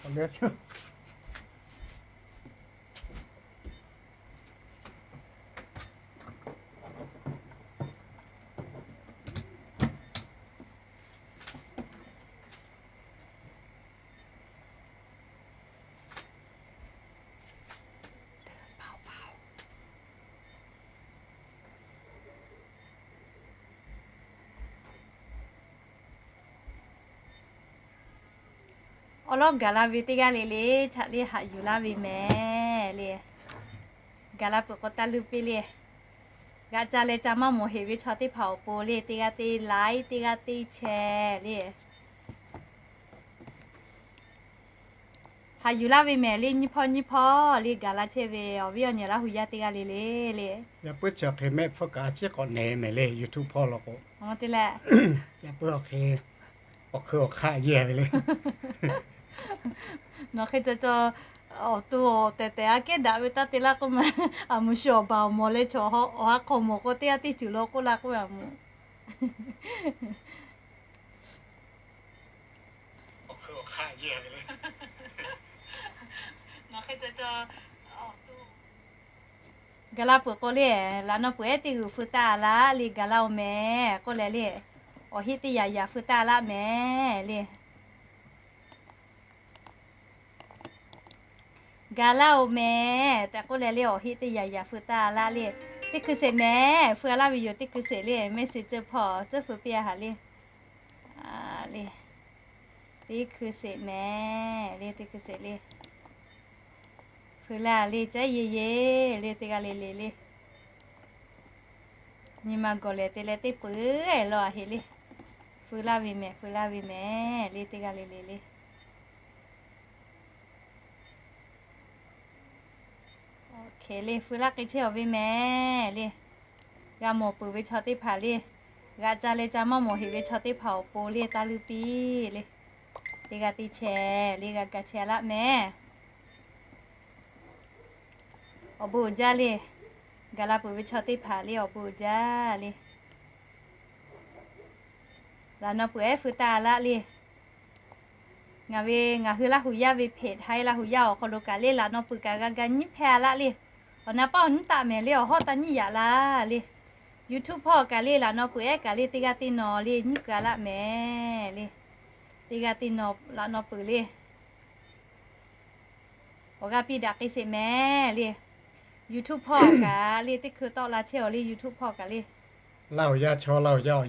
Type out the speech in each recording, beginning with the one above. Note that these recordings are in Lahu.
Awˬ leh Awˬ lawˉ gaˬ la ve teˇ g'aˇ le le, chaꞈ le haꞈ yuˬ laˇ ve mehˍ le. Gaˬ la peuˬ k'o taˇ luˇ piˇ le. G'aꞈ ca leh ca maˇ mawˬ heꞈ ve chaw teˇ hpaˍ awˬ pon le, teˇ g'aˇ teˇ like, teˇ g'aˇ teˇ share le. Haꞈ yuˬ laˇ ve mehˍ le, nyiˇ hpawˇ nyiˇ hpawˇ le gaˬ la chehˇ ve awˬ viˉ awˬ nyi Laˇ hu yaˇ teˇ g'aˇ le le le. Yaꞈ puiˉ chi awˬ hk'e mehˆ hpfuhˇ kaꞈ a ciˉ k'awꞈ nehˬ mehˍ le, YouTube hpawˇ law k'o. Te leh, yaꞈ puiˉ awˬ hk'e awˬ hk'eun awˬ hk'aˆ yehˇ ve le. Nawˬ hk'e ca ca awˬ to awˬ tehˬ tehˬ aꞈ kehˉ daꞈ ve taˇ te laˇ k'oˆ ma. Aˬ muˍ shu awˬ baˬ awˬ mawˬ leh chaw awˬ ha hk'aw mawˬ k'o teˇ g'aˇ teˇ ceuˬ law k'oˆ laˇ k'oˆ ve aˬ muˍ. Gaˬ la peuˬ k'o le, laꞈ naw peuˬ ehˉ teˇ g'uiˬ feu taˇ laˇ le, gaˬ la-oˬ mehˍ k'oˆ leh le, awˬ heˆ teˇ yaꞈ yaꞈ feu taˇ laˇ mehˍ le. Gaˬ la-oˬ mehˍ tehꞈ k'oˆ leh le, awˬ heˆ teˇ yaꞈ yaꞈ feu taˇ laˇ le. Teˇ hkui sheˍ mehˍ, feu laˇ ve yoˬ teˇ hkui sheˍ le, message hpawˇ tcuhˉ feu piˇ a haꞈ le. Le, teˇ hkui sheˍ mehˍ le, teˇ hkui sheˍ le. Feu laˇ le, caˉ ye ye le, teˇ g'aˇ le le le. Nyi ma gawˬ lehˬ te leh teˇ peuˬ law a heˆ le. Feu laˇ ve mehˍ, feu laˇ ve mehˍ le, teˇ g'aˇ le le le. Hk'e le, feu laˇ k'ai chehˇ awˬ ve mehˍ le. G'a mawˬ peuˬ ve chaw teˇ hpaˍ le, g'aꞈ ca leh ca maˇ mawˬ heꞈ ve chaw teˇ hpaˍ awˬ pon le taˇ luˇ piˇ le. Teˇ g'aˇ teˇ share le g'a gaˬ chehˇ laˇ mehˍ. Awˬ bon uiˍ jaˇ le. Gaˬ la peuˬ ve chaw teˇ hpaˍ le awˬ bon uiˍ jaˇ le. Laꞈ naw peuˬ ehˉ feu taˇ laˇ le. Ngaˬ ve ngaˬ hui Laˇ hu yaˇ ve page, Haiˬ Laˇ hu yaˇ awˬ hk'aw lo kaꞈ le laꞈ naw peuˬ kaꞈ g'a ga nyiˉ hpehˇ a laˇ le. Awˬ na paˇ awˬ nyiˉ taˆ mehˍ le, awˬ hawˉ taˇ nyiˉ yaꞈ laˇ le. YouTube hpawˇ kaꞈ le laꞈ naw peuˬ ehˉ kaꞈ le teˇ g'aˇ teˇ naw le nyiˉ keu a laˇ mehˍ le. Teˇ g'aˇ teˇ naw laꞈ naw peuˬ le. Awˬ g'aˇ piˇ daꞈ k'ai sheˍ mehˍ le. YouTube hpawˇ kaꞈ le teˇ hkui tawˆ la chehˇ awˬ le YouTube hpawˇ kaꞈ le. Laˇ hu yaˇ chaw Laˇ hu yaˇ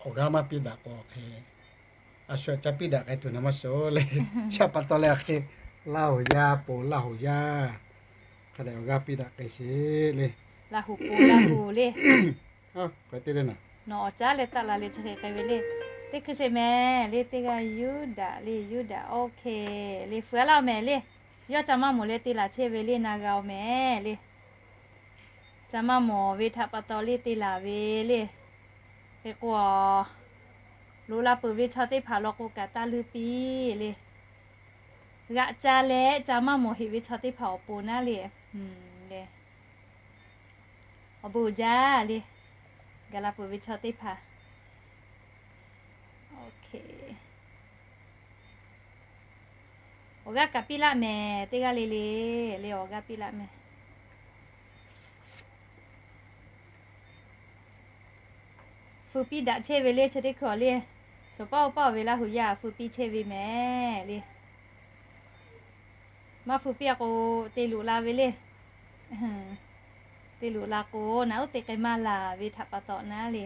awˬ g'aˇ maˇ piˇ daꞈ k'o hk'e, a shu ca piˇ daꞈ k'ai tuˬ na maˇ sheˍ le. Chi pa taw leh hk'e, Laˇ hu yaˇ po Laˇ hu yaˇ hk'a dehꞈ awˬ g'aˇ piˇ daꞈ k'ai sheˍ le. Laˇ hu po Laˇ hu le. Nawˬ awˬ caˉ leh taˆ la leh chi hk'e k'ai ve le. Teˇ hkui sheˍ mehˍ le, teˇ g'aˇ Yuˇdaꞈ le, Yuˇdaꞈ, OK le, feu a laˇ-oˬ mehˍ le. Yawˇ ca maˇ mawˬ leh te laˬ chehˇ ve le, na g'a-oˬ mehˍ le. Ca maˇ mawˬ ve htaꞈ pa taw le te laˬ ve le. Hk'e k'o, loꞈ la peuˬ ve chaw teˇ hpaˍ law k'o kaꞈ taˇ luˇ piˇ le. G'aꞈ ca leh ca maˇ mawˬ heꞈ ve chaw teˇ hpaˍ awˬ pon naˉ le. Awˬ bon uiˍ jaˇ le. Gaˬ la peuˬ ve chaw teˇ hpaˍ awˬ g'aˇ kaꞈ piˇ laˆ mehˍ, teˇ g'aˇ le le le awˬ g'aˇ piˇ laˆ mehˍ. Feu piˇ daꞈ chehˇ ve le, chi teˇ hkui awˬ le, chaw paˆ oˇ paˆ ve Laˇ hu yaˇ feu piˇ chehˇ ve mehˍ le. Maˇ feu piˇ a k'o, te loꞈ la ve le. Te loꞈ la k'o, naˬ uˉ te k'ai maˇ laˬ ve htaꞈ pa taw naˉ le.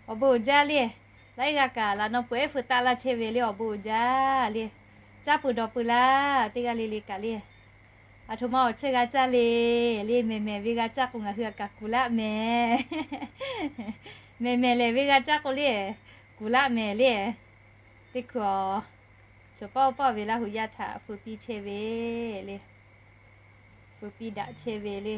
Awˬ bon uiˍ jaˇ le. Laiˉ g'aˇ kaꞈ laꞈ naw peuˬ ehˉ feu taˆ laˇ chehˇ ve le, awˬ bon uiˍ jaˇ le. Caˇ peuˬ dawˬ peuˬ laˇ, teˇ g'aˇ le le kaꞈ le. Aˬ htoꞈ ma awˬ cheuˇ g'a caˇ le, le mehˬ mehˬ ve g'a caˇ k'o ngaˬ hui a kaꞈ kuˬ laˆ mehˍ. Mehˬ mehˬ lehˬ ve g'a caˇ k'o le, kuˬ laˆ mehˍ le. Teˇ hkui awˬ, chaw paˆ oˇ paˆ ve Laˇ hu yaˇ htaꞈ feu piˇ chehˇ ve le. Feu piˇ daꞈ chehˇ ve le.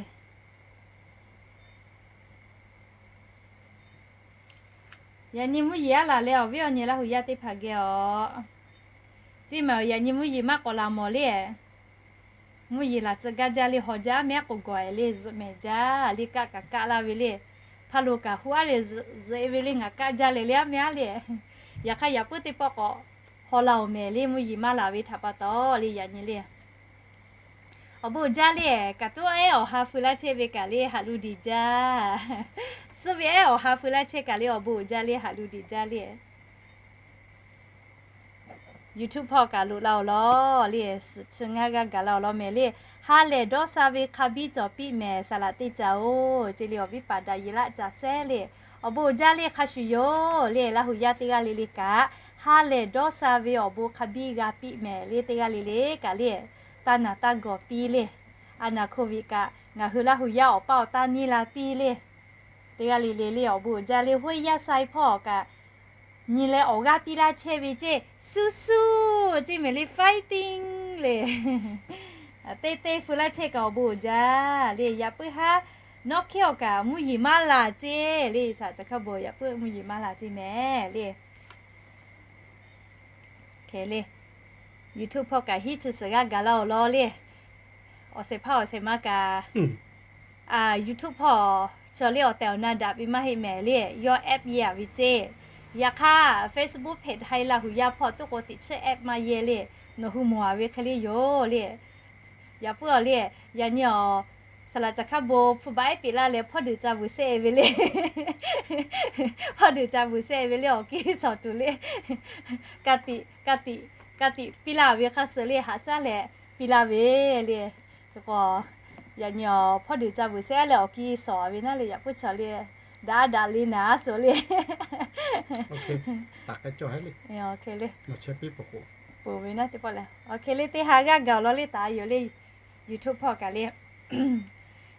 Yaꞈ nyi mvuhˇ yeˬ aˉ laˬ leh awˬ viˉ awˬ nyi Laˇ hu yaˇ teˇ hpaˍ geh awˬ Ceˇ maˬ yaꞈ nyi mvuhˇ yeˬ maˇ k'awꞈ laˬ mawˬ le. Mvuhˇ yeˬ laˬ tcuh gaˇ jaˇ le, haw jaˇ mehˉ k'o gawˬ le, zuhꞈ mehˍ jaˇ le, kaˆ kaꞈ kaˆ laˇ ve le. Hpaˇ lo kaꞈ hu aˉ le zuhꞈ e ve le, ngaˬ kaˆ jaˇ leh le aˉ mehˉ aˉ le. Yaꞈ hk'aˇ yaꞈ puiˉ teˇ pawˆ k'awꞈ haw la oˬ mehˍ le, mvuhˇ yeˬ maˇ laˬ ve htaꞈ pa taw le, yaꞈ nyi le. Awˬ bon uiˍ jaˇ le, kaꞈ tuˉ ehˉ awˬ ha feu laˇ chehˇ ve kaꞈ le, haꞈ lu diˬ jaˇ. Suhˉ ve ehˉ awˬ ha feu laˇ chehˇ kaꞈ le, awˬ bon uiˍ jaˇ le, haꞈ lu diˬ jaˇ le. YouTube hpawˇ kaꞈ loꞈ la awˬ lawn le, suhˍ chi ngaˇ g'aˇ gaˬ la awˬ lawn mehˍ le. Ha lehˬ dawˇ sha ve hk'a biˇ cawˬ piˇ mehˍ, saˍ laꞈ teˇ caˍ oˬ, ce le awˬ viˉ paˍ daꞈ yeˬ laˆ caˍ sehˉ le. Awˬ bon uiˍ jaˇ le, hk'a shuˍ yoˬ le, Laˇ huˍ yaˇ teˇ g'aˇ le le kaꞈ, ha lehˬ dawˇ sha ve awˬ bon hk'a biˇ g'a piˇ mehˍ le, teˇ g'aˇ le le kaꞈ le, taˇ naˬ taˇ gawˬ piˇ le. A naˬ hko viꞈ kaꞈ ngaˬ hui Laˇ huˍ yaˇ awˬ paˇ awˬ taˇ nyiˇ la piˇ le. Teˇ g'aˇ le le le, awˬ bon uiˍ jaˇ le, hoˉ yaˇ saiˍ hpawˇ kaꞈ nyi leh awˬ g'aˇ piˇ laˇ chehˇ ve ceˇ, suhˉ suhˉ ceˇ mehˍ le, fighting le. Teˇ teˇ feu laˇ chehˇ kaꞈ awˬ bon uiˍ jaˇ le, yaꞈ puiˉ haˉ nawˉ hkehˉ awˬ kaꞈ mvuhˇ yeˬ maˇ laˬ ceˇ le, saˍ laꞈ caˬ hk'a bon yaꞈ puiˉ mvuhˇ yeˬ maˇ laˬ ceˇ mehˍ le. Hk'e le, YouTube hpawˇ kaꞈ hiˉ chi suhˍ g'aˇ gaˬ la awˬ lawn le. Awˬ shehˍ hpaˇ awˬ shehˍ ma kaꞈ, YouTube hpawˇ chi le awˬ tehˬ awˬ na daꞈ ve maˇ heˆ mehˍ le, yawˇ app yehˇ a ve ceˇ. Yaꞈ hk'aˇ Facebook page haiˬ Laˇ huˍ yaˇ hpawˇ tuˉ k'o teꞈ chiˉ app maˇ yehˇ le, nawˬ hui mawˬ a ve hk'e le yoˬ le. Yaꞈ puiˉ awˬ le, yaꞈ nyi awˬ saˍ laꞈ caˬ hk'a bon hpu baꞈ ehˉ peꞈ laˇ leh hpawˇ deuˬ ca vuiˬ sehˆ e ve le. Hpawˇ deuˬ ca vuiˬ sehˆ e ve le, awˬ kiˇ sawˍ tuˬ le. Ka tiꞈ ka tiꞈ ka tiꞈ piˇ laˇ ve hk'a suh le, haꞈ shaˉ leh piˇ laˇ ve le. K'o, yaꞈ nyi awˬ hpawˇ deuˬ ca vuiˬ sehˆ leh awˬ kiˇ sawˍ ve naˉ le, yaꞈ puiˉ chaw le, daꞈ daꞈ le naˍ suhˍ le. Peuˬ ve naˉ teˇ pawˆ lehˬ, awˬ hk'e le teˇ ha g'aˇ gaˬ awˬ lawn le taˍ yoˬ le. YouTube hpawˇ kaꞈ le,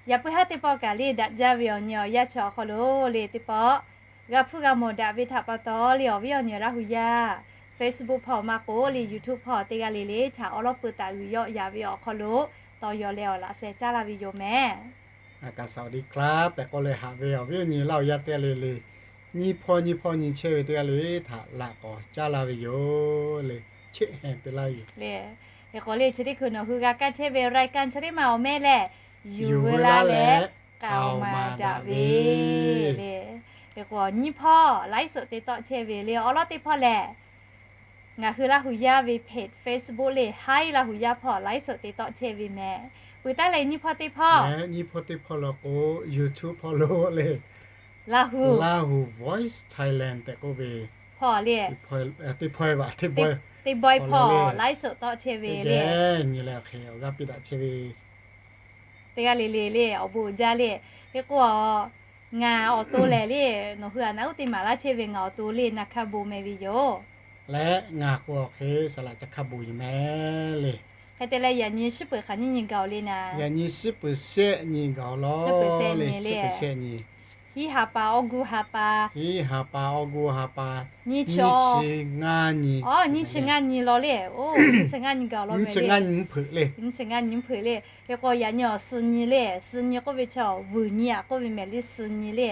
yaꞈ puiˉ haˉ teˇ pawˆ kaꞈ le daꞈ jaˇ ve awˬ nyi awˬ yanˇ chi awˬ hk'aw lo le teˇ pawˆ g'a hpuˇ g'a mawˬ daꞈ ve htaꞈ pa taw le, awˬ viˉ awˬ nyi Laˇ huˍ yaˇ Facebook hpawˇ maˇ k'oˆ le YouTube hpawˇ teˇ g'aˇ le le htaꞈ awˉ lawˉ peu taˍ g'uiˬ yawˆ yaꞈ ve awˬ hk'aw lo taw yaw leh awˬ laꞈ sheh caˉ laˇ ve yoˬ mehˍ. อากาศสวัสดีครับ tehꞈ k'oˆ leh haꞈ ve awˬ viˉ awˬ nyi Laˇ huˍ yaˇ teˇ g'aˇ le le, nyiˇ hpawˇ nyiˇ hpawˇ nyi chehˇ ve teˇ g'aˇ le le htaꞈ laꞈ k'awꞈ caˉ laˇ ve yoˬ le. Cheˆ heˍ te laˇ ve yoˬ le. Hk'e k'o le chi teˇ hkui nawˬ hui g'a kaˇ chehˇ ve รายการ chi teˇ ma awˬ meh lehˬ, yuˬ veu laˇ leh k'aoˍ maˍ daꞈ ve le. Hk'e k'o nyiˇ hpawˇ ไลฟ์สด te tawˆ chehˇ ve le, awˉ lawˉ teˇ hpawˇ lehˬ ngaˬ hui Laˇ huˍ yaˇ ve page Facebook le, haiˉ Laˇ huˍ yaˇ hpawˇ ไลฟ์สด te tawˆ chehˇ ve mehˍ. Peuˬ taˉ leh nyiˇ hpawˇ teˇ hpawˇ, nyiˇ hpawˇ teˇ hpawˇ law k'o YouTube hpawˇ lo le, Laˇ huˍ, Laˇ huˍ Voice Thailand tehꞈ k'oˆ ve hpawˇ le, teˇ hpawˇ, teˇ bawehˇ hpawˇ ไลฟ์สด tawˆ chehˇ ve le. Nyi leh awˬ hk'e awˬ g'aˇ piˇ daꞈ chehˇ ve teˇ g'aˇ le le le, awˬ bon uiˍ jaˇ le. Hk'e k'o, ngaˬ awˬ to lehˬ le, nawˬ hui a naˉ uˉ teˇ maˍ laˇ chehˇ ve ngaˬ awˬ to le, Na Hkaˇ Bon meh ve yoˬ. Leh ngaˬ k'o awˬ hk'e saˍ laꞈ caˬ hkaˇ bon yoˬ mehˍ le. Hk'e te leh yaꞈ nyi shiˉ peuˬ hk'aˬ nyiˇ nyi gaˬ oˬ le naˍ. Yaꞈ nyi shiˉ peuˬ shehˆ nyi gaˬ oˬ law le, shiˉ peuˬ shehˆ nyi. Hiˉ ha pa awˇ gu ha pa, hiˉ ha pa awˇ gu ha pa, nyiˇ chi ngaˇ nyi, nyiˇ chi ngaˇ nyi law le. Oˇ, nyiˇ chi ngaˇ nyi gaˬ oˬ law mehˍ le. Nyiˇ chi ngaˇ nyi mvuhˇ hpeuꞈ le. Nyiˇ chi ngaˇ nyi mvuhˇ hpeuꞈ le. Hk'e k'o yaꞈ nyi awˬ suh nyi le, suh nyi k'oˆ ve chi vuiˬ nyi aꞈ k'oˆ ve mehˍ le, suh nyi le.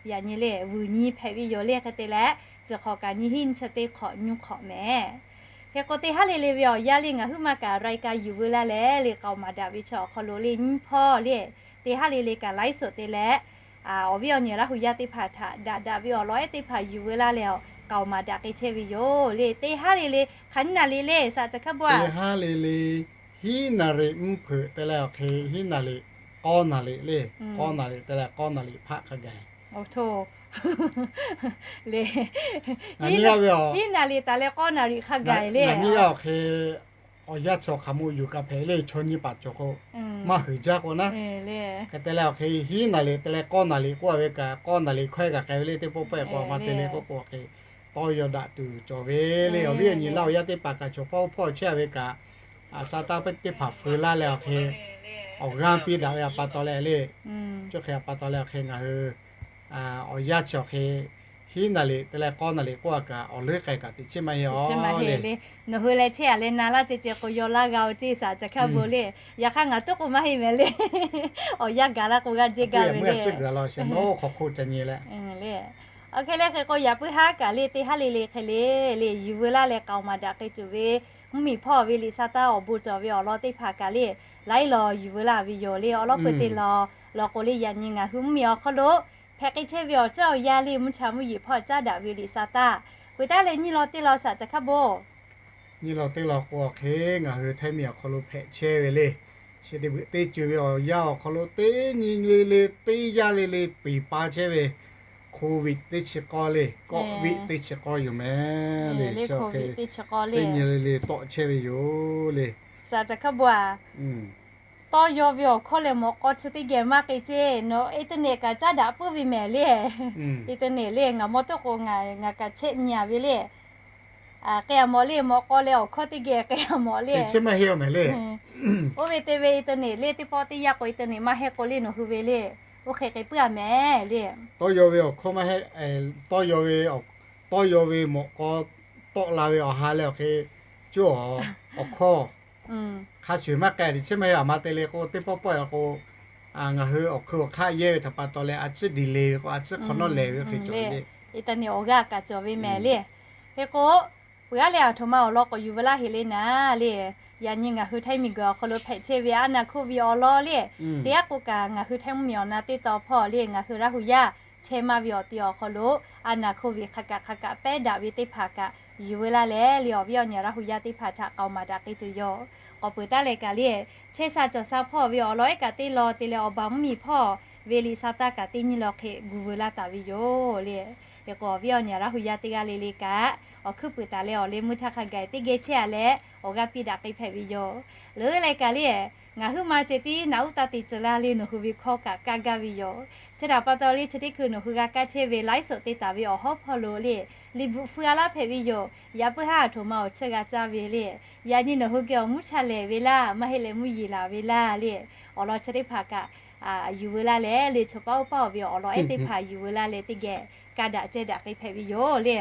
Yaꞈ nyi le vuiˬ nyi hpehꞈ ve yoˬ le. Hk'e te leh, ciˬ hk'awꞈ kaꞈ nyiˇ hinˉ nyiˇ chi teˇ hk'awꞈ nyiˇ hk'awꞈ mehˍ. Hk'e k'o teˇ haˉ le le ve awˬ yanˇ le ngaˬ huiˉ ma kaꞈ รายการ yuˬ veu laˇ leh le k'aoˍ maˍ daꞈ ve chi awˬ hk'aw lo le nyiˇ hpawˇ le, teˇ haˉ le le kaꞈ ไลฟ์สด te leh, awˬ viˉ awˬ nyi Laˇ huˍ yaˇ teˇ hpaˍ htaꞈ daꞈ daꞈ ve awˬ lawn ehˉ teˇ hpaˍ yuˬ veu laˇ leh awˬ k'aoˍ maˍ daꞈ k'ai chehˇ ve yoˬ le. Teˇ haˉ le le hk'aˬ nyiˇ naˍ riˍ le, saˍ laꞈ caˬ hkaˇ bon a, teˇ haˉ le le hiˉ naˍ riˍ mvuhˇ hpeuꞈ te leh awˬ hk'e hiˉ naˍ riˍ k'awˇ naˍ riˍ le, k'awˇ naˍ riˍ te leh k'awˇ naˍ riˍ hpaˆ hk'a gaˬ. Oˇ htoˇ, le, hiˉ naˍ riˍ taˍ leh k'awˇ naˍ riˍ hk'a gaˬ le. Nyiˇ g'aˇ awˬ hk'e awˬ yanˇ chi awˬ hk'aˬ mo yuˬ kaꞈ hpehꞈ le, chaw nyi paˍ cawˬ k'o, maˇ huiˍ jaˇ k'o naˉ. Hk'e te leh awˬ hk'e hiˉ naˍ riˍ te leh k'awˇ naˍ riˍ k'oˆ a ve kaꞈ k'awˇ naˍ riˍ hkawehˇ kaꞈ k'ai ve le, teˇ pawˆ pawehˇ k'o a ma te le k'oˆ k'o awˬ hk'e tawˇ yaw daꞈ tuˬ cawˬ ve le. Awˬ viˉ awˬ nyi Laˇ huˍ yaˇ teˇ hpaˍ kaꞈ chaw hpawˇ hpawˇ chehˇ a ve kaꞈ, a sha taˇ pehˉ teˇ hpaˍ feu laˇ leh awˬ hk'e awˬ g'aˇ piˇ daꞈ ve a pa taw leh le, chi hk'e a pa taw leh awˬ hk'e ngaˬ hui awˬ yanˇ chi awˬ hk'e hiˉ naˍ riˍ te leh k'awˇ naˍ riˍ k'oˆ a kaꞈ awˬ leuˉ k'ai kaꞈ teꞈ chiˉ maˇ heˆ a le. Nawˬ hui leh chehˇ a leh na laˇ ceh ceh k'o yaw laˇ g'a oˬ ceˇ, saˍ laꞈ caˬ hkaˇ bon le. Yaꞈ hk'aˇ ngaˬ tuˉ k'o maˇ heˆ mehˍ le. Awˬ yanˇ gaˬ laˇ k'o g'aˇ jehˇ gaˇ ve le. Awˬ hk'e leh hk'e k'o yaꞈ puiˉ haˉ kaꞈ le teˇ haˉ le le hk'e le le yuˬ veu laˇ leh k'aoˍ maˍ daꞈ k'ai tuˬ ve mvuhˇmiˬ hpawˇ ve liꞈ sa taˇ awˬ bon cawˬ ve awˬ lawn teˇ hpaˍ kaꞈ le, laiˉ law yuˬ veu laˇ ve yoˬ le. Awˬ lawn peuˬ te law law k'o le, yaꞈ nyi ngaˬ hui mvuhˇmiˬ awˬ hk'aw lo hpehꞈ k'ai chehˇ ve awˬ ceuˬ awˬ yanˇ le, mvuhˇ cha mvuhˇ yeˬ hpawˇ caˉ daꞈ ve liꞈ sa taˇ peuˬ taˉ leh nyiˇ law teˇ law shaꞈ ca hk'aˉ bon nyiˇ law teˇ law k'o hk'e, ngaˬ hui htaiˇ miˬ awˬ hk'aw lo hpehꞈ chehˇ ve le. Chi teˇ beuꞈ teˇ co ve awˬ yanˇ awˬ hk'aw lo teˇ nyi le le, teˇ yanˇ le le peˬ pa chehˇ ve Covid teˇ chi k'awˇ le, kawˆ viˆ teˇ chi k'awˇ yoˬ mehˍ le. Chi hk'e teˇ nyi le le tawˆ chehˇ ve yoˬ le. Shaˍ ca hk'aˉ bon a, tawˇ yaw ve awˬ hkawˇ leh mawꞈ k'aw chi teˇ geh maˇ k'e ceˇ. Nawˬ internet kaꞈ caˉ daꞈ puiˉ ve mehˍ le. Internet le ngaˬ mawˇ tuˉ k'o ngaˬ ngaˬ kaꞈ chehˇ nyi a ve le. K'ai a mawˬ le, mawꞈ k'aw leh awˬ hkawˇ teˇ geh k'ai a mawˬ le. Oˇ ve te ve internet le teˇ pawˆ teˇ yanˇ k'o internet maˇ heˆ k'o le nawˬ hui ve le, oˇ hk'e k'ai puiˉ a mehˍ le. Tawˇ yaw ve awˬ hkawˇ maˇ heˆ, tawˇ yaw ve, tawˇ yaw ve mawꞈ k'aw tawˆ la ve awˬ ha leh awˬ hk'e coˇ awˬ hkawˇ hk'a shuˍ maˇ k'ai le. Chi maˇ heˆ a ma te le k'o teˇ pawˆ pawˆ k'o ngaˬ hui awˬ hkui awˬ hk'aˆ yehˇ ve htaꞈ pa taw leh a ciˉ delay ve k'o a ciˉ hk'awꞈ nawˉ lehˬ ve hk'e cawˬ ve le. Internet awˬ g'aˇ kaꞈ cawˬ ve mehˍ le. Hk'e k'o peuˬ aˉ leh aˬ htoꞈ ma awˬ lawn k'awꞈ yuˬ veu laˇ heˆ le naˍ le. Yaꞈ nyi ngaˬ hui htaiˇ miˬ guiˬ awˬ hk'aw lo hpehꞈ chehˇ ve aˉ naˍ hkoˇ ve awˬ lawn le, teˇ aˉ k'o kaꞈ ngaˬ hui htaiˇ mvuhˇmiˬ awˬ na teˇ taw hpawˇ le ngaˬ hui Laˇ hu yaˇ chehˇ maˇ ve awˬ ti awˬ hk'aw lo aˉ naˍ hkoˇ ve hk'a kaꞈ hk'a kaꞈ pehˉ daꞈ ve teˇ hpaˍ kaꞈ yuˬ veu laˇ leh le, awˬ viˉ awˬ nyi Laˇ hu yaˇ teˇ hpaˍ htaꞈ k'aoˍ maˍ daꞈ k'ai tuˬ yoˬ. K'awꞈ peuˬ taˉ leh kaꞈ le, chehˇ sha cawˬ sha hpawˇ ve awˬ lawn ehˉ kaꞈ teˇ law te leh awˬ baˬ mvuhˇmiˬ hpawˇ ve liꞈ sa taˇ kaꞈ teˇ nyi law hk'e gu veu laˇ taˍ ve yoˬ le. Hk'e k'o awˬ viˉ awˬ nyi Laˇ hu yaˇ teˇ g'aˇ le le kaꞈ awˬ hkuiˉ puiˍ taˍ leh awˬ leh mvuhˇ htaˇ hk'a gaˬ teˇ geh chehˇ a leh awˬ g'aˇ piˇ daꞈ k'ai hpehꞈ ve yoˬ. Leuˉ leh kaꞈ le, ngaˬ huiˉ ma ceh tiˉ naꞈ uˉ taˇ te ceuˬ laˇ le nawˬ hui ve hkawˇ kaꞈ kaˇ gaˇ ve yoˬ. Chi htaꞈ pa taw le chi teˇ hkui nawˬ hui g'a kaˇ chehˇ ve laiˉ suhˍ te taˍ ve awˬ hawˉ hpawˇ lo le, liꞈ bvuhꞈ feu a laˇ hpehꞈ ve yoˬ. Yaꞈ puiˉ haˉ aˬ htoꞈ ma awˬ cheuˇ g'a caˇ ve le, yaꞈ nyi nawˬ hui geh awˬ mvuhˇ cha lehˬ ve laˇ maˇ heˆ leh mvuhˇ yeˬ laˬ ve laˇ le, awˬ lawn chi teˇ hpaˍ kaꞈ yuˬ veu laˇ leh le chaw paˉ oˇ paˉ awˬ ve awˬ lawn ehˉ teˇ hpaˍ yuˬ veu laˇ leh teˇ geh kaˇ daꞈ ceh daꞈ k'ai hpehꞈ ve yoˬ le.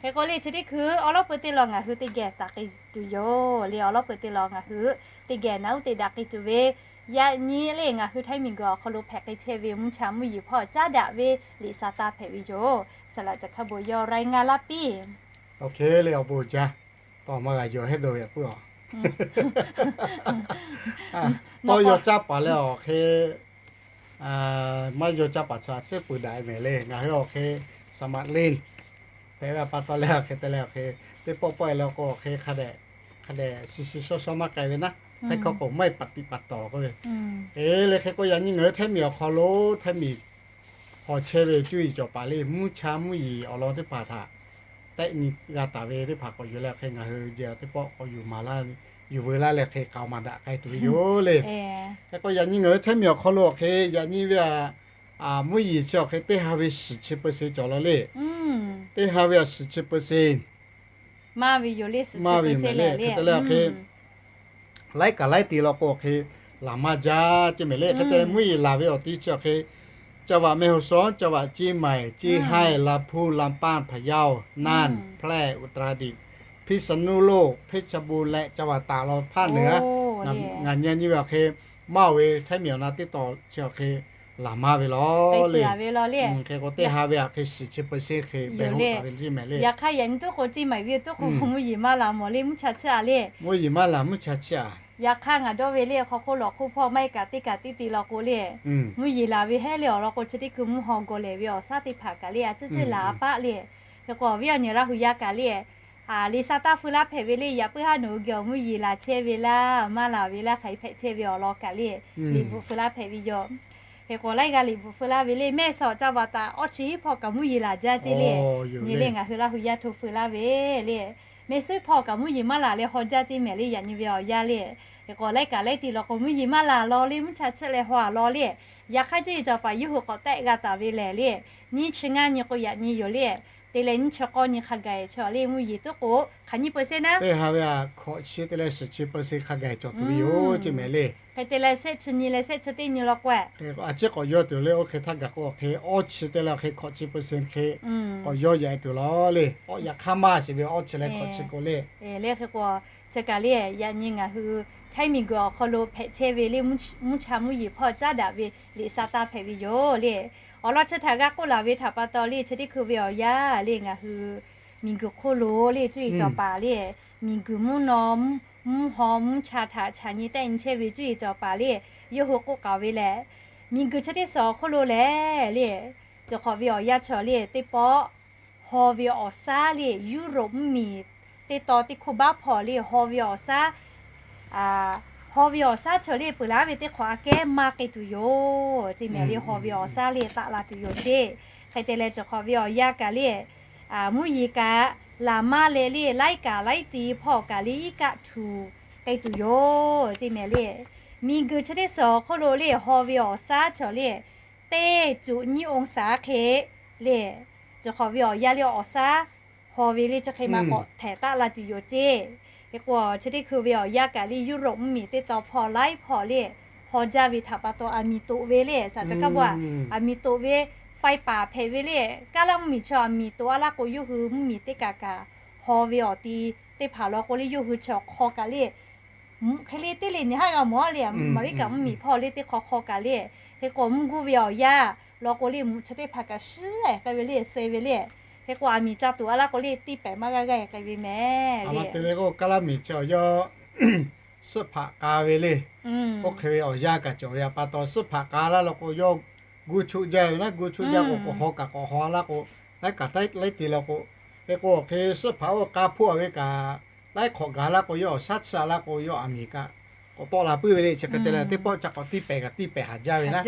Hk'e k'o le chi teˇ hkui awˬ lawn peuˬ teˇ law ngaˬ hui teˇ geh taˍ k'ai tuˬ yoˬ le. Awˬ lawn peuˬ teˇ law ngaˬ hui teˇ geh naꞈ uˉ te daꞈ k'ai tuˬ ve, yaꞈ nyi le ngaˬ hui htaiˇ miˬ guiˬ awˬ hk'aw lo hpehꞈ k'ai chehˇ ve mvuhˇ cha mvuhˇ yeˬ hpawˇ caˉ daꞈ ve liꞈ sa taˇ hpehꞈ ve yoˬ. Saˍ laꞈ ca hk'a bon yawˇ รายงาน laˇ piˇ. Awˬ hk'e le awˬ bon jaˇ, tawˇ maˇ g'a yaw hehˉ dawˇ ve puiˉ a. Tawˇ yaw caˇ paˍ leh awˬ hk'e maˇ yaw caˇ paˍ chaw a ciˉ peuˬ daꞈ mehˍ le. Ngaˬ hui awˬ hk'e สมัครเล่น hpehꞈ ve pa taw leh awˬ hk'e te leh awˬ hk'e teˇ pawˆ pawˆ e le k'o awˬ hk'e hk'a dehꞈ hk'a dehꞈ shi shi shawˉ shawˉ maˇ k'ai ve naˉ, hk'aˇ hkawˇ k'o maˇ heˆ paˍ tiꞈ paˍ tawˍ k'oˆ ve. E le hk'e k'o yaꞈ nyi ngaˬ hui htaiˇ miˬ awˬ hk'aw lo htaiˇ miˬ hpaw chehˇ ve cuˇ yiˍ cawˬ paˍ le mvuhˇ cha mvuhˇ yeˬ awˬ lawn teˇ hpaˍ htaꞈ tehˆ nyi g'a taˍ ve teˇ hpaˍ k'awꞈ yuˬ leh awˬ hk'e ngaˬ hui jehˬ teˇ pawˆ k'awꞈ yuˬ maˍ laˇ, yuˬ veu laˇ leh hk'e k'aoˍ maˍ daꞈ k'ai tuˬ ve yoˬ le. Hk'e k'o yaꞈ nyi ngaˬ hui htaiˇ miˬ awˬ hk'aw lo awˬ hk'e yaꞈ nyi ve a mvuhˇ yeˬ chi awˬ hk'e teˇ ha ve shiˍ chi เปอร์เซ็นต์ cawˬ law le. Teˇ ha ve a shiˍ chi เปอร์เซ็นต์ maˇ ve yoˬ le, maˇ ve yoˬ mehˍ le. Hk'e te leh awˬ hk'e laiˉ kaꞈ laiˉ te law k'o awˬ hk'e laˬ maˇ jaˇ ceˇ mehˍ le. Hk'e te leh mvuhˇ yeˬ laˬ ve awˬ ti chi awˬ hk'e จังหวัดแม่ฮ่องสอน จังหวัดเชียงใหม่ เชียงราย ลำพูน ลำปาง พะเยา น่าน แพร่ อุตรดิตถ์ พิษณุโลก เพชรบูรณ์ และจังหวัดตาก law ภาคเหนือ ngaˬ nyi nyi ve awˬ hk'e maˇ oˬ ve htaiˇ miˬ awˬ na teˇ taw chi awˬ hk'e laˬ maˇ ve law le. Hk'e k'o teˇ ha ve awˬ hk'e shiˍ chi เปอร์เซ็นต์ hk'e beh hoˆ taˍ ve le mehˍ le. Yaꞈ hk'aˇ yaꞈ nyi tuˉ k'o ceˇ maˍ ve tuˉ k'o mvuhˇ yeˬ maˇ laˬ mawˬ le mvuhˇ cha chiˇ a le. Mvuhˇ yeˬ maˇ laˬ mvuhˇ cha chiˇ a. Yaꞈ hk'aˇ ngaˬ dawˇ ve le hk'aw hk'oˆ lawˬ hk'oˆ hpawˇ maˇ heˆ kaꞈ teˇ kaꞈ tiˉ te law k'o le, mvuhˇ yeˬ laˬ ve hehˉ le awˬ lawn k'o chi teˇ hkui mvuhˇ haw gawˬ lehˬ ve awˬ shaˉ teˇ hpaˍ kaꞈ le a ciˉ ciˉ laˬ a paˆ le. Hk'e k'o awˬ viˉ awˬ nyi Laˇ hu yaˇ kaꞈ le, liꞈ sa taˇ feu laˇ hpehꞈ ve le. Yaꞈ puiˉ haˉ nawˬ hui geh awˬ mvuhˇ yeˬ laˬ chehˇ ve laˇ maˇ laˬ ve laˇ hk'aˬ hk'e hpehꞈ chehˇ ve awˬ lawn kaꞈ le, liꞈ bvuhꞈ feu laˇ hpehꞈ ve yoˬ. Hk'e k'o laiˉ g'aˇ liꞈ bvuhꞈ feu laˇ ve le mehˆ suhˍ ca vaꞈ taˍ awˇ chi hiˉ hpawˇ kaꞈ mvuhˇ yeˬ laˬ jaˇ ceˇ le. Nyi le ngaˬ hui Laˇ hu yaˇ hto feu laˇ ve le, mehˆ suhˍ hpawˇ kaꞈ mvuhˇ yeˬ maˇ laˬ leh haw jaˇ ceˇ mehˍ le. Yaꞈ nyi ve awˬ yanˇ le, hk'e k'o laiˉ kaꞈ laiˉ ti law k'o mvuhˇ yeˬ maˇ laˬ law le mvuhˇ cha chiˇ leh haw a law le. Yaꞈ hk'aˇ cuˇ yiˍ cawˬ paˍ yawˇ hui k'awꞈ tehˆ g'a taˍ ve lehˬ le, nyiˇ chi ngaˇ nyi k'o yaꞈ nyi yoˬ le. Te leh nyiˇ chi k'awˇ nyi hk'a gaˬ chaw le mvuhˇ yeˬ tuˉ k'o hk'aˬ nyi เปอร์เซ็นต์ naˉ, teˇ ha ve a hkawꞈ chi te leh shiˍ chi เปอร์เซ็นต์ hk'a gaˬ cawˬ tuˬ ve yoˬ ceˇ mehˍ le. Hk'e te leh shehˆ chi nyi leh shehˆ chi teˇ nyi law k'o, a ciˉ k'awꞈ yawˇ tuˬ le. Oˇ hk'e htaˇ gaˬ k'o awˬ hk'e awˇ chi te leh awˬ hk'e hkawꞈ chi เปอร์เซ็นต์ hk'e k'awꞈ yawˇ yaꞈ e tuˬ law le. Awˇ yaꞈ hk'aˇ maˇ shiˍ ve awˇ chi leh hkawꞈ chi k'o le. Le hk'e k'o, chi kaꞈ le yaꞈ nyi ngaˬ hui htaiˇ miˬ guiˬ awˬ hk'aw lo hpehꞈ chehˇ ve le mvuhˇ cha mvuhˇ yeˬ hpawˇ caˉ daꞈ ve liꞈ sa taˇ hpehꞈ ve yoˬ le. Awˬ lawn chi htaꞈ g'a k'oˆ laˬ ve htaꞈ pa taw le chi teˇ hkui ve awˬ yanˇ le ngaˬ hui miˬ guiˬ hk'oˆ lo le cuˇ yiˍ cawˬ paˍ le miˬguiˬ mvuhˇ naw, mvuhˇ haw mvuhˇ cha htaꞈ chaꞈ nyi tehˆ nyi chehˇ ve cuˇ yiˍ cawˬ paˍ le, yawˇ hui k'oˆ k'aoˍ ve lehˬ, miˬguiˬ chi teˇ suhˍ awˬ hk'oˆ lo lehˬ le, cawˬ hk'awꞈ ve awˬ yanˇ chaw le teˇ pawˆ haw ve awˬ saˉ le, Europe mvuhˇmiˬ teˇ taw teˇ hkoˇ baˆ hpawˇ le haw ve awˬ saˉ haw ve awˬ saˉ chaw le peuˬ laˉ ve teˇ hk'awꞈ aꞈ kehˉ maˇ k'ai tuˬ yoˬ ceˇ mehˍ le. Haw ve awˬ saˉ le taˆ la tuˬ yoˬ ceˇ. Hk'e te leh cawˬ hk'awꞈ ve awˬ yanˇ kaꞈ le, mvuhˇ yeˬ kaꞈ laˬ maˇ leh le, laiˉ kaꞈ laiˉ ti hpawˇ kaꞈ le iˉ kaˆ htuꞈ k'ai tuˬ yoˬ ceˇ mehˍ le. Miˬguiˬ chi teˇ suhˍ awˬ hk'oˆ lo le haw ve awˬ saˉ chaw le teˇ cuꞈ nyiˇ องศา hk'e le, cawˬ hk'awꞈ ve awˬ yanˇ le awˬ saˉ haw ve le chi hk'e maˇ k'awꞈ htehˍ taˆ la tuˬ yoˬ ceˇ. Hk'e k'o, chi teˇ hkui ve awˬ yanˇ kaꞈ le Europe mvuhˇmiˬ teˇ taw hpawˇ laiˉ hpawˇ le haw jaˇ ve htaꞈ pa taw aˬ miˍ toꞈ ve le, saˍ ca hkaˇ bvuhꞈ, aˬ miˍ toꞈ ve faiˇ paˍ hpehꞈ ve le. Kaˇ laˇ mvuhˇmiˬ chi aˬ miˍ toꞈ a laˇ k'o, yawˇ hui mvuhˇmiˬ teˇ kaˬ kaꞈ haw ve awˬ ti teˇ hpaˍ law k'o le, yawˇ hui chi awˬ hk'aw kaꞈ le mvuhꞈ hk'e le teˇ le nyi haˉ g'a mawˬ le, America mvuhˇmiˬ hpawˇ le teˇ hk'aw hk'aw kaꞈ le. Hk'e k'o, mvuhˇ guˇ ve awˬ yanˇ law k'o le, mvuhꞈ chi teˇ hpaˍ kaꞈ shiˉ k'ai ve le, suh ve le. Hk'e k'o, aˬ miˍ ca tuˬ a laˇ k'o le, tiˇ pehˍ maˇ g'a g'a k'ai ve mehˍ le. Kaˇ laˇ miˬ chi awˬ yawˇ suhˆ hpaꞈ k'a ve le. Oˇ hk'e ve awˬ yanˇ kaꞈ cawˬ ve pa taw, suhˆ hpaꞈ k'a laˇ law k'o, yawˇ gu chuˆ jaˇ ve naˉ, gu chuˆ jaˇ k'o, k'awꞈ haw kaꞈ k'awꞈ haw laˇ k'o, laiˉ kaꞈ laiˉ te law k'o, hk'e k'o, hk'e suhˆ hpaꞈ oˇ k'a hpoˆ a ve kaꞈ, laiˉ hk'awꞈ gaˬ laˇ k'o, yawˇ awˬ shaˉ tsuhˇ a laˇ k'o, yawˇ aˬ miˍ kaꞈ k'awꞈ tawˆ la puiˉ ve le. Chi hk'e te leh teˇ pawˆ ca k'awꞈ tiˇ pehˍ kaꞈ tiˇ pehˍ haˍ jaˇ ve naˉ,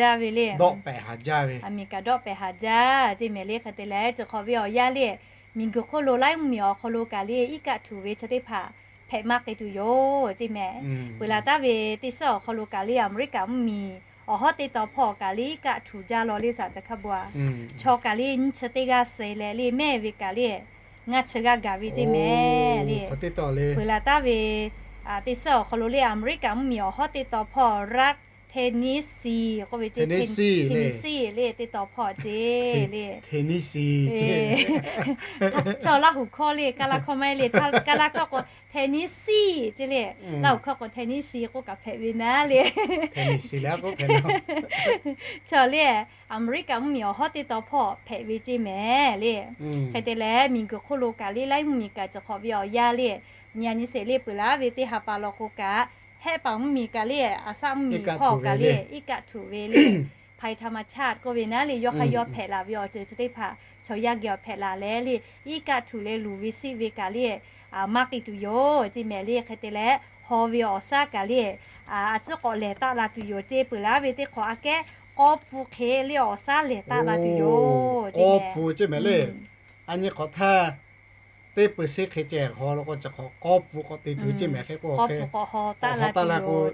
dawˆ pehˍ haˍ jaˇ ve, aˬ miˍ kaꞈ dawˆ pehˍ haˍ jaˇ ceˇ mehˍ le. Hk'e te leh cawˬ hk'awꞈ ve awˬ yanˇ le, miˬguiˬ hk'oˆ lo laiˉ mvuhˇmiˬ awˬ hk'aw lo kaꞈ le iˉ kaˆ htuꞈ ve chi teˇ hpaˍ hpehꞈ maˇ k'ai tuˬ yoˬ ceˇ mehˍ. Peuˬ laˬ taˍ ve teˇ suhˉ awˬ hk'aw lo kaꞈ le, America mvuhˇmiˬ awˬ hawˉ teˇ taw hpawˇ kaꞈ le iˉ kaˆ htuꞈ jaˇ law le, saˍ ca hk'a bvuhꞈ. Chaw kaꞈ le nyiˇ chi teˇ g'aˇ suh leh le mehˆ ve kaꞈ le, ngaˇ chi g'aˇ gaˬ ve ceˇ mehˍ le. Peuˬ laˬ taˍ ve teˇ suhˉ awˬ hk'aw lo le, America mvuhˇmiˬ awˬ hawˉ teˇ taw hpawˇ Tennessee k'oˆ ve ceˇ, Tennessee le teˇ taw hpawˇ ceˇ le. Chaw Laˇ huˍ hkawˇ le, Kaˇ laˇ hkawˇ maˇ heˆ le, Kaˇ laˇ hkawˇ k'o Tennessee ceˇ le. Laˇ huˍ hkawˇ k'o Tennessee k'oˆ kaꞈ hpehꞈ ve naˉ le. Chaw le, America mvuhˇmiˬ awˬ hawˉ teˇ taw hpawˇ hpehꞈ ve ceˇ mehˍ le. Hk'e te leh miˬguiˬ hk'oˆ lo kaꞈ le laiˉ mvuhˇmiˬ kaꞈ cawˬ hk'awꞈ ve awˬ yanˇ le, nyi a nyi sheˍ le peuˬ laˬ ve teˇ ha pa law k'o kaꞈ, Hehˆ paˍ mvuhˇmiˬ kaꞈ le, Aˍsaˆ mvuhˇmiˬ hpawˇ kaꞈ le iˉ kaˆ htuꞈ ve le. Hpaˍiˍ htaꞈ maˍ chaꞈ k'oˆ ve naˉ le, yawˇ hk'a yawˇ hpehꞈ laˬ ve awˬ ceuˬ chi teˇ hpaˍ chaw yaˇ geh awˬ hpehꞈ laˬ leh le, iˉ kaˆ htuꞈ leh luˬ ve siˆ ve kaꞈ le, maˇ k'ai tuˬ yoˬ ceˇ mehˍ le. Hk'e te leh haw ve awˬ shaˉ kaꞈ le, a tcuhˉ k'awꞈ lehˬ taˆ la tuˬ yoˬ ceˇ. Peuˬ laˬ ve teˇ hk'awꞈ aꞈ kehˉ k'awˇ pfuhˇ hk'e le awˬ shaˉ lehˬ taˆ la tuˬ yoˬ ceˇ mehˍ. K'awˇ pfuhˇ ceˇ mehˍ le. A nyi hk'awꞈ htaˇ teˇ peu sheˉ hk'e ceh haw law k'o, chi hk'awꞈ k'awˇ pfuhˇ k'awꞈ te tuˬ ceˇ mehˍ. Hk'e k'o, k'awˇ pfuhˇ k'awꞈ haw taˆ la k'o,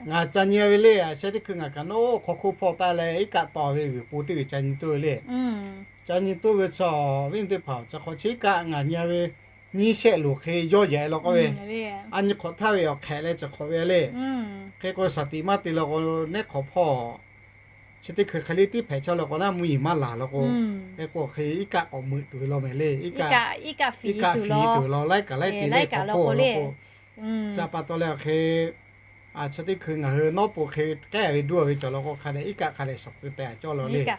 ngaˬ ca nyi ve le, a sheh teˇ hkui ngaˬ kaꞈ nawˉ hk'aw hk'oˆ hpawˇ taˆ leh iˉ kaˆ tawˍ ve g'uiˬ po teˇ g'uiˬ ca nyi toˇ ve le. Ca nyi toˇ ve chaw viˉ teˇ hpaˍ, chi hk'awꞈ chi iˉ kaˆ ngaˬ nyi ve nyiˇ shehˆ loˍ hk'e yawˇ yaꞈ e law k'oˆ ve, a nyi hk'awꞈ htaˇ ve awˬ hk'ehꞈ leh chi hk'awꞈ ve le. Hk'e k'o shaˍ tiꞈ maˇ te law k'o, neˉ hk'awꞈ hpawˇ chi teˇ hkui hk'e le tiˉ hpehꞈ chaw law k'o naˉ, mvuhˇ yeˬ maˇ laˬ law k'o, hk'e k'o hk'e iˉ kaˆ k'awꞈ meuꞈ tuˬ ve law mehˍ le. Iˉ kaˆ fiˍ tuˬ law, laiˉ kaꞈ laiˉ te leh hk'awꞈ k'oˆ law k'o, chi pa taw leh awˬ hk'e, a chi teˇ hkui ngaˬ hui nawˉ po hk'e k'ehˉ ve duˇ ve cawˬ law k'o, hk'a dehꞈ iˉ kaˆ hk'a dehꞈ shawˍ keu tehꞈ cawˇ law le. Chi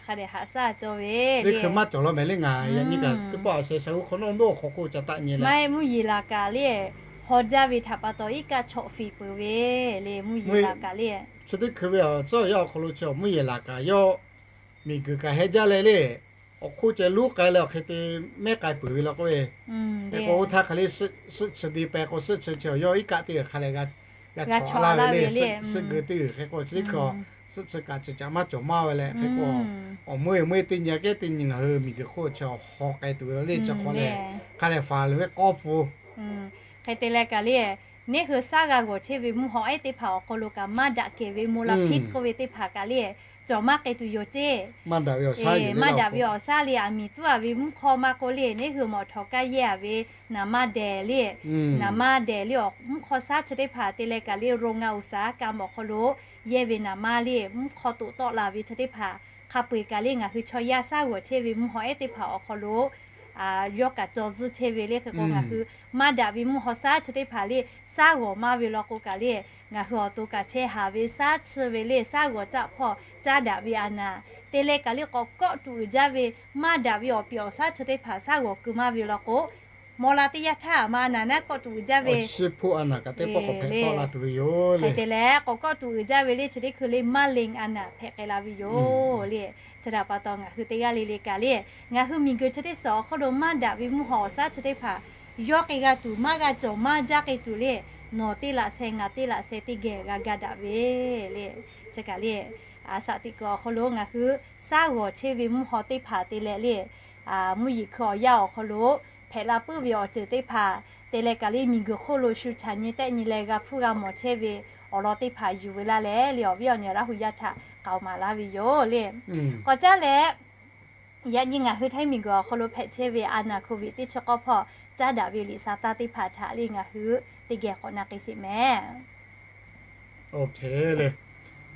teˇ hkui maˇ cawˬ law mehˍ le. Ngaˬ yaꞈ nyi kaꞈ teˇ pawˆ a sheh sha g'uˇ hk'aw nawˉ nawˉ hk'aw k'oˆ ca taˆ nyi leh, mvuhˇ yeˬ laˬ kaꞈ le, haw jaˇ ve htaꞈ pa taw iˉ kaˆ chawꞈ fiˍ peuˬ ve le. Mvuhˇ yeˬ laˬ kaꞈ le, chi teˇ hkui ve a tcuhˉ awˬ yanˇ awˬ hk'aw lo chi mvuhˇ yeˬ laˬ kaꞈ yawˇ miˬguiˬ kaꞈ heh jaˇ leh le, awˬ hk'oˆ ceh luˉ k'ai leh awˬ hk'e te mehˉ k'ai peuˬ ve law k'oˆ ve, hk'e k'o oˇ htaˇ hk'e le suhˆ chi de peh k'o, suhˆ chi chi awˬ yawˇ iˉ kaˆ teˇ g'uiˬ hk'a dehꞈ g'a chawꞈ laˇ ve le. Suhˆ g'uiˬ teˇ g'uiˬ hk'e k'o chi teˇ hkui suhˆ chi kaꞈ cawˬ caꞈ maˇ cawˬ maˇ ve leh, hk'e k'o awˬ meuˇ e meuˇ e teˇ nyi kehˉ teˇ nyi ngaˬ hui miˬguiˬ hk'oˆ chi haw k'ai tuˬ ve law le. Chi hk'aw leh hk'a lehˬ faˍ leuˬ ve k'awˇ pfuhˇ. Hk'e te leh kaꞈ le, neˇ hui shaˉ g'a g'awˬ chehˇ ve mvuhˇ haw ehˉ teˇ hpaˍ awˬ hk'aw lo kaꞈ maˇ daꞈ kehˬ ve molaphiˆ k'oˆ ve teˇ hpaˍ kaꞈ le, cawˬ maˇ k'ai tuˬ yoˬ ceˇ. Maˇ daꞈ ve awˬ shaˉ le, aˬ miˍ tuˉ a ve mvuhˇ hk'aw maˇ k'oˆ le, neˇ hui mawˬ htawˍ kaˇ yehˇ a ve naˍ manˇ dehˬ le, naˍ manˇ dehˬ le awˬ mvuhˇ hk'aw shaˉ chi teˇ hpaˍ te leh kaꞈ le, โรงงานอุตสาหกรรม awˬ hk'aw lo yehˇ ve naˍ manˇ le, mvuhˇ hk'aw toꞈ tawˆ la ve chi teˇ hpaˍ hk'a peu eˬ kaꞈ le, ngaˬ hui chaw yaˇ shaˉ g'awˬ chehˇ ve mvuhˇ haw ehˉ teˇ hpaˍ awˬ hk'aw lo yawˇ kaꞈ caw zuhˇ chehˇ ve le. Hk'e k'o ngaˬ hui maˇ daꞈ ve mvuhˇ haw shaˉ chi teˇ hpaˍ le, shaˉ g'awˬ maˇ ve law k'o kaꞈ le, ngaˬ hui awˬ to kaꞈ chehˇ haˍ ve shaˉ chi ve le, shaˉ g'awˬ caˆ hpawˇ caˇ daꞈ ve a naˍ te leh kaꞈ le, k'awꞈ kawˆ tuˬ uiˍ jaˇ ve maˇ daꞈ ve awˬ piˍ awˬ shaˉ chi teˇ hpaˍ shaˉ g'awˬ keu maˇ ve law k'o, Mawˬ la teˇ yanˇ htaˇ, a ma a naˍ naˉ kawˆ tuˬ uiˍ jaˇ ve, chi hpu a naˍ kaꞈ teˇ pawˆ k'awꞈ hpehꞈ tawˆ la tuˬ ve yoˬ le. Hk'e te leh k'awꞈ kawˆ tuˬ uiˍ jaˇ ve le, chi teˇ hkui le maˇ lehˬ a naˍ hpehꞈ k'ai la ve yoˬ le. Chi htaꞈ pa taw ngaˬ hui teˇ g'aˇ le le kaꞈ le, ngaˬ hui miˬguiˬ chi teˇ suhˍ awˬ hk'oˆ lo maˇ daꞈ ve mvuhˇ haw awˬ shaˉ chi teˇ hpaˍ yawˇ k'ai g'a tuˬ maˇ g'a cawˬ maˇ jaˇ k'ai tuˬ le, nawˬ teˇ laꞈ sheh ngaˬ teˇ laꞈ sheh teˇ geh g'a ga daꞈ ve le. Chi kaꞈ le, a shaꞈ teꞈ kuiˬ awˬ hk'aw lo ngaˬ hui shaˉ g'awˬ chehˇ ve mvuhˇ haw teˇ hpaˍ te leh le, mvuhˇ yeˬ hkui awˬ yanˇ awˬ hk'aw lo hpehꞈ la puiˉ ve awˬ ceuˬ teˇ hpaˍ te leh kaꞈ le, miˬguiˬ hk'oˆ lo shu chaꞈ nyi tehˆ nyi leh g'a hpuˇ g'a mawˬ chehˇ ve awˬ lawn teˇ hpaˍ yuˬ ve laˇ leh le, awˬ viˉ awˬ nyi Laˇ hu yaˇ htaꞈ k'aoˍ maˍ laˇ ve yoˬ le. K'awꞈ caˉ leh, yaꞈ nyi ngaˬ hui Htaiˇ miˬguiˬ awˬ hk'aw lo hpehꞈ chehˇ ve a naˍ hk'oˆ ve teˇ chi k'awˇ hpawˇ caˉ daꞈ ve liꞈ sa taˇ teˇ hpaˍ htaꞈ le ngaˬ hui teˇ geh k'awꞈ na k'ai sheˍ mehˍ.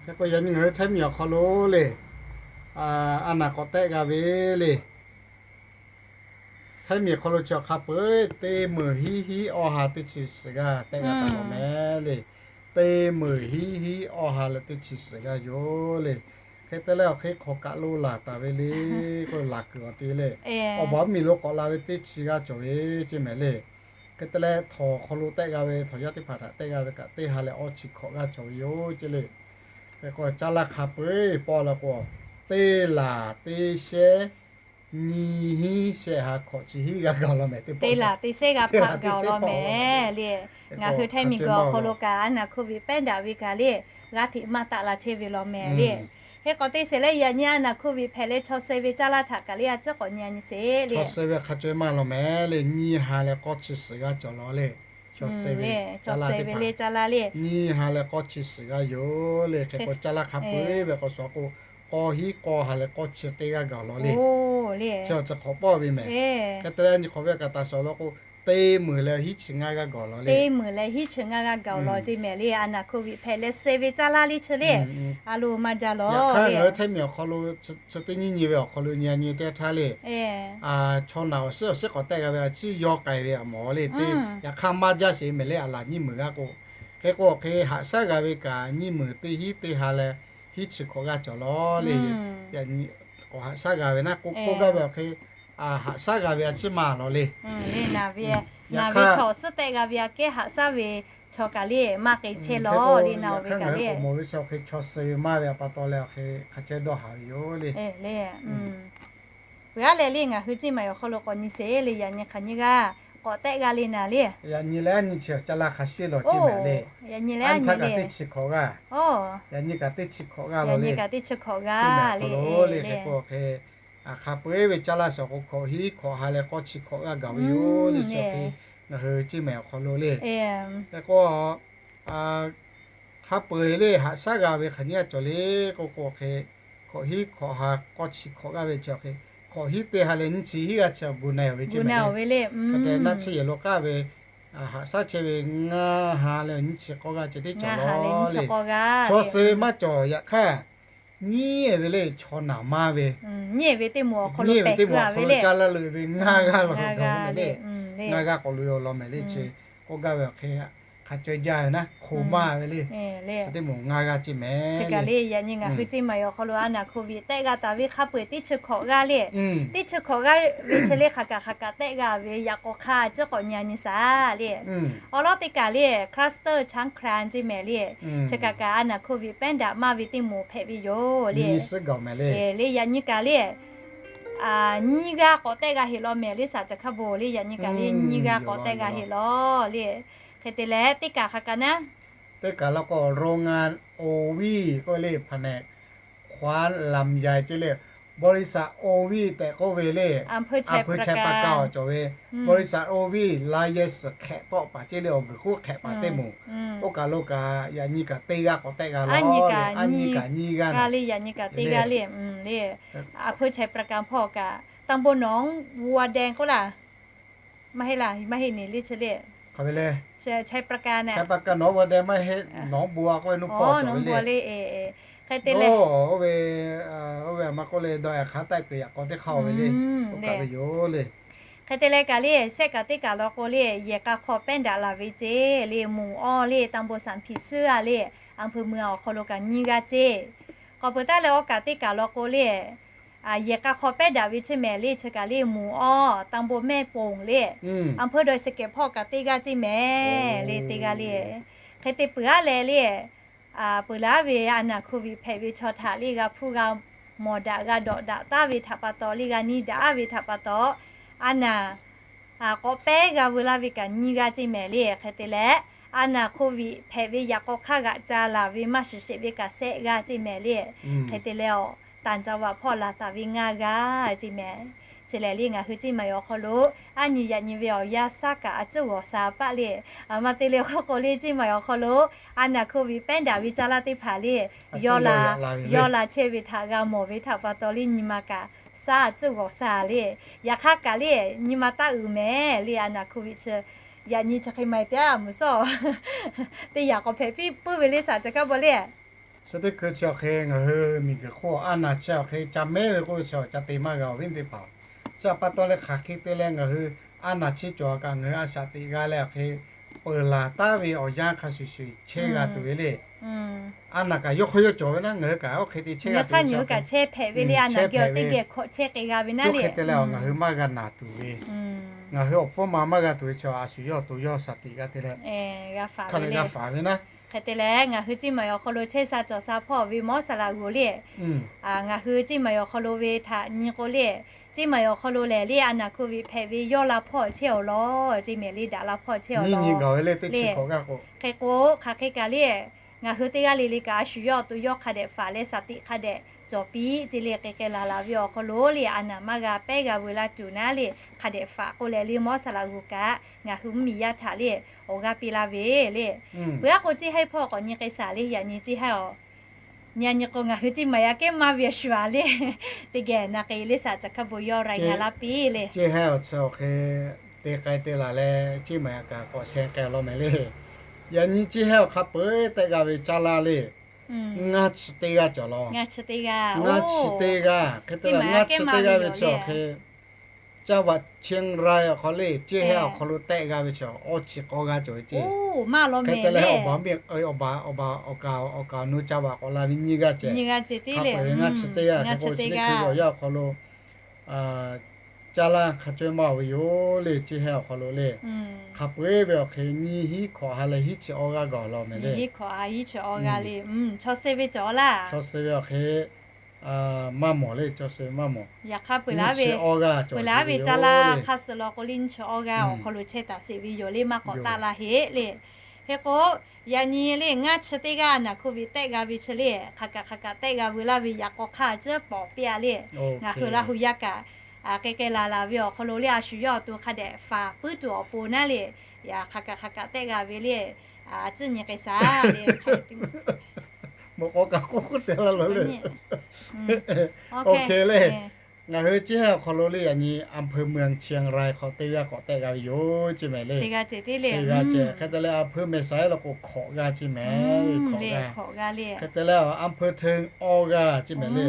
Hk'e k'o yaꞈ nyi ngaˬ hui Htaiˇ miˬ awˬ hk'aw lo le, a naˍ k'awꞈ tehˆ g'a ve le. Htaiˇ miˬ awˬ hk'aw lo chi awˬ hk'a peu-eˬ teˇ meunˍ hiˉ hiˉ awˇ ha teˇ chi suhˍ g'aˇ tehˆ g'a taˍ lawˬ mehˍ le. Teˇ meunˍ hiˉ hiˉ awˇ ha leh teˇ chi suhˍ g'aˇ yoˬ le. Hk'e te leh awˬ hk'e hk'awꞈ kaꞈ lo laˬ taˍ ve le k'o, laˬ kuiˬ awˬ te le. Awˬ baˬ mvuhˇ miˬ lo k'awꞈ la ve teˇ chi g'aˇ cawˬ ve ceˇ mehˍ le. Hk'e te leh htawnˍ awˬ hk'aw lo tehˆ g'a ve, htawnˍ yaˇ teˇ hpaˍ htaꞈ tehˆ g'a ve kaꞈ teˇ ha leh awˇ chi hkawꞈ g'aˇ cawˬ ve yoˬ ceˇ le. Hk'e k'o caˇ laˇ hk'a peu-eˬ paw la k'o, teˇ laˬ teˇ shehˉ nyiˇ hiˉ shehˆ ha hkawꞈ chi hiˉ g'aˇ gaˬ law mehˍ teˇ paw. Teˇ laˬ teˇ shehˉ g'aˇ hpaꞈ gaˬ law mehˍ le. Ngaˬ hui Htaiˇ miˬguiˬ awˬ hk'aw lo kaꞈ a naˍ hk'oˆ ve pehˉ daꞈ ve kaꞈ le, g'aˇ hteꞈ maˇ taˆ la chehˇ ve law mehˍ le. Hk'e k'awꞈ te sheˍ leh yaꞈ nyi a naˍ hk'oˆ ve hpehꞈ leh chaw suh ve caˇ laˇ htaꞈ kaꞈ le a ciˉ k'awꞈ nyi nyi sheˍ le. Chaw suh ve hk'a caweh maˇ law mehˍ le, nyiˇ ha leh k'awˇ chi suhˍ g'aˇ cawˬ law le. Chaw suh ve le caˇ laˇ le, nyiˇ ha leh k'awˇ chi suhˍ g'aˇ yoˬ le. Hk'e k'o caˇ laˇ hk'a peu-eˬ ve k'awꞈ suhˍ k'o, k'awˇ hiˉ k'awˇ ha leh k'awˇ chi teˇ g'aˇ gaˬ law le. Chi awˬ chi hk'awꞈ pawˆ ve mehˍ. Hk'e te leh nyi hk'awꞈ ve kaꞈ taˍ suhˍ law k'o, teˇ meunˍ leh hiˉ chi ngaˇ g'aˇ gaˬ law le. Teˇ meunˍ leh hiˉ chi ngaˇ g'aˇ gaˬ law ceˇ mehˍ le. A naˍ hk'oˆ ve hpehꞈ leh suh ve caˇ laˇ le chi le. A lo maˇ jaˇ law. Yaꞈ hk'aˇ ngaˬ hui Htaiˇ miˬ awˬ hk'aw lo chi teˇ nyiˇ nyi ve awˬ hk'aw lo nyi a nyi teˇ htaˇ le, chaw naˬ awˬ shiˉ awˬ shiˉ k'awꞈ tehˆ g'a ve a ciˉ yawˇ k'ai ve a mawˬ le teˇ. Yaꞈ hk'aˇ maˇ jaˇ sheˍ mehˍ le, a laˬ nyiˇ meunˍ g'aˇ k'o. Hk'e k'o hk'e haꞈ shaˉ g'a ve kaꞈ nyiˇ meunˍ teˇ hiˉ teˇ ha leh hiˉ chi hkawꞈ g'aˇ cawˬ law le. K'awꞈ haꞈ shaˉ g'a ve naˉ k'oˆ k'oˆ gaˇ ve awˬ hk'e, haꞈ shaˉ g'a ve a ciˉ maˇ law le. Yaꞈ hk'aˇ chaw awˬ suhˉ tehˆ g'a ve aꞈ kehˉ haꞈ shaˉ ve chaw kaꞈ le maˇ k'ai chehˇ law le. Naˬ ve kaꞈ le mawˬ ve chaw hk'e chaw suh ve maˇ ve a pa taw leh awˬ hk'e hk'a caweh dawˇ haˍ ve yoˬ le. Peuˬ aˉ leh le ngaˬ hui ceˇ maˬ awˬ hk'aw lo k'awꞈ nyi sheˍ le. Yaꞈ nyi hk'aˬ nyiˇ g'aˇ k'awꞈ tehˆ g'a le naˍ le. Yaꞈ nyi leh a nyi chi caˇ laˇ hk'a shuˍ law ceˇ mehˍ le. Yaꞈ nyi leh a nyi kaꞈ teˇ chi hkawꞈ g'aˇ, yaꞈ nyi kaꞈ teˇ chi hkawꞈ g'aˇ law le. Teˇ chi hkawꞈ g'aˇ le. Hk'e k'o hk'e, hk'a peu-eˬ ve caˇ laˇ suhˍ k'o hkawꞈ hiˉ hkawꞈ ha leh k'awˇ chi hkawꞈ g'aˇ gaˬ ve yoˬ le. Chi hk'e ngaˬ hui ceˇ mehˍ awˬ hk'aw lo le. Hk'e k'o hk'a peu-eˬ le haꞈ shaˉ g'a ve hk'aˬ nyiˇ g'aˇ cawˬ le k'oˆ k'o hk'e, hkawꞈ hiˉ hkawꞈ ha k'awˇ chi hkawꞈ g'aˇ ve chi hk'e, hkawꞈ hiˉ teˇ ha leh nyiˇ chi hiˉ g'aˇ chi awˬ gu na-e ve ceˇ mehˍ le. Hk'e te naˆ tsuhˇ yehˬ lo k'aˇ ve haꞈ shaˉ chehˇ ve ngaˇ ha leh nyiˇ chi k'awˇ g'aˇ chi teˇ cawˬ law le. Chaw suh ve maˇ cawˬ. Yaꞈ hk'aˇ nyiˇ ve le chaw naˬ maˇ ve, nyiˇ ve teˇ moˍ awˬ hk'aw lo caˇ laˇ lo ve ngaˇ g'aˇ law gaˬ ve le. Ngaˇ g'aˇ k'awꞈ lo ve awˬ lawn mehˍ le. Chi k'oˆ gaˇ ve awˬ hk'e hk'a caweh jaˇ ve naˉ hk'oˆ maˇ ve le. Chi teˇ moˍ ngaˇ g'aˇ ceˇ mehˍ. Chi kaꞈ le yaꞈ nyi ngaˬ hui ceˇ maˬ awˬ hk'aw lo a naˍ hk'oˆ ve tehˆ g'a taˍ ve hk'a peu-eˬ teˇ chi hkawꞈ g'aˇ le. Teˇ chi hkawꞈ g'aˇ ve chi le hk'aˬ kaꞈ hk'aˬ kaꞈ tehˆ g'a ve yaꞈ k'aw hk'a ciˉ k'awꞈ nyi nyi shaˍ le. Awˬ lawn teˇ kaˬ le cluster chaꞈ hk'a ceˇ mehˍ le. Chi kaꞈ kaꞈ a naˍ hk'oˆ ve pehˉ daꞈ maˇ ve teˇ moˍ hpehꞈ ve yoˬ le. Le yaꞈ nyi kaꞈ le nyiˇ g'aˇ k'awꞈ tehˆ g'a heˆ law mehˍ le. Saˍ ca hk'a bon le yaꞈ nyi kaꞈ le nyiˇ g'aˇ k'awꞈ tehˆ g'a heˆ law le. Hk'e te leh teˇ kaˬ hk'aˬ kaꞈ naˉ, teˇ kaˬ law k'o โรงงาน โอวี k'oˆ ve le แผนก คว้านลำไย ceˇ le. บริษัท โอวี tehꞈ k'oˆ ve le, อำเภอชัยปราการ awˬ cawˬ ve บริษัท โอวี ลายเซ็น hk'ehꞈ tawˆ paˍ ceˇ le, awˬ guiˬ k'oˆ hk'ehꞈ paˍ teˇ moˍ. Oˇ kaˬ lo kaꞈ yaꞈ nyi kaꞈ teˇ g'aˇ k'awꞈ tehˆ g'a law le. Aˉ nyi kaꞈ nyiˇ g'aˇ le, yaꞈ nyi kaꞈ teˇ g'aˇ le. อำเภอชัยปราการ hpawˇ kaꞈ ตำบลหนองบัวแดง k'oˆ laˇ. Maˇ heˆ laˇ, maˇ heˆ neˬ le chi le. Hk'aˬ ve le, ชัยปราการ naˍ, หนองบัวแดง maˇ heˆ, หนองบัว k'oˆ ve naˉ hpawˇ cawˬ ve le. Oˇ ve, oˇ ve a ma k'oˆ le dawˇ ehˍ hk'a taˆ kuiˬ yaꞈ k'aw teˇ hk'aˇ oˇ ve le. Oˇ kaˬ ve yoˬ le. Hk'e te leh kaꞈ le sehˆ kaꞈ teˇ kaˬ law k'o le yehˬ k'a hk'aw pehˉ daꞈ laˬ ve ceˇ le. Moˍ awˇ le ตำบลสามผีเสื้อ le, อำเภอเมือง awˬ hk'aw lo kaꞈ nyiˇ g'aˇ ceˇ. K'awꞈ peuˬ taˉ leh awˇ kaˬ teˇ kaˬ law k'o le yehˬ k'a hk'aw pehˉ daꞈ ve chi mehˍ le, chi kaꞈ le หมู่อ้อ ตำบลแม่โป่ง le, อำเภอดอยสะเก็ด hpawˇ kaꞈ teˇ g'aˇ ceˇ mehˍ le, teˇ g'aˇ le. Hk'e te peuˬ aˉ leh le, peuˬ laˬ ve a naˬ โควิด hpehꞈ ve chaw htaꞈ le g'a hpuˇ g'a mawˬ daꞈ g'a dawꞈ daꞈ taˉ ve htaꞈ pa taw le, g'a nyi daꞈ aˉ ve htaꞈ pa taw, a naˬ k'awꞈ pehˉ g'a veu laˇ ve kaꞈ nyiˇ g'aˇ ceˇ mehˍ le. Hk'e te leh, a naˬ โควิด hpehꞈ ve yaꞈ k'aw hk'aˇ g'aꞈ ca laˬ ve maˇ shiˍ sheˍ ve kaꞈ shehˆ g'aˇ ceˇ mehˍ le. Hk'e te leh, awˬ ต่างจังหวัด hpawˇ laˬ taˍ ve ngaˇ g'aˇ ceˇ mehˍ. Chi lehˬ le, ngaˬ hui ceˇ maˬ awˬ hk'aw lo aˉ nyi yaꞈ nyi ve awˬ yanˇ shaˉ kaꞈ a cuˉ g'awˬ sha paˆ le. A ma te le k'oˆ k'o le, ceˇ maˬ awˬ hk'aw lo a naˬ โควิด pehˉ daꞈ ve caˇ laˇ teˇ hpaˍ le, yawˇ la, yawˇ la chehˇ ve htaꞈ g'a mawˬ ve htaꞈ pa taw le, nyi ma kaꞈ shaˉ a cuˉ g'awˬ sha le. Yaꞈ hk'aˇ kaꞈ le, nyi ma taˇ uiˍ mehˍ le, a naˬ โควิด chi yaꞈ nyi chi hk'e ma e teˇ aˉ mvuhˬ sawˉ teˇ yaꞈ k'awꞈ hpehꞈ piˇ puiˉ ve le, shaˍ ca kaˇ baw le. Chi teˇ hkui chi awˬ hk'e ngaˬ hui miˬguiˬ hk'oˆ a naˬ chi awˬ hk'e ca mehˉ ve k'oˆ ve chi ca te maˇ g'a awˬ viˉ teˇ hpaˍ. Chi pa taw leh hk'aˬ hk'e te leh ngaˬ hui a naˬ chi cawˬ kaꞈ ngaˬ hui a shaꞈ teꞈ g'a leh awˬ hk'e peuˬ laˬ taˉ ve awˬ yanˇ hk'a shuˍ shuˍ chehˇ g'a tuˬ ve le. A naˬ kaꞈ yawˇ hk'aw yawˇ cawˬ ve naˉ, ngaˬ hui kaꞈ oˇ hk'e te chehˇ g'a tuˬ ve, chehˇ hpehꞈ ve le, a naˬ geh awˬ teˇ geh hkawꞈ chehˇ k'ai g'a ve naˉ le. Hk'e te leh ngaˬ hui maˇ g'a naˬ tuˬ ve, ngaˬ hui awˬ pfuhˇ ma maˇ g'a tuˬ ve chi a shu yawˇ awˬ to yawˇ shaˍ tiꞈ g'a te leh, hk'a leh g'a faˍ ve naˉ. Hk'e te leh ngaˬ hui ceˇ maˬ awˬ hk'aw lo chehˇ sha cawˬ sha hpawˇ ve mawˇ saˍ laꞈ g'oˍ le, ngaˬ hui ceˇ maˬ awˬ hk'aw lo ve htaꞈ nyi k'o le, ceˇ maˬ awˬ hk'aw lo lehˬ le a naˬ โควิด hpehꞈ ve yawˇ la hpawˇ chehˇ awˬ lawn ceˇ mehˍ le, daꞈ la hpawˇ chehˇ awˬ lawn le. Hk'e k'o hk'aˬ hk'e kaꞈ le, ngaˬ hui teˇ g'aˇ le le kaꞈ a shu yawˇ awˬ to yawˇ hk'a dehꞈ faˍ leh shaˍ tiꞈ hk'a dehꞈ cawˬ piˇ ceˇ le. Hk'e k'ai laˬ laˬ ve awˬ hk'aw lo le a naˬ maˇ g'a pehˉ g'a veu la tuˬ naˉ le, hk'a dehꞈ faˍ k'oˆ leh le mawˇ saˍ laꞈ g'oˍ kaꞈ ngaˬ hui mvuhˇmiˬ yaˇ htaꞈ le awˬ g'aˇ piˇ laˇ ve le. Peuˬ aˉ k'o ceˇ haiˉ hpawˇ k'awꞈ nyi k'ai shaˍ le, yaꞈ nyi ceˇ haiˉ awˬ nyi a nyi k'o ngaˬ hui ceˇ maˬ yaˇ kehˉ maˇ ve a shu a le, teˇ geh na k'ai le, shaˍ ca hkaˇ bon yawˇ รายงาน laˇ piˇ le. Ceˇ haiˉ awˬ chi awˬ hk'e te k'ai te laˬ leh ceˇ maˬ yaˇ kaꞈ k'awꞈ sheh k'ai law mehˍ le. Yaꞈ nyi ceˇ haiˉ awˬ hk'a peu-eˬ tehˆ g'a ve caˇ laˇ le, ngaˇ chi teˇ g'aˇ cawˬ law. Ngaˇ chi teˇ g'aˇ. Hk'e te leh ngaˇ chi teˇ g'aˇ ve chi awˬ hk'e จังหวัดเชียงราย awˬ hk'aw le, ceˇ haiˉ awˬ hk'aw lo tehˆ g'a ve chi awˬ chi k'awˇ g'aˇ cawˬ ve ceˇ. Hk'e te leh awˬ baˬ awˬ baˬ awˬ kaˍ awˬ kaˍ awˬ nu จังหวัด k'awꞈ la ve nyiˇ g'aˇ ceh. Ngaˇ chi teˇ g'aˇ. Hk'e k'o chi teˇ hkui ve awˬ yanˇ awˬ hk'aw lo caˇ laˇ hk'a cawehˇ maˇ ve yoˬ le, ceˇ haiˉ awˬ hk'aw lo le. Hk'a peu-eˬ ve awˬ hk'e nyiˇ hinˉ hkawꞈ ha leh hiˉ chi awˇ g'aˇ gaˬ law mehˍ le. Chaw suh ve cawˬ laˇ. Chaw suh ve awˬ hk'e maˇ mawˬ le, chaw suh ve maˇ mawˬ. Yaꞈ hk'aˇ peuˬ laˉ ve caˇ laˇ hk'a suh law k'o le, nyiˇ chi awˇ g'aˇ awˬ hk'aw lo chehˇ taˍ sheˍ ve yoˬ le, maˇ k'awꞈ taˆ la heˆ le. Hk'e k'o, yaꞈ nyi le ngaˇ chi teˇ g'aˇ a naˬ โควิด tehˆ g'a ve chi le, hk'aˬ kaꞈ hk'aˬ kaꞈ tehˆ g'a veu laˇ ve yaꞈ k'aw hk'aˇ a ciˉ pawˍ piˇ a le. Ngaˬ hui Laˇ hu yaˇ kaꞈ k'ai k'ai laˬ laˬ ve awˬ hk'aw lo le a shu yawˇ awˬ to hk'a dehꞈ faˍ puiˉ tuˬ awˬ pon naˉ le, yaꞈ hk'aˬ kaꞈ hk'aˬ kaꞈ tehˆ g'a ve le, a ciˉ nyi k'ai shaˍ le. Mawꞈ k'aw kaꞈ k'oˆ k'oˆ te la lo le. Oˇ hk'e le, ngaˬ hui ceˇ haiˉ awˬ hk'aw lo le yaꞈ nyi อำเภอเมืองเชียงราย hk'aw teˇ g'aˇ k'awꞈ tehˆ g'a ve yoˬ ceˇ mehˍ le. Teˇ g'aˇ ceh. Hk'e te leh อำเภอแม่สาย law k'o hkawꞈ g'aˇ ceˇ mehˍ le. Hk'e te leh awˬ อำเภอเทิง awˇ g'aˇ ceˇ mehˍ le.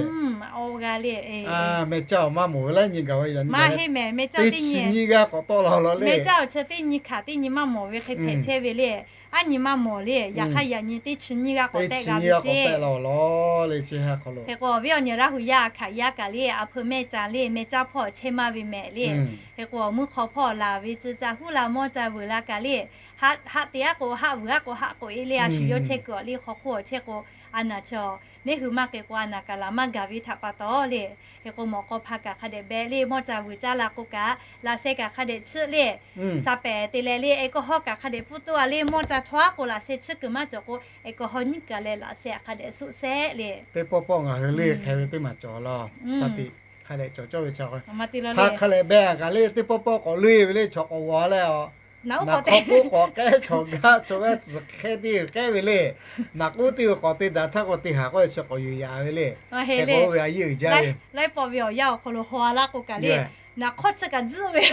Mehˇ caˇ awˬ maˇ mawˬ ve laiˉ nyi gaˬ ve yaꞈ nyi teˇ chi nyiˇ g'aˇ k'awꞈ tawˆ la law le. Mehˇ caˇ awˬ chi teˇ nyi hkanˍ teˇ nyi maˇ mawˬ ve hk'e hpehꞈ chehˇ ve le. Aˉ nyi maˇ mawˬ le, yaꞈ hk'aˇ yaꞈ nyi teˇ chi nyiˇ g'aˇ k'awꞈ tehˆ g'a ve ceˇ. Hk'e k'o awˬ viˉ awˬ nyi Laˇ hu yaˇ hkanˍ yaˇ kaꞈ le, อำเภอแม่สาย le, mehˇ caˇ hpawˇ chehˇ maˇ ve mehˍ le. Hk'e k'o awˬ meuˇ hk'aw hpawˇ laˬ ve tcuh ca huˉ la mawˇ ca vuiˬ la kaꞈ le, haˆ te aˉ k'o haˆ vuiˬ aˉ k'o haˆ k'oꞈ e le a shu yawˇ chehˇ kuiˬ awˬ le hk'aw hk'oˆ awˬ chehˇ k'o, a naˬ chi awˬ neˇ hui maˇ k'ai k'o a naˬ kaꞈ laˬ maˇ gaˬ ve htaꞈ pa taw le. Hk'e k'o mawꞈ k'aw hpa kaꞈ hk'a dehꞈ beh le, mawˇ ca vuiˬ caˇ la k'o kaꞈ laꞈ sheh kaꞈ hk'a dehꞈ chiˆ le. Sa pehˍ te leh le แอลกอฮอล์ kaꞈ hk'a dehꞈ pfuhˇ toˇ a le, mawˇ ca htaw aˉ k'o laꞈ sheh chiˆ kuiˬ maˇ cawˬ k'o แอลกอฮอล์ nyiˉ kaˬ leh laꞈ sheh hk'a dehꞈ suˆ shehˆ le. Teˇ pawˆ pawˆ ngaˬ hui le hk'e ve teˇ maˬ cawˬ law. Shaˍ tiꞈ hk'a dehꞈ cawˬ cawˇ ve chi hk'a leh beh a kaꞈ le teˇ pawˆ pawˆ k'awꞈ le ve le, chaw k'awꞈ g'aw leh a, naˬ k'awꞈ k'oˆ k'awꞈ k'ehˉ, chaw gaˇ chaw g'aˇ tcuhˬ hk'ehˇ teˇ g'uiˬ k'ehˉ ve le. Naˬ k'oˆ teˇ g'uiˬ k'awꞈ te daꞈ htaˇ k'o te haˍ k'oˆ leh chi k'awꞈ yuˬ yaꞈ ve le. Hk'e k'o ve a yeˇ uiˍ jaˇ ve laiˉ paw ve awˬ yanˇ awˬ hk'aw lo haw a laˇ k'o kaꞈ le, naˬ hk'awˇ chi kaꞈ tzuhˆ ve,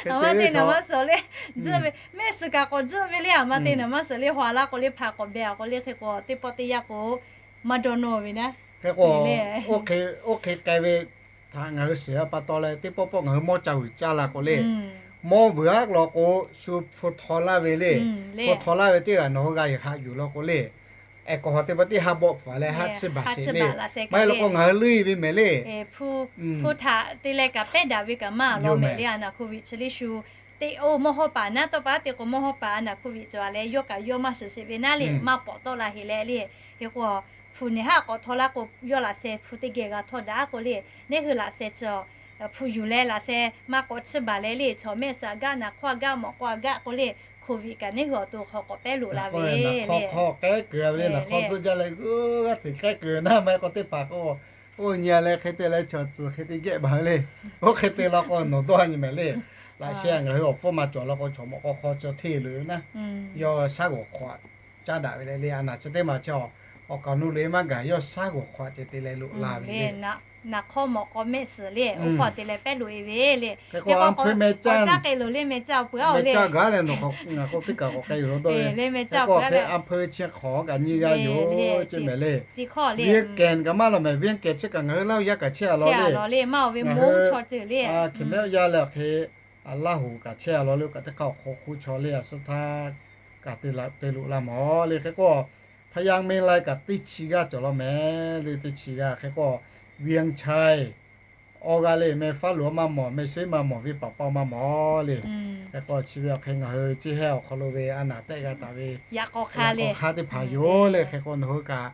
a ma te naˬ maˇ suhˍ le, tzuhˆ ve mehˆ suhˍ kaꞈ k'awꞈ tzuhˆ ve le, a ma te naˬ maˇ suhˍ le, haw a laˇ k'o le hpaˍ k'awꞈ beh a k'o le, hk'e k'o teˇ pawˆ teˇ yanˇ k'o maˇ dawˇ nawˇ ve naˉ. Hk'e k'o oˇ hk'e k'ai ve htaꞈ ngaˬ hui shiˍ a pa taw leh teˇ pawˆ pawˆ ngaˬ hui mawˇ ca vuiˬ caˇ la k'o le, mawˇ vuiˬ aˉ law k'o shu hpu htaw laˇ ve le. Hpu htaw laˇ ve teˇ g'aˇ nawˬ hui g'a haꞈ yuˬ law k'o le, Aˬ kawꞈ hawˬ teˇ pa teˇ ha bawˆ hpaˍ leh ha chiˇ baˬ sheˍ le. Maˇ heˆ law k'o ngaˬ hui leuˇ ve mehˍ le. Hpu htaꞈ te leh kaꞈ pehˉ daꞈ ve kaꞈ maˇ lawˬ mehˍ le. A naˬ hk'oˆ ve chi le shu teˇ oˇ mawˇ hawˉ paˍ naˉ tawˇ pa te k'o mawˇ hawˉ paˍ a naˬ hk'oˆ ve cawˬ leh yawˇ kaꞈ yawˇ maˇ shiˍ sheˍ ve naˉ le, maˇ pawˍ tawˆ la heˍ leh le. Hk'e k'o, hpu nehˬ haˉ k'awꞈ htaw laˇ k'o yawˇ laꞈ sheh hpu teˇ geh g'a htawˇ daꞈ k'o le, neˇ hui laꞈ sheh chi hpu yuˬ leh laꞈ sheh maˇ k'awꞈ chiˇ baˬ leh le, chaw mehˆ suhˍ a gaˆ, naˍ hk'awˇ a gaˆ, mawꞈ k'aw a gaˆ k'o le, hk'oˆ viꞈ kaꞈ neˇ hui awˬ to hk'aw k'awꞈ pehˉ loꞈ la ve le. Naˍ hk'awˇ k'ehˉ kuiˬ ve le, naˍ hk'awˇ tcuhˇ jaˇ leh g'uˇ g'aˇ hteꞈ k'ehˉ kuiˬ naˉ maˇ heˆ k'o teˇ hpaˍ k'o, oˇ nyi leh hk'e te leh chaw tcuh hk'e te gehˆ baˬ ve le. Oˇ hk'e te law k'o nawˬ dawˇ nyi mehˍ le. Laꞈ sheh ngaˬ hui awˬ pfuhˇ ma cawˬ law k'o chaw mawꞈ k'aw hk'aw cawˬ hteˇ loꞈ ve naˉ, yawˇ shaˉ g'awˬ hk'awꞈ caˉ daꞈ ve le le. A naˬ chi teˇ maˬ chi awˬ kaˍ awˬ nu loꞈ e maˇ gaˬ, yawˇ shaˉ g'awˬ hk'awꞈ ceh te leh loꞈ la ve le. Naˍ hk'awˇ mawꞈ k'aw mehˆ suhˍ le, oˇ hk'aw te leh pehˉ loꞈ e ve le. Hk'e k'o a hpeuˇ meh caˇ k'ai loˬ le, meh caˇ peuˬ a le, meh caˇ gaˬ leh nawˬ hk'aw ngaˬ k'o teˇ kaˬ k'awꞈ k'ai yuˬ lo dawˇ ve. Hk'e k'o hk'e a hpeuˇ chi hk'awꞈ kaꞈ nyi g'a yoˬ ce mehˍ le. Viˉ kehˬ kaꞈ maˇ lawˬ mehˍ, viˉ kehˬ chi kaꞈ ngaˬ hui Laˇ huˍ yaˇ kaꞈ chehˇ a law le. Ngaˬ hui a hk'e mehˆ yaˇ leh hk'e Laˇ huˍ kaꞈ chehˇ a law le, kaꞈ teˇ hk'a awˬ hk'aw hk'oˆ chaw le a suh htaˇ kaꞈ te loꞈ la mawˬ le. Hk'e k'o พะเยา แม่สาย kaꞈ teˇ chi g'aˇ cawˬ law mehˍ le, teˇ chi g'aˇ. Hk'e k'o เวียงชัย awˬ g'aˇ le, meh faˉ loꞈ maˇ mawˬ, meh suiˉ maˇ mawˬ, venˇ paˍ paˇ maˇ mawˬ le. Hk'e k'o chi ve awˬ hk'e ngaˬ hui ciˇ hehˇ awˬ hk'aw lo ve a naˬ tehˆ g'a taˍ ve yaꞈ k'aw hk'aˇ le. Hk'e k'o nawˬ hui kaꞈ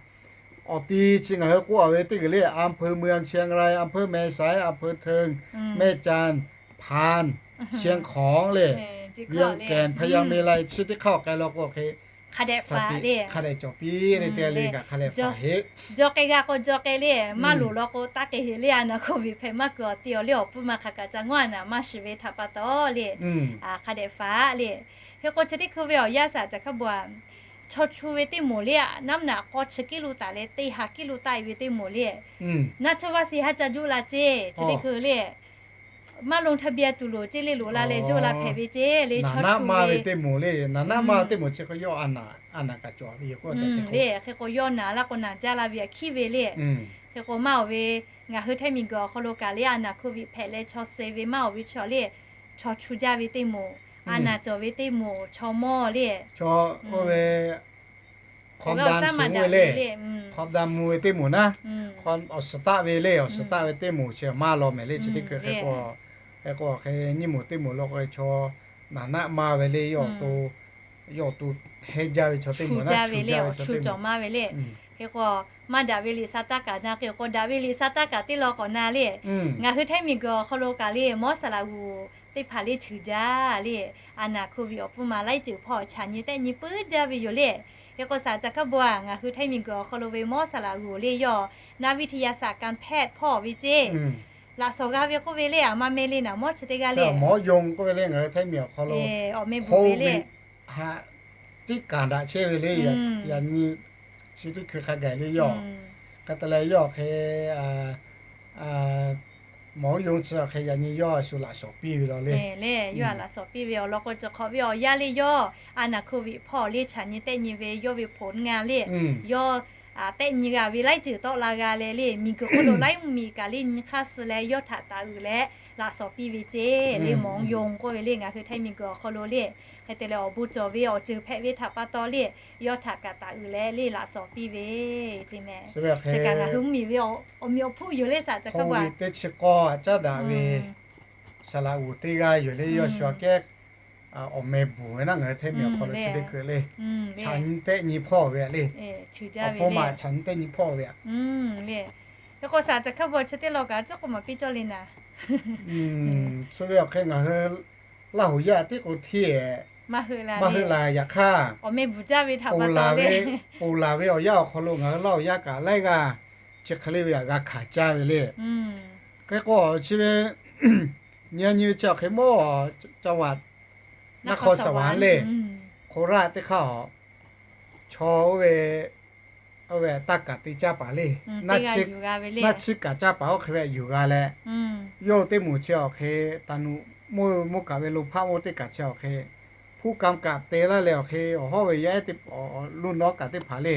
awˬ ti chi ngaˬ hui k'oˆ a ve teˇ g'uiˬ le, อำเภอเมืองเชียงราย อำเภอแม่สาย อำเภอเทิง แม่จันทร์ พาน เชียงของ le, เวียงแก่น พะเยา แม่สาย chi teˇ hk'aˇ awˬ k'ai law k'o hk'e hk'a dehꞈ cawˬ piˇ le, teˇ g'aˇ le kaꞈ hk'a dehꞈ faˍ heˆ. Jaw k'ai g'a k'o jaw k'ai le, maˇ loˍ law k'o taˇ k'ai heˍ le. A naˬ hk'oˆ ve hpehꞈ maˇ kuiˬ awˬ te awˬ le awˬ pfuhˇ ma hk'aˬ kaꞈ ca ngawˇ a naˬ maˇ shiˍ ve htaꞈ pa taw le, hk'a dehꞈ faˍ le. Hk'e k'o chi teˇ hkui ve awˬ yaˇ shaˍ caˬ hkaˇ bvuhꞈ a, chaw chu ve teˇ moˍ le, naˉ mvuhˇ naꞈ k'aw chi kiˉ lo taˍ leh teˇ ha kiˉ lo taˆ e ve teˇ moˍ le, naˇ tsuhˇ vaˇ shi haˉ ca juˆ la ceˇ. Chi teˇ hkui le maˇ ลงทะเบียน tuˬ loˍ ceˇ le, loꞈ la leh juˆ la hpehꞈ ve ceˇ le. Chaw naˉ maˇ ve teˇ moˍ le, naˉ naˉ maˇ teˇ moˍ chi k'o yawˇ a naˬ kaꞈ cawˬ ve yoˬ k'o le. Hk'e k'o yawˇ naˬ laˇ k'o naˬ jaˇ la ve aꞈ hkiˉ ve le. Hk'e k'o maˇ oˬ ve, ngaˬ hui htaiˇ miˬ guiˬ awˬ hk'aw lo kaꞈ le a naˬ hk'oˆ ve hpehꞈ leh chaw suh ve maˇ oˬ ve chaw le, chaw chu jaˇ ve teˇ moˍ, a naˬ cawˬ ve teˇ moˍ, chaw mawˇ le, oˇ ve hk'awꞈ da mvuh ve le, hk'awꞈ da mvuh ve teˇ moˍ naˉ, awˬ suhˍ taˆ ve le, awˬ suhˍ taˆ ve teˇ moˍ chi maˇ law mehˍ le. Chi teˇ hkui hk'e k'o, hk'e k'o hk'e nyiˇ moˍ teˇ moˍ law k'o chaw naˬ naˉ maˇ ve le, yawˇ awˬ to, yawˇ awˬ to hehnˇ jaˇ ve chaw teˇ moˍ naˉ, chu jaˇ ve chaw teˇ moˍ maˇ ve le. Hk'e k'o maˇ daꞈ ve liꞈ sha taˇ kaꞈ na, hk'e k'o daꞈ ve liꞈ sha taˇ kaꞈ teˇ law k'awꞈ na le. Ngaˬ hui htaiˇ miˬ guiˬ awˬ hk'aw lo kaꞈ le mawˇ saˍ laꞈ g'uˬ teˇ hpaˍ le cheuˬ jaˇ le. A naˬ hk'oˆ ve awˬ pfuhˇ ma laiˉ ceuˬ hpawˇ chaꞈ nyi tehˆ nyi puiˉ jaˇ ve yoˬ le. Hk'e k'o shaˍ caˬ hkaˇ bvuhꞈ a, ngaˬ hui htaiˇ miˬ guiˬ awˬ hk'aw lo ve mawˇ saˍ laꞈ g'uˬ le yawˇ นักวิทยาศาสตร์การแพทย์ hpawˇ ve ceˇ. Laꞈ shawnˍ g'a ve k'oˆ ve le, a maˇ meh le naˬ mawˇ chi teˇ g'aˇ le, mawˇ yonˍ k'oˆ ve le, ngaˬ hui htaiˇ miˬ awˬ hk'aw lo awˬ meh bvuhꞈ ve le, ha tiˉ kaˍ daꞈ chehˇ ve le. Yaꞈ nyi chi teˇ hkui hk'a gaˬ le yawˇ, hk'e te leh yawˇ hk'e mawˇ yonˍ chi hk'e yaꞈ nyi yawˇ shu laꞈ shawnˍ piˇ ve law le. Yawˇ a laꞈ shawnˍ piˇ ve awˬ lawn k'o, chi hk'awꞈ ve awˬ yaˇ le yawˇ a naˬ hk'oˆ ve hpawˇ le chaꞈ nyi tehˆ nyi ve yawˇ ve hpoꞈ ngaˇ le, yawˇ tehˆ nyi g'a ve laiˉ ceuˬ tawˆ la g'a leh le, miˬ guiˬ hk'oˆ lo laiˉ mvuhˇ miˬ kaꞈ le nyi hk'aˇ suh leh yawˇ htaꞈ taˍ uiˍ leh laꞈ shawnˍ piˇ ve ceˇ le. Mawˇ yonˍ k'oˆ ve le, ngaˬ hui htaiˇ miˬ guiˬ awˬ hk'aw lo le, hk'e te leh awˬ bon cawˬ ve awˬ ceuˬ hpehꞈ ve htaꞈ pa taw le, yawˇ htaꞈ kaꞈ taˍ uiˍ leh le laꞈ shawnˍ piˇ ve ceˇ meh. Chi kaꞈ ngaˬ hui mvuhˇ miˬ ve awˬ miˬ awˬ hpfuhˇ yoˬ le shaˍ caˬ hkaˇ bvuhꞈ a, teˇ chi k'awˇ caˉ daꞈ ve saˍ laꞈ g'uˬ teˇ g'aˇ yoˬ le. Yawˇ shu aꞈ kehˉ awˬ meh bvuhˬ ve naˉ, ngaˬ hui htaiˇ miˬ awˬ hk'aw lo chi teˇ hkui le, chaꞈ nyi tehˆ nyi hpawˇ ve le, awˬ hpfuhˇ ma chaꞈ nyi tehˆ nyi hpawˇ ve a le. Hk'e k'o shaˍ caˬ hkaˇ bvuhꞈ chi teˇ law kaꞈ cuˉ k'o maˍ piˇ cawˇ le naˍ. Chi ve awˬ hk'e ngaˬ hui Laˇ huˍ yaˇ teˇ k'o hteˇ maˇ heuˆ la. Yaꞈ hk'aˇ, awˬ meh bvuhˬ jaˇ ve htaꞈ pa taw le, ponˬ laˬ ve awˬ yanˇ awˬ hk'aw lo ngaˬ hui Laˇ huˍ yaˇ kaꞈ laiˉ g'aˇ chi hk'e le ve htaꞈ g'a hkanˍ caˇ ve le. Hk'e k'o chi ve nyi nyi ve chi awˬ hk'e mawˇ จังหวัดนครสวรรค์ le, Hk'o raˇ teˇ hk'aˇ a, chaw oˇ ve oˇ ve taˇ kaˍ te caˇ paˍ le, naˇ chiˇ kaˍ caˇ paˍ oˇ hk'e ve yuˬ g'a leh, yawˇ teˇ moˍ chi awˬ hk'e taˍ nuꞈ mawˇ mawˇ kaꞈ ve lo hpaˆ mawˇ teˇ kaˬ chi awˬ hk'e, hpu kam kaꞈ te laˇ leh awˬ hk'e awˬ hawˉ ve yaˇ ehˉ teˇ, awˬ loˇ nawˉ kaꞈ teˇ hpaˍ le,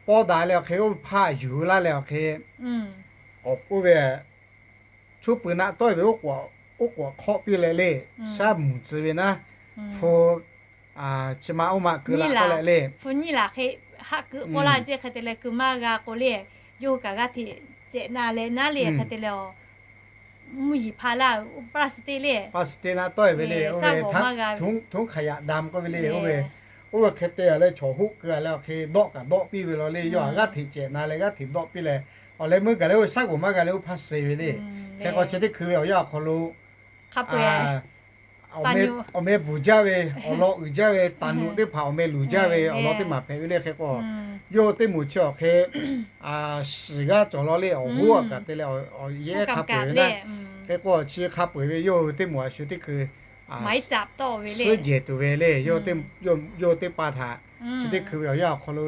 pawˇ daꞈ leh awˬ hk'e oˇ ve hpaˆ yuˬ laˇ leh awˬ hk'e, oˇ ve chuˇ pui naˆ tawˆ ve oˉ k'oꞈ hk'awˆ piˇ leh le, shaˉ mvuhˬ tcuh ve naˉ, hpu chi ma oˇ ma keu la k'oˆ leh le, hpu nyiˇ laˬ hk'e haˆ keu k'oˆ laˇ ceˇ hk'e te leh keu maˇ g'a k'o le, yawˇ hui kaꞈ g'aˇ hteꞈ cehꞈ na leh naˉ le hk'e te leh a, mvuhˇ yeˬ hpaˇ laˇ, plastic le, plastic na tawˆ-e ve le, oˇ ve ถุงขยะดำ k'oˆ ve le, oˇ ve, oˇ ve hk'e te a leh chaw hoˆ keu a leh awˬ hk'e dawˆ kaꞈ dawˆ piˇ ve law le, yawˇ a g'aˇ hteꞈ cehꞈ na leh g'aˇ hteꞈ dawˆ piˇ leh, awˬ leh meuˇ gaˬ leh oˇ ve shaˉ g'oˍ maˇ g'a leh oˇ hpaˇ suh ve le. Hk'e k'o chi teˇ hkui ve awˬ yanˇ awˬ hk'aw lo awˬ meh bvuhˬ jaˇ ve, awˬ lawn uiˍ jaˇ ve, taˍ nuꞈ teˇ hpaˍ awˬ meh luˬ jaˇ ve awˬ lawn teˇ maˬ hpehꞈ ve le. Hk'e k'o, yawˇ hui teˇ moˍ chi awˬ hk'e shiˍ g'aˇ cawˬ law le, awˬ hoˉ a kaꞈ te leh awˬ yehˉ hk'a peu-eˬ ve naˉ. Hk'e k'o chi hk'a peu-eˬ ve yawˇ hui teˇ moˍ a shu teˇ hkui suhˉ jehˬ tuˬ ve le. Yawˇ hui teˇ pa htaꞈ chi teˇ hkui ve awˬ yanˇ awˬ hk'aw lo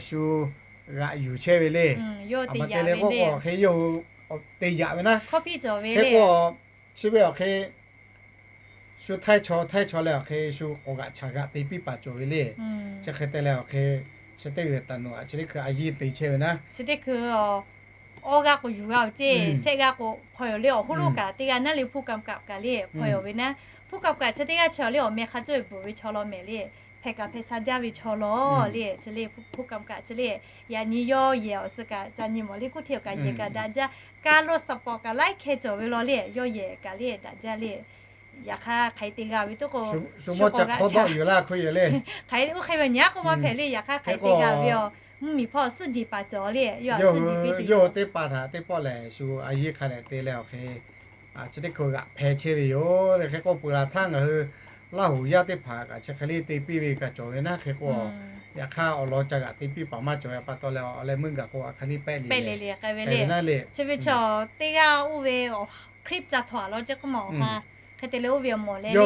shu g'aꞈ yuˬ chehˇ ve le. A ma te leh k'oˆ k'o hk'e yawˇ hui te yaꞈ ve naˉ. Hk'e k'o, chi ve awˬ hk'e shu htaiˇ chaw htaiˇ chaw leh awˬ hk'e shu k'awꞈ g'aꞈ chaꞈ g'aꞈ te piˇ paˍ cawˬ ve le. Chi hk'e te leh awˬ hk'e chi teˇ g'uiˬ taˍ nuꞈ a chi teˇ hkui a yiˇ te chehˇ ve naˉ. Chi teˇ hkui awˬ, awˇ g'aˇ k'o yuˬ g'a-oˬ ceˇ, shehˆ g'aˇ k'o hpaw-e-oˬ le, awˬ hoˉ lonˉ kaꞈ teˇ g'aˇ naˉ le ผู้กำกับ kaꞈ le hpaw-e-oˬ ve naˉ. ผู้กำกับ chi teˇ g'aˇ chi awˬ le awˬ meh hk'a cawˇ-e bvuhˬ ve chaw law mehˍ le. Hpehꞈ kaꞈ hpehꞈ sha jaˇ ve chaw law le, chi le ผู้กำกับ chi le. Yaꞈ nyi yawˇ yehˬ awˬ suh kaꞈ ca nyi mawˬ le, kuˇ hteˇ awˬ kaꞈ yehˬ kaꞈ daꞈ jaˇ, kaˇ lo สปอร์ต kaꞈ laiˉ hkeh cawˬ ve law le, yawˇ yehˬ kaꞈ le daꞈ jaˇ le. Yaꞈ hk'aˇ hk'aˬ hk'e te g'a ve tuˉ k'o, shu k'awꞈ g'aꞈ chaꞈ, hk'aˬ hk'e oˇ hk'e ve nyi a k'oˆ maˇ hpehꞈ le. Yaꞈ hk'aˇ hk'aˬ hk'e te g'a ve a, mvuhˇmiˬ hpawˇ suhˉ jeˬ paˍ cawˬ le, yawˇ a suhˉ jeˬ piˇ te, yawˇ teˇ pa htaꞈ teˇ pawˆ lehˬ shu a yiˇ hk'a dehꞈ te leh awˬ hk'e chi teˇ hkui g'aꞈ hpeh chehˇ ve yoˬ le. Hk'e k'o peuˬ laˬ htaˇ ngaˬ hui Laˇ huˍ yaˇ teˇ hpaˍ kaꞈ chi hk'e le te piˇ ve kaꞈ cawˬ ve naˉ. Hk'e k'o, yaꞈ hk'aˇ awˬ lawn ca g'aꞈ te piˇ paˍ maˇ cawˬ ve pa taw leh awˬ leh meuˇ gaˬ k'o a hk'e le pehˆ le le k'ai ve le. Chi ve chaw teˇ g'aˇ oˇ ve awˬ คลิป ca htawnˍ a law ceˇ k'oˆ ma awˬ ha, hk'e te leh oˇ ve awˬ mawˬ leh le,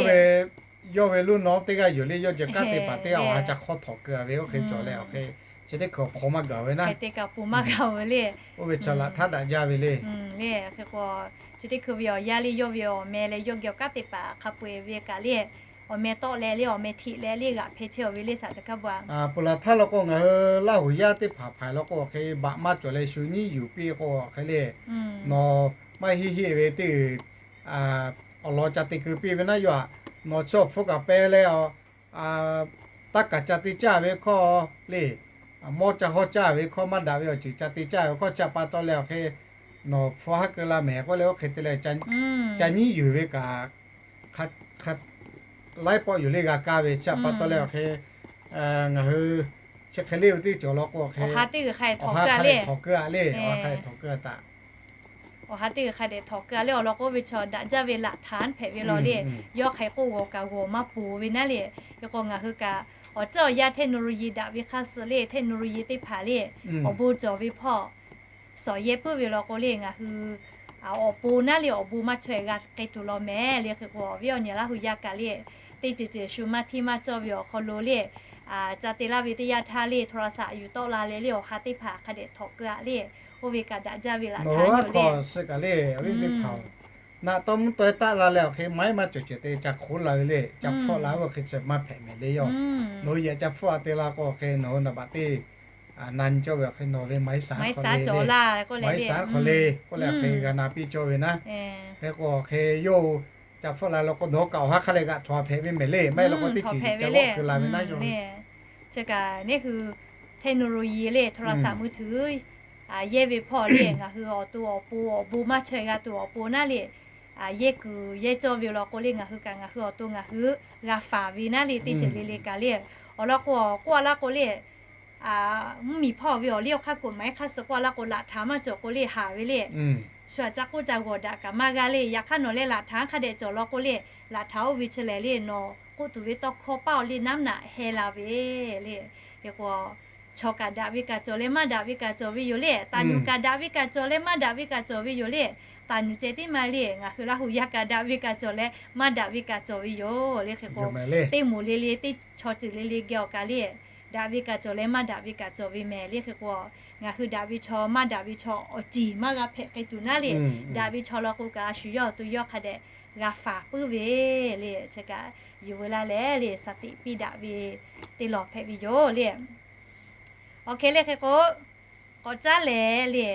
yawˇ ve ลูกน้อง teˇ g'aˇ yoˬ le, yawˇ jeh kanˉ te paˍ teˇ g'aˇ awˬ ha ca hk'awˇ htawnˍ keu a ve oˇ hk'e cawˬ leh awˬ hk'e chi teˇ hkui awˬ hk'aw maˇ gaˬ ve naˉ. Hk'e te kaꞈ pon maˇ gaˬ ve le. Oˇ ve chaw laꞈ htaˇ daꞈ jaˇ ve le. Hk'e k'o, chi teˇ hkui ve awˬ yaˇ le yawˇ ve awˬ meh leh yawˇ geh awˬ kanˉ te paˍ hk'a peu-eˬ ve kaꞈ le, awˬ meh tawˆ leh le awˬ meh hteꞈ leh le g'aꞈ hpeh chehˇ-oˬ ve le saˍ ca kaˇ ba. Peuˬ laˬ htaˇ law k'o ngaˬ hui Laˇ huˍ yaˇ teˇ hpaˍ hpaiˍ law k'o awˬ hk'e baꞈ maˇ cawˬ leh shu nyiˉ yuˬ piˇ k'o awˬ hk'e le, nawˬ maˇ heˆ heˆ ve teˇ g'uiˬ awˬ lawn ca te keu piˇ ve naˉ. Yawˇ a nawˬ chi awˬ hpfuhˇ kaꞈ peh leh a, taˇ kaˍ ca te caˇ ve hkawˇ le, mawˇ ca hawˇ caˇ ve hkawˇ maˇ daꞈ ve awˬ ceuˬ ca te caˇ ve hkawˇ chi pa taw leh awˬ hk'e nawˬ hpfuhˇ haˉ keu la mehˍ k'oˆ leh oˇ hk'e te leh ca nyiˉ yuˬ ve kaꞈ laiˉ pawˆ yuˬ le g'a kaˇ ve chi pa taw leh awˬ hk'e ngaˬ hui chi hk'e le ve teˇ cawˬ law k'o awˬ hk'e, awˬ ha teˇ g'uiˬ hk'a dehꞈ htawnˍ keu a le, awˬ ha hk'a dehꞈ htawnˍ keu a taꞈ awˬ ha teˇ g'uiˬ hk'a dehꞈ htawnˍ keu a le awˬ lawn k'o oˇ ve chaw daꞈ jaˇ ve laꞈ htaꞈ hpehꞈ ve law le. Yawˇ hk'e k'oˆ g'awˬ kaꞈ g'awˬ maˇ ponˬ ve naˉ le. Hk'e k'o ngaˬ hui kaꞈ awˬ ceuˬ awˬ yanˇ เทคโนโลยี daꞈ ve hk'a suh le เทคโนโลยี teˇ hpaˍ le awˬ bon cawˬ ve hpawˇ sawˍ yehˇ puiˉ ve law k'o le ngaˬ hui awˬ pon naˉ le awˬ bon maˇ chaweh g'a k'ai tuˬ law mehˍ le. Hk'e k'o awˬ viˉ awˬ nyi Laˇ huˍ yaˇ kaꞈ le teˇ ceuˬ ceuˬ shu maˇ hteˇ maˇ cawˇ ve awˬ hk'aw lo le ca te laˇ ve teˇ yanˇ htaˇ le โทรศัพท์ yuˬ tawˆ la leh le awˬ ha teˇ hpaˍ hk'a dehꞈ htawnˍ keu a le. Oˇ ve kaꞈ daꞈ jaˇ ve laꞈ htaꞈ yoˬ le. Suh kaꞈ le awˬ viˉ teˇ hpaˍ-oˬ, naꞈ tawˇ mvuhˇ taweh taˆ la leh awˬ hk'e maiˉ maˇ cawˬ cawˬ te ca hk'oˆ la ve le, ca hpfuhˆ la ve awˬ hk'e chi maˇ hpehꞈ mehˍ le. Yawˇ nawˬ hui yaꞈ ca hpfuhˆ a te la k'o awˬ hk'e nawˬ hui naˍ baꞈ teˇ na nyi cawˇ ve awˬ hk'e nawˬ ve ไม้สาน คอเล ไม้สาน คอเล k'oˆ leh awˬ hk'e g'a na piˇ cawˇ ve naˉ. Hk'e k'o awˬ hk'e yawˇ ca hpfuhˆ la law k'o nawˬ kaꞈ awˬ ha hk'a leh g'aꞈ htawnˍ hpehꞈ ve mehˍ le, maˇ heˆ law k'o teˇ ceuˬ ca g'awˆ keu la ve naˉ. Yawˇ chi kaꞈ neˇ hui เทคโนโลยี le โทรศัพท์มือถือ yehˇ ve hpawˇ le ngaˬ hui awˬ to awˬ pon awˬ bon maˇ chaweh g'a tuˬ awˬ pon naˉ le yehˇ kuiˬ yehˇ cawˇ ve law k'o le ngaˬ hui kaꞈ ngaˬ hui awˬ to ngaˬ hui g'a faˍ ve naˉ le teˇ ceuˬ le le kaꞈ le. Awˬ lawn k'o k'oˆ a laˇ k'o le mvuhˇmiˬ hpawˇ ve awˬ liˇ awˬ hk'aˇ กฎหมาย hk'aˇ suh k'oˆ a laˇ k'o laꞈ htaꞈ maˇ cawˬ k'o le haˍ ve le. Shu aꞈ ca k'oˆ ca g'awˬ daꞈ kaꞈ maˇ g'a le. Yaꞈ hk'aˇ nawˬ leh laꞈ htaꞈ hk'a dehꞈ cawˬ law k'o le, laꞈ htaꞈ oˇ ve chi lehˬ le nawˬ k'oˆ tuˬ ve tawˇ hkawˇ paˇ awˬ le naˉ naꞈ heh la ve le. Hk'e k'o chaw kaꞈ daꞈ ve kaꞈ cawˬ leh maˇ daꞈ ve kaꞈ cawˬ ve yoˬ le. Taˍ nyuˬ kaꞈ daꞈ ve kaꞈ cawˬ leh maˇ daꞈ ve kaꞈ cawˬ ve yoˬ le. Taˍ nyuˬ ceh tiˉ maˇ le ngaˬ hui Laˇ huˍ yaˇ kaꞈ daꞈ ve kaꞈ cawˬ leh maˇ daꞈ ve kaꞈ cawˬ ve yoˬ le. Hk'e k'o teˇ moˍ le le teˇ chaw ceuˬ le le geh awˬ kaꞈ le daꞈ ve kaꞈ cawˬ leh maˇ daꞈ ve kaꞈ cawˬ ve mehˍ le. Hk'e k'o ngaˬ hui daꞈ ve chaw maˇ daꞈ ve chaw awˬ ciˍ maˇ g'a hpehꞈ k'ai tuˬ naˉ le. Daꞈ ve chaw law k'o kaꞈ a shu yawˇ awˬ to yawˇ hk'a dehꞈ g'a faˍ puiˉ ve le. Chi kaꞈ yuˬ veu laˇ leh le สติ piˇ daꞈ ve teˇ lawˬ hpehꞈ ve yoˬ le. Awˬ hk'e le hk'e k'o k'awꞈ caˉ leh le,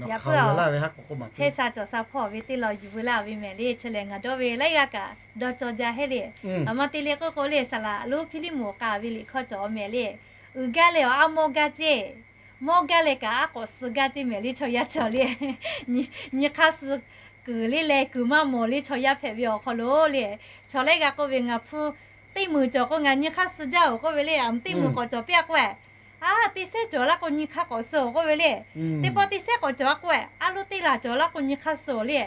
yaꞈ puiˉ chehˇ sha cawˬ sha hpawˇ ve teˇ lawˬ yuˬ veu laˇ ve mehˍ le. Chi lehˬ ngaˬ dawˇ ve laiˉ g'aˇ kaꞈ dawˇ cawˇ jaˇ hehˉ le. Aˬ ma te le k'oˆ k'o le saˍ laꞈ lonˉ Hpiˇliˇmawˬ k'a ve liꞈ hkawˇ cawˬ mehˍ le. uiˍ gaˇ leh awˬ aˉ mawˇ gaˇ ceˇ, mawˇ gaˇ leh kaꞈ aˉ k'awꞈ suh gaˇ ceˇ mehˍ le chaw yaˇ cawˬ le. Nyi hk'aˇ suh kuiˬ le leh kuiˬ maˇ mawˬ le chaw yaˇ hpehꞈ ve awˬ hk'aw lo le. Chaw lehˬ g'a k'oˆ ve, ngaˬ hpu teˇ meunˍ cawˬ k'o ngaˬ nyi hk'aˇ suh jaˇ-oˬ k'oˆ ve le. Aˬ teˇ meunˍ k'awꞈ cawˬ piˇ-a k'oˆ-e, aˉ teˇ sehˉ cawˬ laˇ k'o nyi hk'aˇ k'awꞈ suh-oˬ k'oˆ ve le. Teˇ pawˆ teˇ sehˉ k'awꞈ cawˬ-a k'oˆ-e, aˉ loˉ teˇ laˬ cawˬ laˇ k'o nyi hk'aˇ suh-oˬ le.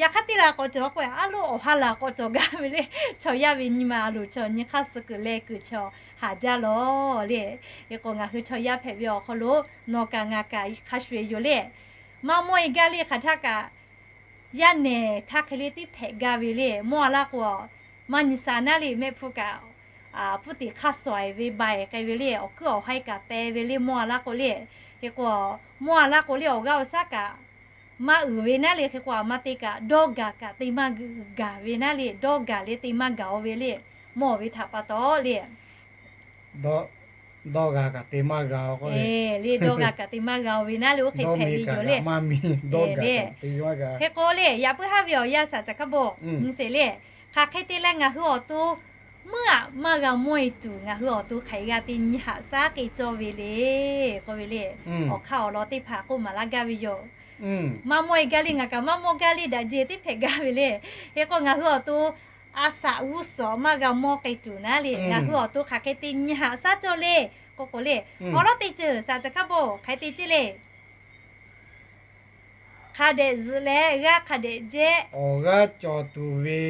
Yaꞈ hk'aˇ teˇ laˬ k'awꞈ cawˬ k'oˆ-e, aˉ loˉ awˬ ha laˬ k'awꞈ cawˬ gaˇ ve le. Chaw yaˇ ve nyi ma a loˍ chaw nyi hk'aˇ suh kuiˬ leh kuiˬ chaw haˍ jaˇ lawˬ le. Hk'e k'o ngaˬ hui chaw yaˇ hpehꞈ ve awˬ hk'aw lo nawˬ kaꞈ ngaˬ kaꞈ hk'a shuˍ-e yoˬ le. Maˇ mawˇ-e gaˇ le hk'aˬ htaˇ kaꞈ yaˇ nehˬ htaˇ hk'e le teˇ hpehꞈ gaˇ ve le. Mawˇ-a laˇ k'o, maˇ nyi sa naˉ le mehˆ hpu kaꞈ pfuhˇ tiꞈ hk'aˇ suh-e ve baiˬ k'ai ve le. Awˬ kuiˉ awˬ haiˇ kaꞈ peh ve le mawˇ-a laˇ k'o le. Hk'e k'o mawˇ-a laˇ k'o le awˬ g'aˇ awˬ shaˉ kaꞈ maˇ uiˍ ve naˉ le. Hk'e k'o aˬ ma te kaꞈ dawˇ gaˬ kaꞈ te maˇ gaˬ ve naˉ le. Dawˇ gaˬ le te maˇ gaˬ-o ve le. Mawˇ ve htaꞈ pa taw le. Dawˇ g'a kaꞈ te maˇ g'a-o k'oˆ ve le. Dawˇ g'a kaꞈ te maˇ g'a-o ve naˉ le oˇ hk'e hpehꞈ ve yoˬ le. Hk'e k'o le yaꞈ puiˉ haˉ ve awˬ yanˇ shaˍ caꞈ hkaˇ bon nyi sheˍ le. Hk'aˬ hk'e te leh ngaˬ hui awˬ to meuˇ aꞈ maˇ g'a mawˇ-e tuˬ ngaˬ hui awˬ to hk'aˬ hk'e g'a te nyi haꞈ shaˉ k'e cawˇ ve le k'oˆ ve le. Awˬ hk'aˇ awˬ lawn teˇ hpaˍ k'oˆ maˍ laˇ gaˇ ve yoˬ. Maˇ mawˇ-e gaˇ le ngaˬ kaꞈ maˇ mawˇ gaˇ le daꞈ jeˬ teˇ hpehꞈ gaˇ ve le. Hk'e k'o ngaˬ hui awˬ to a shaꞈ g'uˇ suhˍ maˇ g'a mawˇ k'ai tuˬ naˉ le ngaˬ hui awˬ to hk'aˬ hk'e te nyi haꞈ shaˉ cawˇ le k'oˆ k'o le. Awˬ lawn teˇ ceuˬ shaˍ caꞈ hkaˇ bon hk'aˬ hk'e te ceˇ le. Hk'a dehꞈ zuhꞈ leh g'aˇ hk'a dehꞈ jehˇ. Awˬ g'aˇ cawˬ tuˬ ve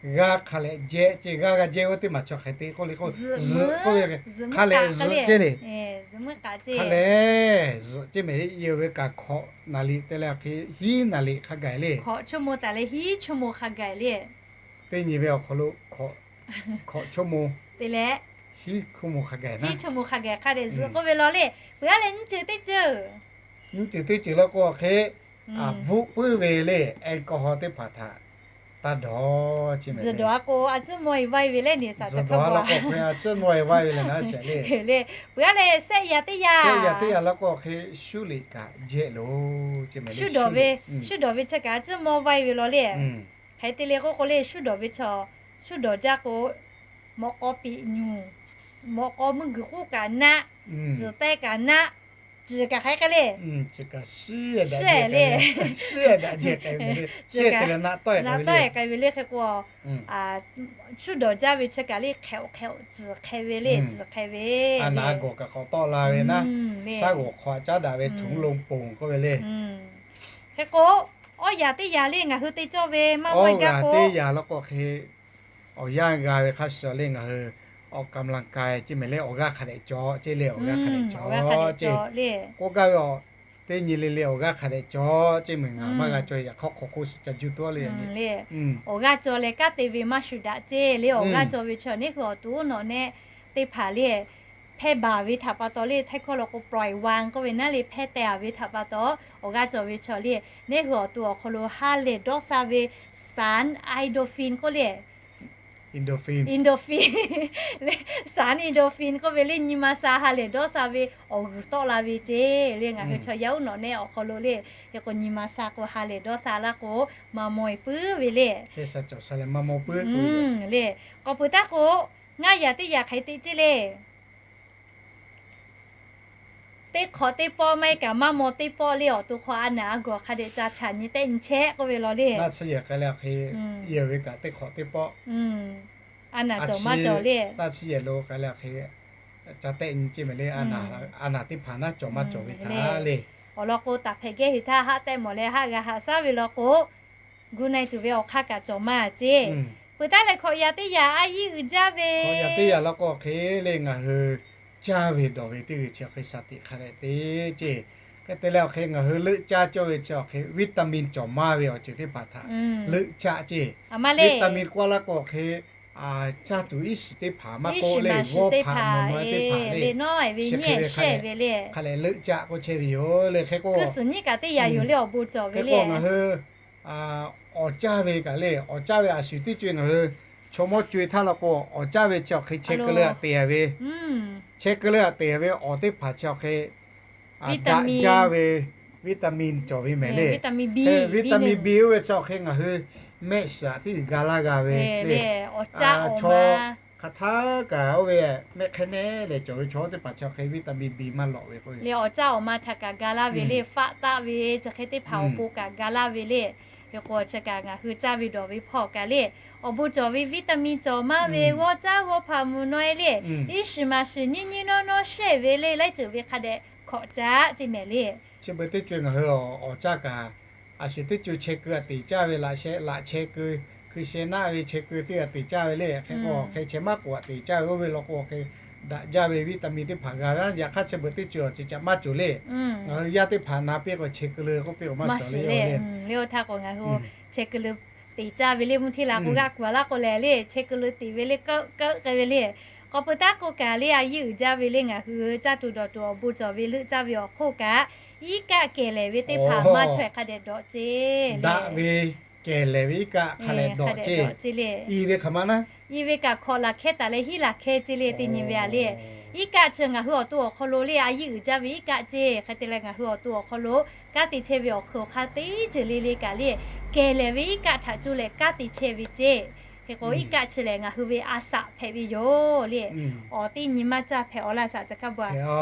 g'aˇ hk'a lehꞈ jehˇ ceˇ. G'aˇ g'a jehˇ-oˬ teˇ maˬ chaw hk'aˬ hk'e te k'oˆ le k'o, zuhꞈ k'oˆ ve hk'a lehꞈ zuhꞈ ceˇ le. Hk'a lehꞈ zuhꞈ ceˇ mehˍ le. Yehˬ ve kaꞈ hkawꞈ naˍ liꞈ te leh hk'e hiˉ naˍ liꞈ hk'a gaˬ le. Hkawꞈ chaw mo taˍ leh hiˉ chaw mo hk'a gaˬ le. Teˇ nyi ve awˬ hk'aw lo hkawꞈ chaw mo te leh hiˉ chaw mo hk'a gaˬ, hiˉ chaw mo hk'a gaˬ hk'a dehꞈ zuhꞈ k'oˆ ve law le. Peuˬ-a leh nyiˇ ceuˬ teˇ ceuˬ, nyiˇ ceuˬ teˇ ceuˬ law k'o hk'e, bvuhˆ puiˉ ve le, air k'o haw teˇ hpaˍ htaꞈ taˇ dawˬ ceˇ mehˍ le. Zuhꞈ dawˬ-a k'o a tcuhˉ mawˇ-e vaiˇ ve le, a tcuhˉ mawˇ-e vaiˇ ve le naˉ shehˍ le. Peuˬ-a leh sehˆ yaꞈ teˇ yaꞈ, sehˆ yaꞈ teˇ yaꞈ law k'o hk'e shuˉ liꞈ kaꞈ jehˇ loˬ ceˇ mehˍ le. Shuˉ dawˬ ve chi kaꞈ a tcuhˉ mawˇ vaiˇ ve law le. Hk'e te le k'oˆ k'o le shuˉ dawˬ ve chaw, shuˉ dawˬ jaˇ k'o, mawꞈ k'aw piꞈ nyuˬ, mawꞈ k'aw mvuhˇ guiˬ k'oˆ kaꞈ naˆ, tcuhˍ teh kaꞈ naˆ, tcuhˍ kaꞈ hk'aˬ hk'e le, shiˉ le, naˆ tawˆ-e k'ai ve le hk'e k'o, shuˉ dawˬ jaˇ ve chi kaꞈ le hk'e-oꞈ hk'e-oꞈ tcuhˍ hk'e ve le, tcuhˍ hk'e ve. A naˍ gawˬ kaꞈ k'awꞈ tawˆ la ve naˉ, shaˉ g'oˍ hk'aw caˉ daꞈ ve htuꞈ lonˉ ponˬ k'oˆ ve le. Hk'e k'o, awˇ yaꞈ teˇ yaꞈ le ngaˬ hui te cawˇ ve maˇ mawˇ-e gaˇ k'o, teˇ yaꞈ law k'o hk'e awˬ yanˇ g'a ve hk'a shuˍ le ngaˬ hui awˬ กำลังกาย ceˇ mehˍ le awˬ g'aˇ hk'a dehꞈ cawˬ ceˇ le, awˬ g'aˇ hk'a dehꞈ cawˬ ceˇ le. K'oˆ gaˇ ve a, teˇ nyi le le awˬ g'aˇ hk'a dehꞈ cawˬ ceˇ mehˍ, ngaˬ maˇ g'a cawˬ yaꞈ hk'aˇ hk'awꞈ hk'oˆ suh ca juˇ tuˬ le. Awˬ g'aˇ cawˬ leh kanˉ te ve maˇ shuˍ daꞈ ceˇ le. Awˬ g'aˇ cawˬ ve chaw neˇ hui awˬ to nawˬ nehˆ teˇ hpaˍ le hpehˇ baˬ ve htaꞈ pa taw le, htaiˇ hkawˇ law k'o ปล่อยวาง k'oˆ ve naˉ le, hpehˇ teh-a ve htaꞈ pa taw awˬ g'aˇ cawˬ ve chaw le, neˇ hui awˬ to awˬ hk'aw lo ha lehˬ dawˇ sha ve สาร endorphin k'oˆ le, endorphin, endorphin le, สาร endorphin k'oˆ ve le nyi ma sha ha lehˬ dawˇ sha ve awˬ g'uiˬ tawˆ la ve ceˇ le. Ngaˬ hui chaw yaˇ uˉ nawˬ nehˆ awˬ hk'aw lo le, hk'e k'o nyi ma sha k'o ha lehˬ dawˇ sha laˇ k'o maˇ mawˇ-e puiˉ ve le. Le, k'awꞈ peuˬ taˇ k'o, ngaˇ yaꞈ teˇ yaꞈ hk'e te ceˇ le. Teˇ hk'awꞈ teˇ pawˆ maˇ heˆ kaꞈ maˇ maw teˇ pawˆ le awˬ to hk'aw a naˍ a gawˬ hk'a dehꞈ ca chaꞈ nyi tehˆ nyi chehˇ k'oˆ ve law le. Naˇ chi yehˬ k'ai leh hk'e, yehˬ ve kaꞈ teˇ hk'awꞈ teˇ pawˆ, a naˍ cawˬ maˇ cawˬ le. Naˇ chi yehˬ lo k'ai leh hk'e, ca tehˆ nyi ceˇ mehˍ le. A naˍ teˇ hpaˍ naˇ cawˬ maˇ cawˬ ve htaꞈ le. Awˬ lawn k'o, taˍ hpehꞈ gehˇ hui htaˇ haˆ tehˆ mawˬ leh haˆ g'a haꞈ shaˉ ve law k'o, gu na-e tuˬ ve awˬ hk'aˇ kaꞈ cawˬ maˇ ceˇ. Peuˬ taˉ leh hkawꞈ yaꞈ teˇ yaꞈ a yiˉ uiˍ jaˇ ve, hkawꞈ yaꞈ teˇ yaꞈ law k'o hk'e le ngaˬ hui caˇ ve dawˬ ve teˇ g'uiˬ chi hk'e shaˍ tiꞈ hk'a dehꞈ te ceˇ. Hk'e te leh awˬ hk'e ngaˬ hui leuˆ caˇ cawˇ ve chi awˬ hk'e วิตามิน cawˬ maˇ ve awˬ ceuˬ teˇ hpaˍ htaꞈ leuˆ caˇ ceˇ. วิตามิน k'oˆ laˇ k'o hk'e, caˇ tuˬ iˉ shiˍ teˇ hpaˍ maˇ k'oˆ le, g'awˇ hpaꞈ mawˬ nawˉ teˇ hpaˍ le, chi hk'e ve hk'a lehꞈ leuˆ caˇ k'oˆ chehˇ ve yoˬ le. Hk'e k'o, hk'e k'o ngaˬ hui awˬ caˇ ve kaꞈ le, awˬ caˇ ve a shu teˇ co-e ngaˬ hui chaw mawˇ co-e htaˇ law k'o, awˬ caˇ ve chi awˬ hk'e chehˇ keu le aꞈ te ve, chehˇ keu le aꞈ te ve awˬ teˇ hpaˍ chi awˬ hk'e daꞈ jaˇ ve วิตามิน cawˬ ve mehˍ le. วิตามิน B, วิตามิน B oˇ ve chi awˬ hk'e ngaˬ hui mehˆ shiˍ aꞈ tiˉ g'a laˇ g'a ve le. Chaw Hk'aˬ htaˇ kaꞈ oˇ ve mehˆ hk'e nehˉ leh cawˬ ve chaw teˇ hpaˍ chi hk'e vitamin B maˇ lawꞈ ve k'o, leh awˬ caˇ awˬ ma htaꞈ kaꞈ ga laˇ ve le, faˆ taˆ ve chi hk'e teˇ hpaˍ awˬ pon kaꞈ ga laˇ ve le. Hk'e k'o chi kaꞈ ngaˬ hui caˇ ve dawˬ ve hpawˇ kaꞈ le, awˬ bon cawˬ ve vitamin cawˬ maˇ ve g'awˇ caˉ g'awˇ hpaꞈ mvuhˬ naw e le, iˉ shiˍ maˍ shiˍ nyiˇ nyiˇ nawˇ nawˇ shehˆ ve le, laiˉ ceuˬ ve hk'a dehꞈ hkawꞈ caˉ ceˇ mehˍ le. Chi beuꞈ teˇ co ngaˬ hui awˬ caˇ kaꞈ, a shu teˇ co chehˇ keu a teꞈ caˇ ve laꞈ sheh laꞈ chehˇ keu, hkui sheh naˆ ve chehˇ keu teˇ a teꞈ caˇ ve le. Hk'e k'o hk'e chehˇ maˇ k'oꞈ a teꞈ caˇ ve oˇ ve law k'o hk'e daꞈ jaˇ ve vitamin teˇ hpaˍ g'a g'aˇ. Yaꞈ hk'aˇ chi beuꞈ teˇ co awˬ ceuˬ caꞈ maˇ cawˬ le. Ngaˬ hui yaˇ teˇ hpaˍ na piˇ k'o chehˇ keu le k'oˆ piˇ k'o maˇ suhˍ le le. Oˇ htaˇ k'o ngaˬ hui chehˇ keu le teꞈ caˇ ve le, mvuhˇ hteˇ la k'o g'aˆ kuˬ a laˇ k'o lehˬ le, chehˇ keu le teꞈ ve le, keuˆ keuˆ k'ai ve le. K'awꞈ peuˬ taˉ k'o kaꞈ le, a yiˇ uiˍ jaˇ ve le, ngaˬ hui caˇ tuˬ dawˬ tuˬ awˬ bon cawˬ ve leuˆ caˇ ve awˬ hk'oˆ kaꞈ, iˉ kaˆ kehˬ lehˍ ve teˇ hpaˍ maˇ chaweh hk'a dehꞈ dawꞈ ceˇ. Daꞈ ve kehˬ lehˍ ve iˉ kaˆ hk'a lehꞈ dawꞈ ceˇ. Iˉ ve hk'aˬ ma naˉ, iˉ ve kaꞈ hkawꞈ laˬ hkehˇ taˍ leh hiˉ laˬ hkehˇ ceˇ le teˇ nyi ve a le. Iˉ kaˆ chi ngaˬ hui awˬ to awˬ hk'aw lo le, a yiˇ uiˍ jaˇ ve iˉ kaˆ ceˇ. Hk'e te leh ngaˬ hui awˬ to awˬ hk'aw lo kanˉ te chehˇ ve awˬ hk'eun awˬ hk'aˇ teˇ ceuˬ le le kaꞈ le, kehˬ lehˍ ve iˉ kaˆ htaꞈ cuˇ leh kanˉ te chehˇ ve ceˇ. Hk'e k'o iˉ kaˆ chi lehˬ ngaˬ hui ve a saꞈ hpehꞈ ve yoˬ le. Awˬ teˇ nyi maˇ caˇ hpehꞈ awˬ laˇ saꞈ ca hkaˇ ba.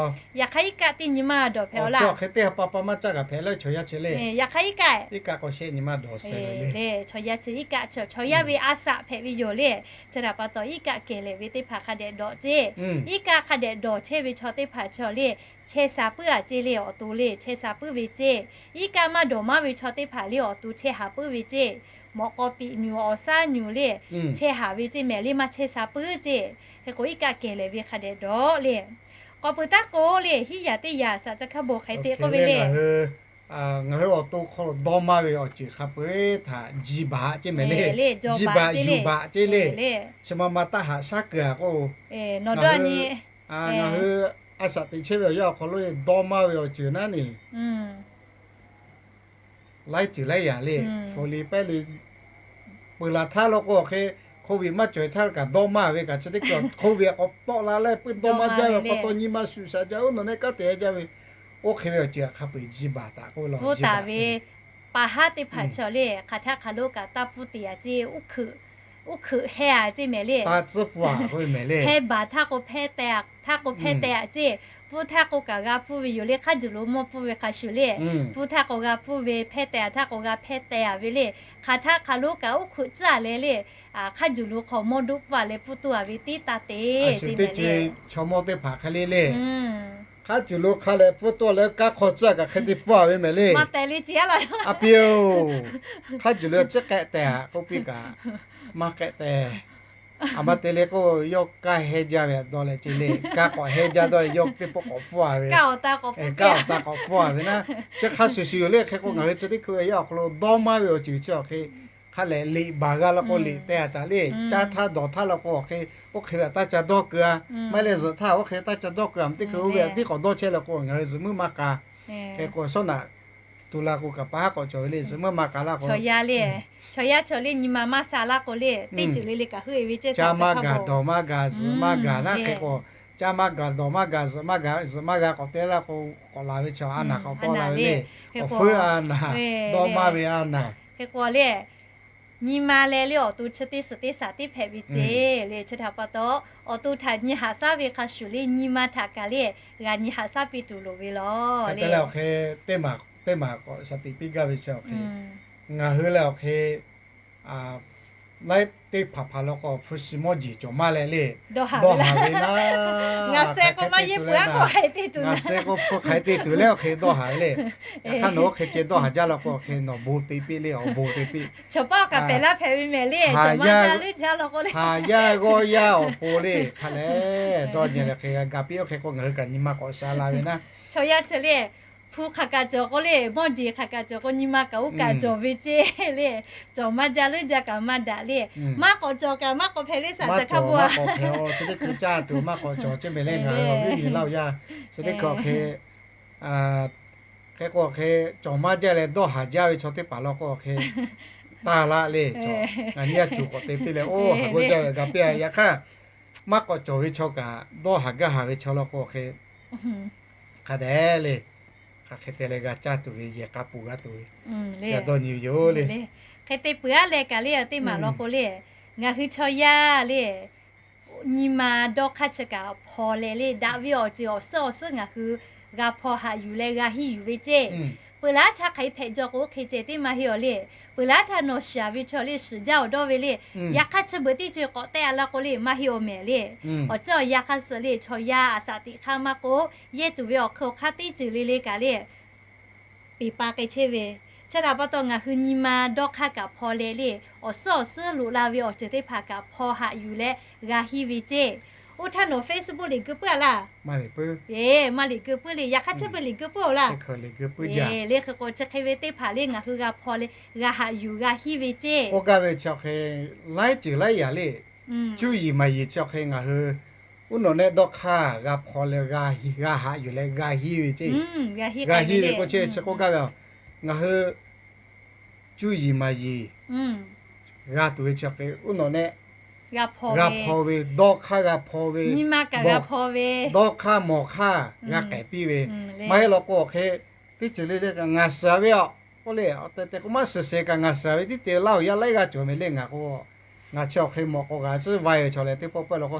Yaꞈ hk'aˇ iˉ kaˆ teˇ nyi maˇ dawˬ hpehꞈ awˬ laˇ. Hk'e teˇ ha pa pa maˇ caˇ kaꞈ hpehꞈ le chaw yaˇ chi le. Yaꞈ hk'aˇ iˉ kaˆ, iˉ kaˆ k'awꞈ shehˆ nyi maˇ dawˬ seh le. Chaw yaˇ chi iˉ kaˆ chi chaw yaˇ ve a saꞈ hpehꞈ ve yoˬ le. Chi htaꞈ pa taw iˉ kaˆ kehˬ lehˍ ve teˇ hpaˍ hk'a dehꞈ dawꞈ ceˇ. Iˉ kaˆ hk'a dehꞈ dawˬ chehˇ ve chaw teˇ hpaˍ chi le, chehˇ sha puiˉ a ceˇ le, awˬ to le chehˇ sha puiˉ ve ceˇ. Iˉ kaˆ maˇ dawˬ maˇ ve chaw teˇ hpaˍ le awˬ to chehˇ haˍ puiˉ ve ceˇ. Mawꞈ k'aw piꞈ nyuˬ awˬ shaˉ nyuˬ le, chehˇ haˍ ve ceˇ mehˍ le, maˇ chehˇ sha puiˉ ceˇ. Hk'e k'o iˉ kaˆ kehˬ lehˍ ve hk'a dehꞈ dawˬ le. K'awꞈ peuˬ taˉ k'o le, hiˉ yaˍ teˇ yaˍ saꞈ ca hkaˇ bon hk'e te k'oˆ ve le. Ngaˬ hui awˬ to hk'aw lo dawˇ maˇ ve awˬ ceuˬ hk'a peu-eˬ htaꞈ ji baꞈ ceˇ mehˍ le. Ji baꞈ yuˬ baꞈ ceˇ le. Chi ma ma taˇ haꞈ shaˉ keu a k'o, nawˬ dawˇ nyi. Ngaˬ hui a shaꞈ teꞈ chehˇ ve awˬ yanˇ awˬ hk'aw lo dawˇ maˇ ve awˬ ceuˬ naˉ ne, laiˉ ceuˬ laiˉ yaꞈ le. Hpu le pehˉ le peuˬ laˬ htaˇ law k'o awˬ hk'e, hk'oˆ ve maˇ cawˬ htaˇ kaꞈ dawˇ maˇ ve kaꞈ chi teˇ hkui hk'oˆ ve k'awꞈ tawˆ la leh peuˬ dawˇ maˇ jaˇ ve pa taw nyi ma shuˍ shaˍ jaˇ oˇ nawˬ nehˆ kanˉ te jaˇ ve, oˇ hk'e ve awˬ ceuˬ hk'a peu-eˬ ji baꞈ taˍ k'oˆ ve law. Pfuhˇ taˍ ve pa haˉ teˇ hpaˍ chaw le, hk'aˬ htaˆ hk'aˬ lo kaꞈ taˇ pfuhˇ te a ceˇ, uˉ hkeuꞈ heh a ceˇ mehˍ le. Heh baˬ htaˇ k'o hpehˇ teh a htaˇ k'o hpehˇ teh a ceˇ. Pfuhˇ htaˇ k'o kaꞈ g'a pfuhˇ ve yoˬ le, hk'a juˬ lo mawˇ pfuhˇ ve hk'a shuˍ le. Pfuhˇ htaˇ k'o g'a pfuhˇ ve, hpehˇ teh a htaˇ k'o g'a hpehˇ teh a ve le. Hk'aˬ htaˆ hk'aˬ lo kaꞈ uˉ hkeuꞈ tcuhˉ a leh le, hk'a juˬ lo hk'aw mawˇ doˆ pfuhˇ a leh pfuhˇ toˇ a ve tiˉ taˇ te ceˇ mehˍ le. Chaw mawˇ teˇ hpaˍ hk'e le le, hk'a juˬ lo hk'a leh pfuhˇ toˇ leh kanˉ hk'aw tcuhˉ kaꞈ hk'e te pfuhˇ a ve mehˍ le. A piˇ-oˬ, hk'a juˬ lo tcuhˉ k'ehˆ teh a k'oˆ piˇ kaꞈ maˇ k'ehˆ teh. A ma te le k'o, yawˇ kanˉ heh jaˇ ve dawˇ leh ceˇ le. Kanˉ k'awꞈ heh jaˇ dawˇ leh yawˇ teˇ pawˆ k'awꞈ pfuhˇ a ve, kanˉ awˬ ta k'awꞈ pfuhˇ a ve naˉ, chi hk'a shuˍ shuˍ yoˬ le. Hk'e k'o ngaˬ hui chi teˇ hkui ve yaˇ awˬ hk'aw lo dawˇ maˇ ve awˬ ceuˬ chi awˬ hk'e, hk'a lehꞈ liꞈ baˬ g'a law k'o liꞈ teh a taˍ le. Caˇ htaˇ dawˬ htaˇ law k'o awˬ hk'e, oˇ hk'e ve taˇ ca dawˇ keu a. Maˇ heˆ leh zuhꞈ htaˇ oˇ hk'e taˇ ca dawˇ keu a, teˇ hkui oˇ ve tiˉ k'awꞈ dawˇ chehˇ law k'o ngaˬ hui zuhꞈ muiˉ maˇ k'a. Hk'e k'o sawˉ naꞈ tu la k'o kaꞈ pa haˉ k'awꞈ cawˬ ve le, zuhꞈ muiˉ maˇ k'a laˇ k'o, chaw yaˇ le, chaw yaˇ chaw le nyi ma maˇ sha laˇ k'o le, teˇ ceuˬ le le kaꞈ heuˆ e ve ceˇ. Caˇ maˇ gaˬ, dawˬ maˇ gaˬ, zuhꞈ maˇ gaˬ naˉ. Hk'e k'o, caˇ maˇ gaˬ, dawˬ maˇ gaˬ, zuhꞈ maˇ gaˬ, zuhꞈ maˇ g'a k'awꞈ te laˇ k'o, k'awꞈ laˬ ve chaw a naˬ k'awꞈ tawˆ la ve le. Awˬ feuˉ a naˬ, dawˇ maˇ ve a naˬ. Hk'e k'o le, nyi ma leh le awˬ to chi teˇ suhˍ teˇ shaˍ teˇ hpehꞈ ve ceˇ le. Chi htaꞈ pa taw, awˬ to htaꞈ nyi haꞈ shaˉ ve hk'a shuˍ le, nyi ma htaꞈ kaꞈ le g'a nyi haꞈ shaˉ piˇ tuˬ loˍ ve law. Hk'e te leh awˬ hk'e, teˇ maˬ k'awꞈ shaˍ tiꞈ piˇ gaˇ ve chi awˬ hk'e, ngaˬ hui leh awˬ hk'e laiˉ teˇ hpaˍ hpaˍ law k'o hpu shi mawˇ jeˬ cawˬ maˇ leh le, dawˇ haˍ ve naˉ. Ngaˬ suh k'o hpu hk'ai te tuˬ le, ngaˬ suh k'o hpu hk'ai te tuˬ leh awˬ hk'e dawˇ haˍ ve le. Yaꞈ hk'aˇ nawˬ oˇ hk'e ceh dawˇ haˍ jaˇ law k'o awˬ hk'e nawˬ bon te piˇ le, awˬ bon te piˇ. Chaw paˇ kaꞈ pehˬ laˇ hpehꞈ ve mehˍ le. Haˍ yaˇ g'awˇ yaˇ awˬ pon le hk'a leh dawˇ nyi leh hk'e ga piˇ. Oˇ hk'e k'o ngaˬ hui kaꞈ nyi ma k'awꞈ sha la ve naˉ, chaw yaˇ chi le, hpu hk'aˬ kaꞈ cawˬ k'o le, mawˇ jeˬ hk'aˬ kaꞈ cawˬ k'o nyi ma kaꞈ oˇ kaꞈ cawˬ ve ceˇ le. Cawˬ maˇ jaˇ leuˉ jaˇ kaꞈ maˇ daꞈ le. Maˇ k'awꞈ cawˬ kaꞈ maˇ k'awꞈ hpehꞈ le, shaˍ ca hkaˇ bon a. Chi teˇ hkui caˇ tuˬ maˇ k'awꞈ cawˬ ceˇ mehˍ le. Ngaˬ hui awˬ viˉ nyi laˇ yaˇ chi teˇ hkui awˬ hk'e, hk'e k'o awˬ hk'e cawˬ maˇ jaˇ leh dawˇ haˍ jaˇ ve chaw teˇ hpaˍ law k'o awˬ hk'e taˇ laˇ le. Ngaˬ nyi yaˇ cuˬ k'awꞈ te piˇ leh oˇ haˍ g'awˇ jaˇ ve ga piˇ a. Yaꞈ hk'aˇ maˇ k'awꞈ cawˬ ve chaw kaꞈ dawˇ haˍ gaˇ haˍ ve chaw law k'o awˬ hk'e hk'a dehꞈ le, hk'aˬ hk'e te leh g'a caˇ tuˬ ve yehˬ k'a pfuhˍ g'a tuˬ ve, g'a dawˇ nyi ve yoˬ le. Hk'e te peuˬ aˉ leh kaꞈ le, teˇ maˬ law k'o le, ngaˬ hui chaw yaˇ le, nyi ma dawˇ hk'aˇ chi kaꞈ hpaw leh le, daꞈ ve awˬ ceuˬ awˬ suhˉ awˬ suhˉ ngaˬ hui g'a hpaw haꞈ yuˬ leh g'a hiˇ yuˬ ve ceˇ. Peuˬ laˉ htaˇ hk'aˬ hk'e hpehꞈ jaw k'o hk'e ceh teˇ maˇ heˆ awˬ le. Peuˬ laˉ htaˇ nawˬ shiˍ ve chaw le shiˍ jaˇ awˬ dawˇ ve le. Yaꞈ hk'aˇ chi beuꞈ teˇ co k'awꞈ tehˆ a la k'o le maˇ heˆ awˬ mehˍ le. Awˬ ceuˬ awˬ yanˇ hk'aˇ suh le chaw yaˇ a shaꞈ teꞈ hk'aˇ maˇ k'oˆ, yehˇ tuˬ ve awˬ hk'e awˬ hk'aˇ teˇ ceuˬ le le kaꞈ le peˬ pa k'ai chehˇ ve. Chi htaꞈ pa taw ngaˬ hui nyi ma dawˇ hk'aˇ kaꞈ hpaw leh le, awˬ suhˉ awˬ suhˉ loꞈ la ve awˬ ceuˬ teˇ hpaˍ kaꞈ hpaw haꞈ yuˬ leh g'a hiˇ ve ceˇ. Oˇ htaˇ nawˬ Facebook liꞈ geu puiˉ a laˇ? Maˇ liꞈ geu puiˉ le. Yaꞈ hk'aˇ chi beuꞈ liꞈ geu puiˉ oˬ laˇ? Le hk'e k'o chi hk'e ve teˇ hpaˍ le ngaˬ hui g'a hpaw leh g'a haꞈ yuˬ g'a hiˇ ve ceˇ. Oˇ gaˇ ve chi hk'e laiˉ ceuˬ laiˉ yaꞈ le. Cuˇ yiˍ maˍ yiˍ chi hk'e ngaˬ hui uˉ nawꞈ nehˆ dawˇ hk'aˇ g'a hpaw leh g'a haꞈ yuˬ leh g'a hiˇ ve ceˇ. G'a hiˇ ve k'o chi chi k'oˆ gaˇ ve, ngaˬ hui cuˇ yiˍ maˍ yiˍ g'a tuˬ ve chi hk'e uˉ nawꞈ nehˆ g'a hpaw ve, dawˇ hk'aˇ g'a hpaw ve, dawˇ hk'aˇ mawˬ hk'aˇ g'a k'ehˍ piˇ ve. Maˇ heˆ law k'o awˬ hk'e teˇ ceuˬ le le kaꞈ ngaˬ shiˍ ve aꞈ k'oˆ le, te te k'o maˇ shiˍ shehˍ kaꞈ ngaˬ shiˍ ve tiˉ te laˇ oˬ yaˇ laiˉ g'aˇ cawˬ ve le. Ngaˬ k'o ngaˬ chi awˬ hk'e mawˬ k'o g'a tcuhˉ vaiˇ ve chaw leh teˇ pawˆ pawehˇ law k'o,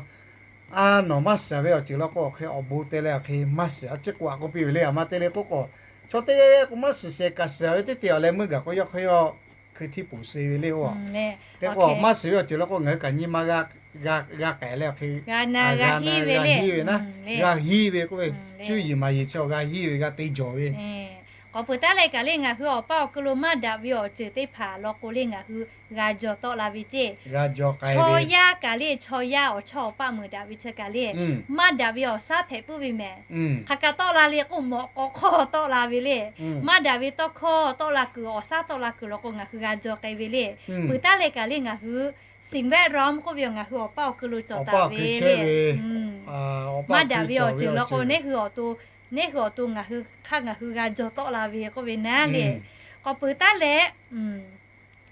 a nawˬ maˇ shiˍ ve awˬ ceuˬ law k'o awˬ hk'e awˬ bon te leh awˬ hk'e maˇ shiˍ a ciˉ k'oˆ a k'oˆ piˇ ve le. A ma te le k'oˆ k'o, chaw teˇ g'aˇ k'o maˇ shiˍ shehˍ kaꞈ shiˍ ve teˇ te awˬ leh meuˇ gaˬ k'o yawˇ hk'e yawˇ hkui htiˇ poˬ suh ve le oˬ. Hk'e k'o maˇ shiˍ ve awˬ ceuˬ law k'o ngaˬ hui kaꞈ nyi ma g'a k'ehˍ leh awˬ hk'e g'a na g'a hiˇ ve naˉ, g'a hiˇ ve k'oˆ ve, cuˇ yiˍ maˍ yiˍ chi g'a hiˇ ve g'a te jawˬ ve. K'awꞈ peuˬ taˉ leh kaꞈ le ngaˬ hui awˬ paˇ awˬ ku lo maˇ daꞈ ve awˬ ceuˬ teˇ hpaˍ law k'o le ngaˬ hui g'a jaw tawˆ la ve ceˇ. Chaw yaˇ kaꞈ le chaw yaˇ awˬ chawˇ awˬ paˆ meuˍ daꞈ ve chi kaꞈ le maˇ daꞈ ve awˬ shaˉ hpehꞈ puiˉ ve mehˍ. Hk'aˬ kaꞈ tawˆ la le k'o mawꞈ k'aw hk'awˇ tawˆ la ve le. Maˇ daꞈ ve tawˇ hkawˇ tawˆ la kuiˬ awˬ shaˉ tawˆ la kuiˬ law k'o ngaˬ hui g'a jaw k'ai ve le. Peuˬ taˉ leh kaꞈ le ngaˬ hui สิ่งแวดล้อม k'oˆ ve awˬ ngaˬ hui awˬ paˇ awˬ ku lo cawˬ taˍ ve le. Maˇ daꞈ ve awˬ ceuˬ law k'o neˇ hui awˬ to, neˇ hui awˬ to ngaˬ hui hk'aˇ ngaˬ hui g'a jaw tawˆ la ve k'oˆ ve naˉ le. K'awꞈ peuˬ taˉ leh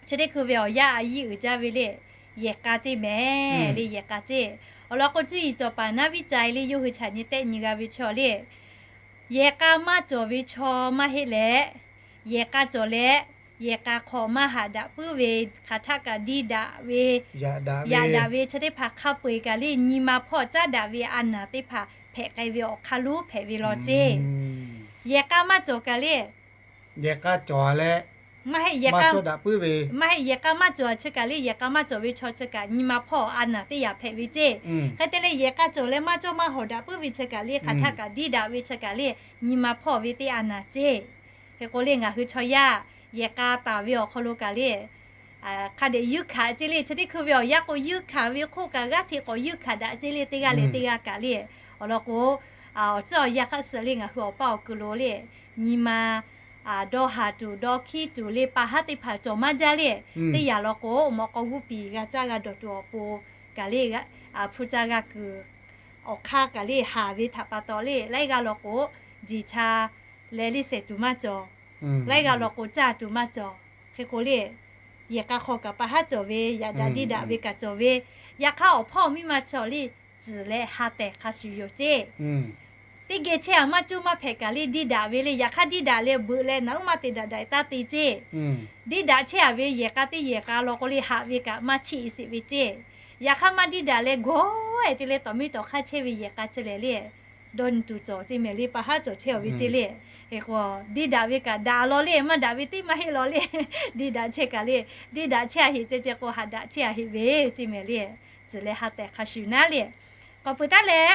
chi teˇ hkui ve awˬ yanˇ a yiˇ uiˍ jaˇ ve le, yehˬ k'a ceˇ mehˍ le, yehˬ k'a ceˇ. Awˬ lawn k'o cuˇ yiˍ cawˬ paˍ naˉ viˉ ca le yawˇ hui chaꞈ nyi tehˆ nyi g'a ve chaw le, yehˬ k'a maˇ cawˬ ve chaw maˇ heˆ leh, yehˬ k'a cawˬ leh yehˬ k'a hk'aw maˇ haꞈ daꞈ puiˉ ve, hk'aˬ htaˆ kaꞈ diˇ daꞈ ve, yaꞈ daꞈ ve chi teˇ hpaˍ hk'a peu-eˬ kaꞈ le nyi ma hpawˇ caˉ daꞈ ve a naˍ teˇ hpaˍ hpehꞈ k'ai ve awˬ hk'aˇ luˉ hpehꞈ ve law ceˇ. Yehˬ k'a maˇ cawˬ kaꞈ le, yehˬ k'a cawˬ leh maˇ heˆ, yehˬ k'a cawˇ daꞈ puiˉ ve, maˇ heˆ, yehˬ k'a maˇ cawˬ chi kaꞈ le, yehˬ k'a maˇ cawˬ ve chaw chi kaꞈ nyi ma hpawˇ a naˍ teˇ yanˇ hpehꞈ ve ceˇ. Hk'e te leh yehˬ k'a cawˬ leh maˇ cawˇ maˇ hawˍ daꞈ puiˉ ve chi kaꞈ le, hk'aˬ htaˆ kaꞈ diˇ daꞈ ve chi kaꞈ le nyi ma hpawˇ ve teˇ a naˍ ceˇ. Hk'e k'o le ngaˬ hui chaw yaˇ yehˬ k'a taˍ ve awˬ hk'aw lo kaꞈ le hk'a dehꞈ yuˇ hkanˍ ceˇ le. Chi teˇ hkui ve awˬ yanˇ k'o yuˇ hkanˍ ve hk'oˆ kaꞈ g'aˇ hteꞈ k'awꞈ yuˇ hkanˍ daꞈ ceˇ le, teˇ g'aˇ leh teˇ g'aˇ kaꞈ le. Awˬ lawn k'o, awˬ ceuˬ awˬ yanˇ hk'aˇ suh le ngaˬ hui awˬ paˇ awˬ ku lo le nyi ma dawˇ haˍ tuˬ dawˇ hkiˉ tuˬ le pa haˉ teˇ hpaˍ cawˬ maˇ jaˇ le. Teˇ yanˇ law k'o mawꞈ k'aw g'uˇ piˍ g'a caˇ g'a dawˬ tuˬ awˬ pon kaꞈ le, hpu ca g'a kuiˬ awˬ hk'aˇ kaꞈ le haˍ ve htaꞈ pa taw le laiˉ g'aˇ law k'o, jeˬ cha leh le shehˍ tuˬ maˇ cawˬ. Laiˉ g'aˇ law k'o caˇ tuˬ maˇ cawˬ. Hk'e k'o le, yehˬ k'a hk'aw kaꞈ pa haˉ cawˬ ve, yaꞈ daꞈ diˇ daꞈ ve kaꞈ cawˬ ve, yaꞈ hk'aˇ awˬ hpawˇ miˇ ma chaw le tcuhˍ leh ha tehˬ hk'a shuˍ yoˬ ceˇ. Teˇ geh chehˇ a maˇ cuˇ maˇ hpehꞈ kaꞈ le diˇ daꞈ ve le, yaꞈ hk'aˇ diˇ daꞈ leh beuꞈ leh naꞈ uˉ maˇ te daꞈ daꞈ taˇ te ceˇ. Diˇ daꞈ chehˇ a ve yehˬ k'a teˇ yehˬ k'a law k'o le haꞈ ve kaꞈ maˇ cheˆ sheˍ ve ceˇ. Yaꞈ hk'aˇ maˇ diˇ daꞈ leh gawˬ-e te leh tawˍ miˇ tawˍ hk'aˇ chehˇ ve yehˬ k'a chi lehˬ le dawˇ nyi tuˬ cawˬ ceˇ mehˍ le, pa haˉ cawˬ chehˇ a ve ceˇ le. Hk'e k'o diˇ daꞈ ve kaꞈ daꞈ law le, maˇ daꞈ ve teˇ maˇ heˆ law le. Diˇ daꞈ chehˇ kaꞈ le, diˇ daꞈ chehˇ a heꞈ ceh ceh k'o haꞈ daꞈ chehˇ a heꞈ ve ceˇ mehˍ le. Tcuhˍ leh ha tehˬ hk'a shuˍ naˉ le. K'awꞈ peuˬ taˉ leh,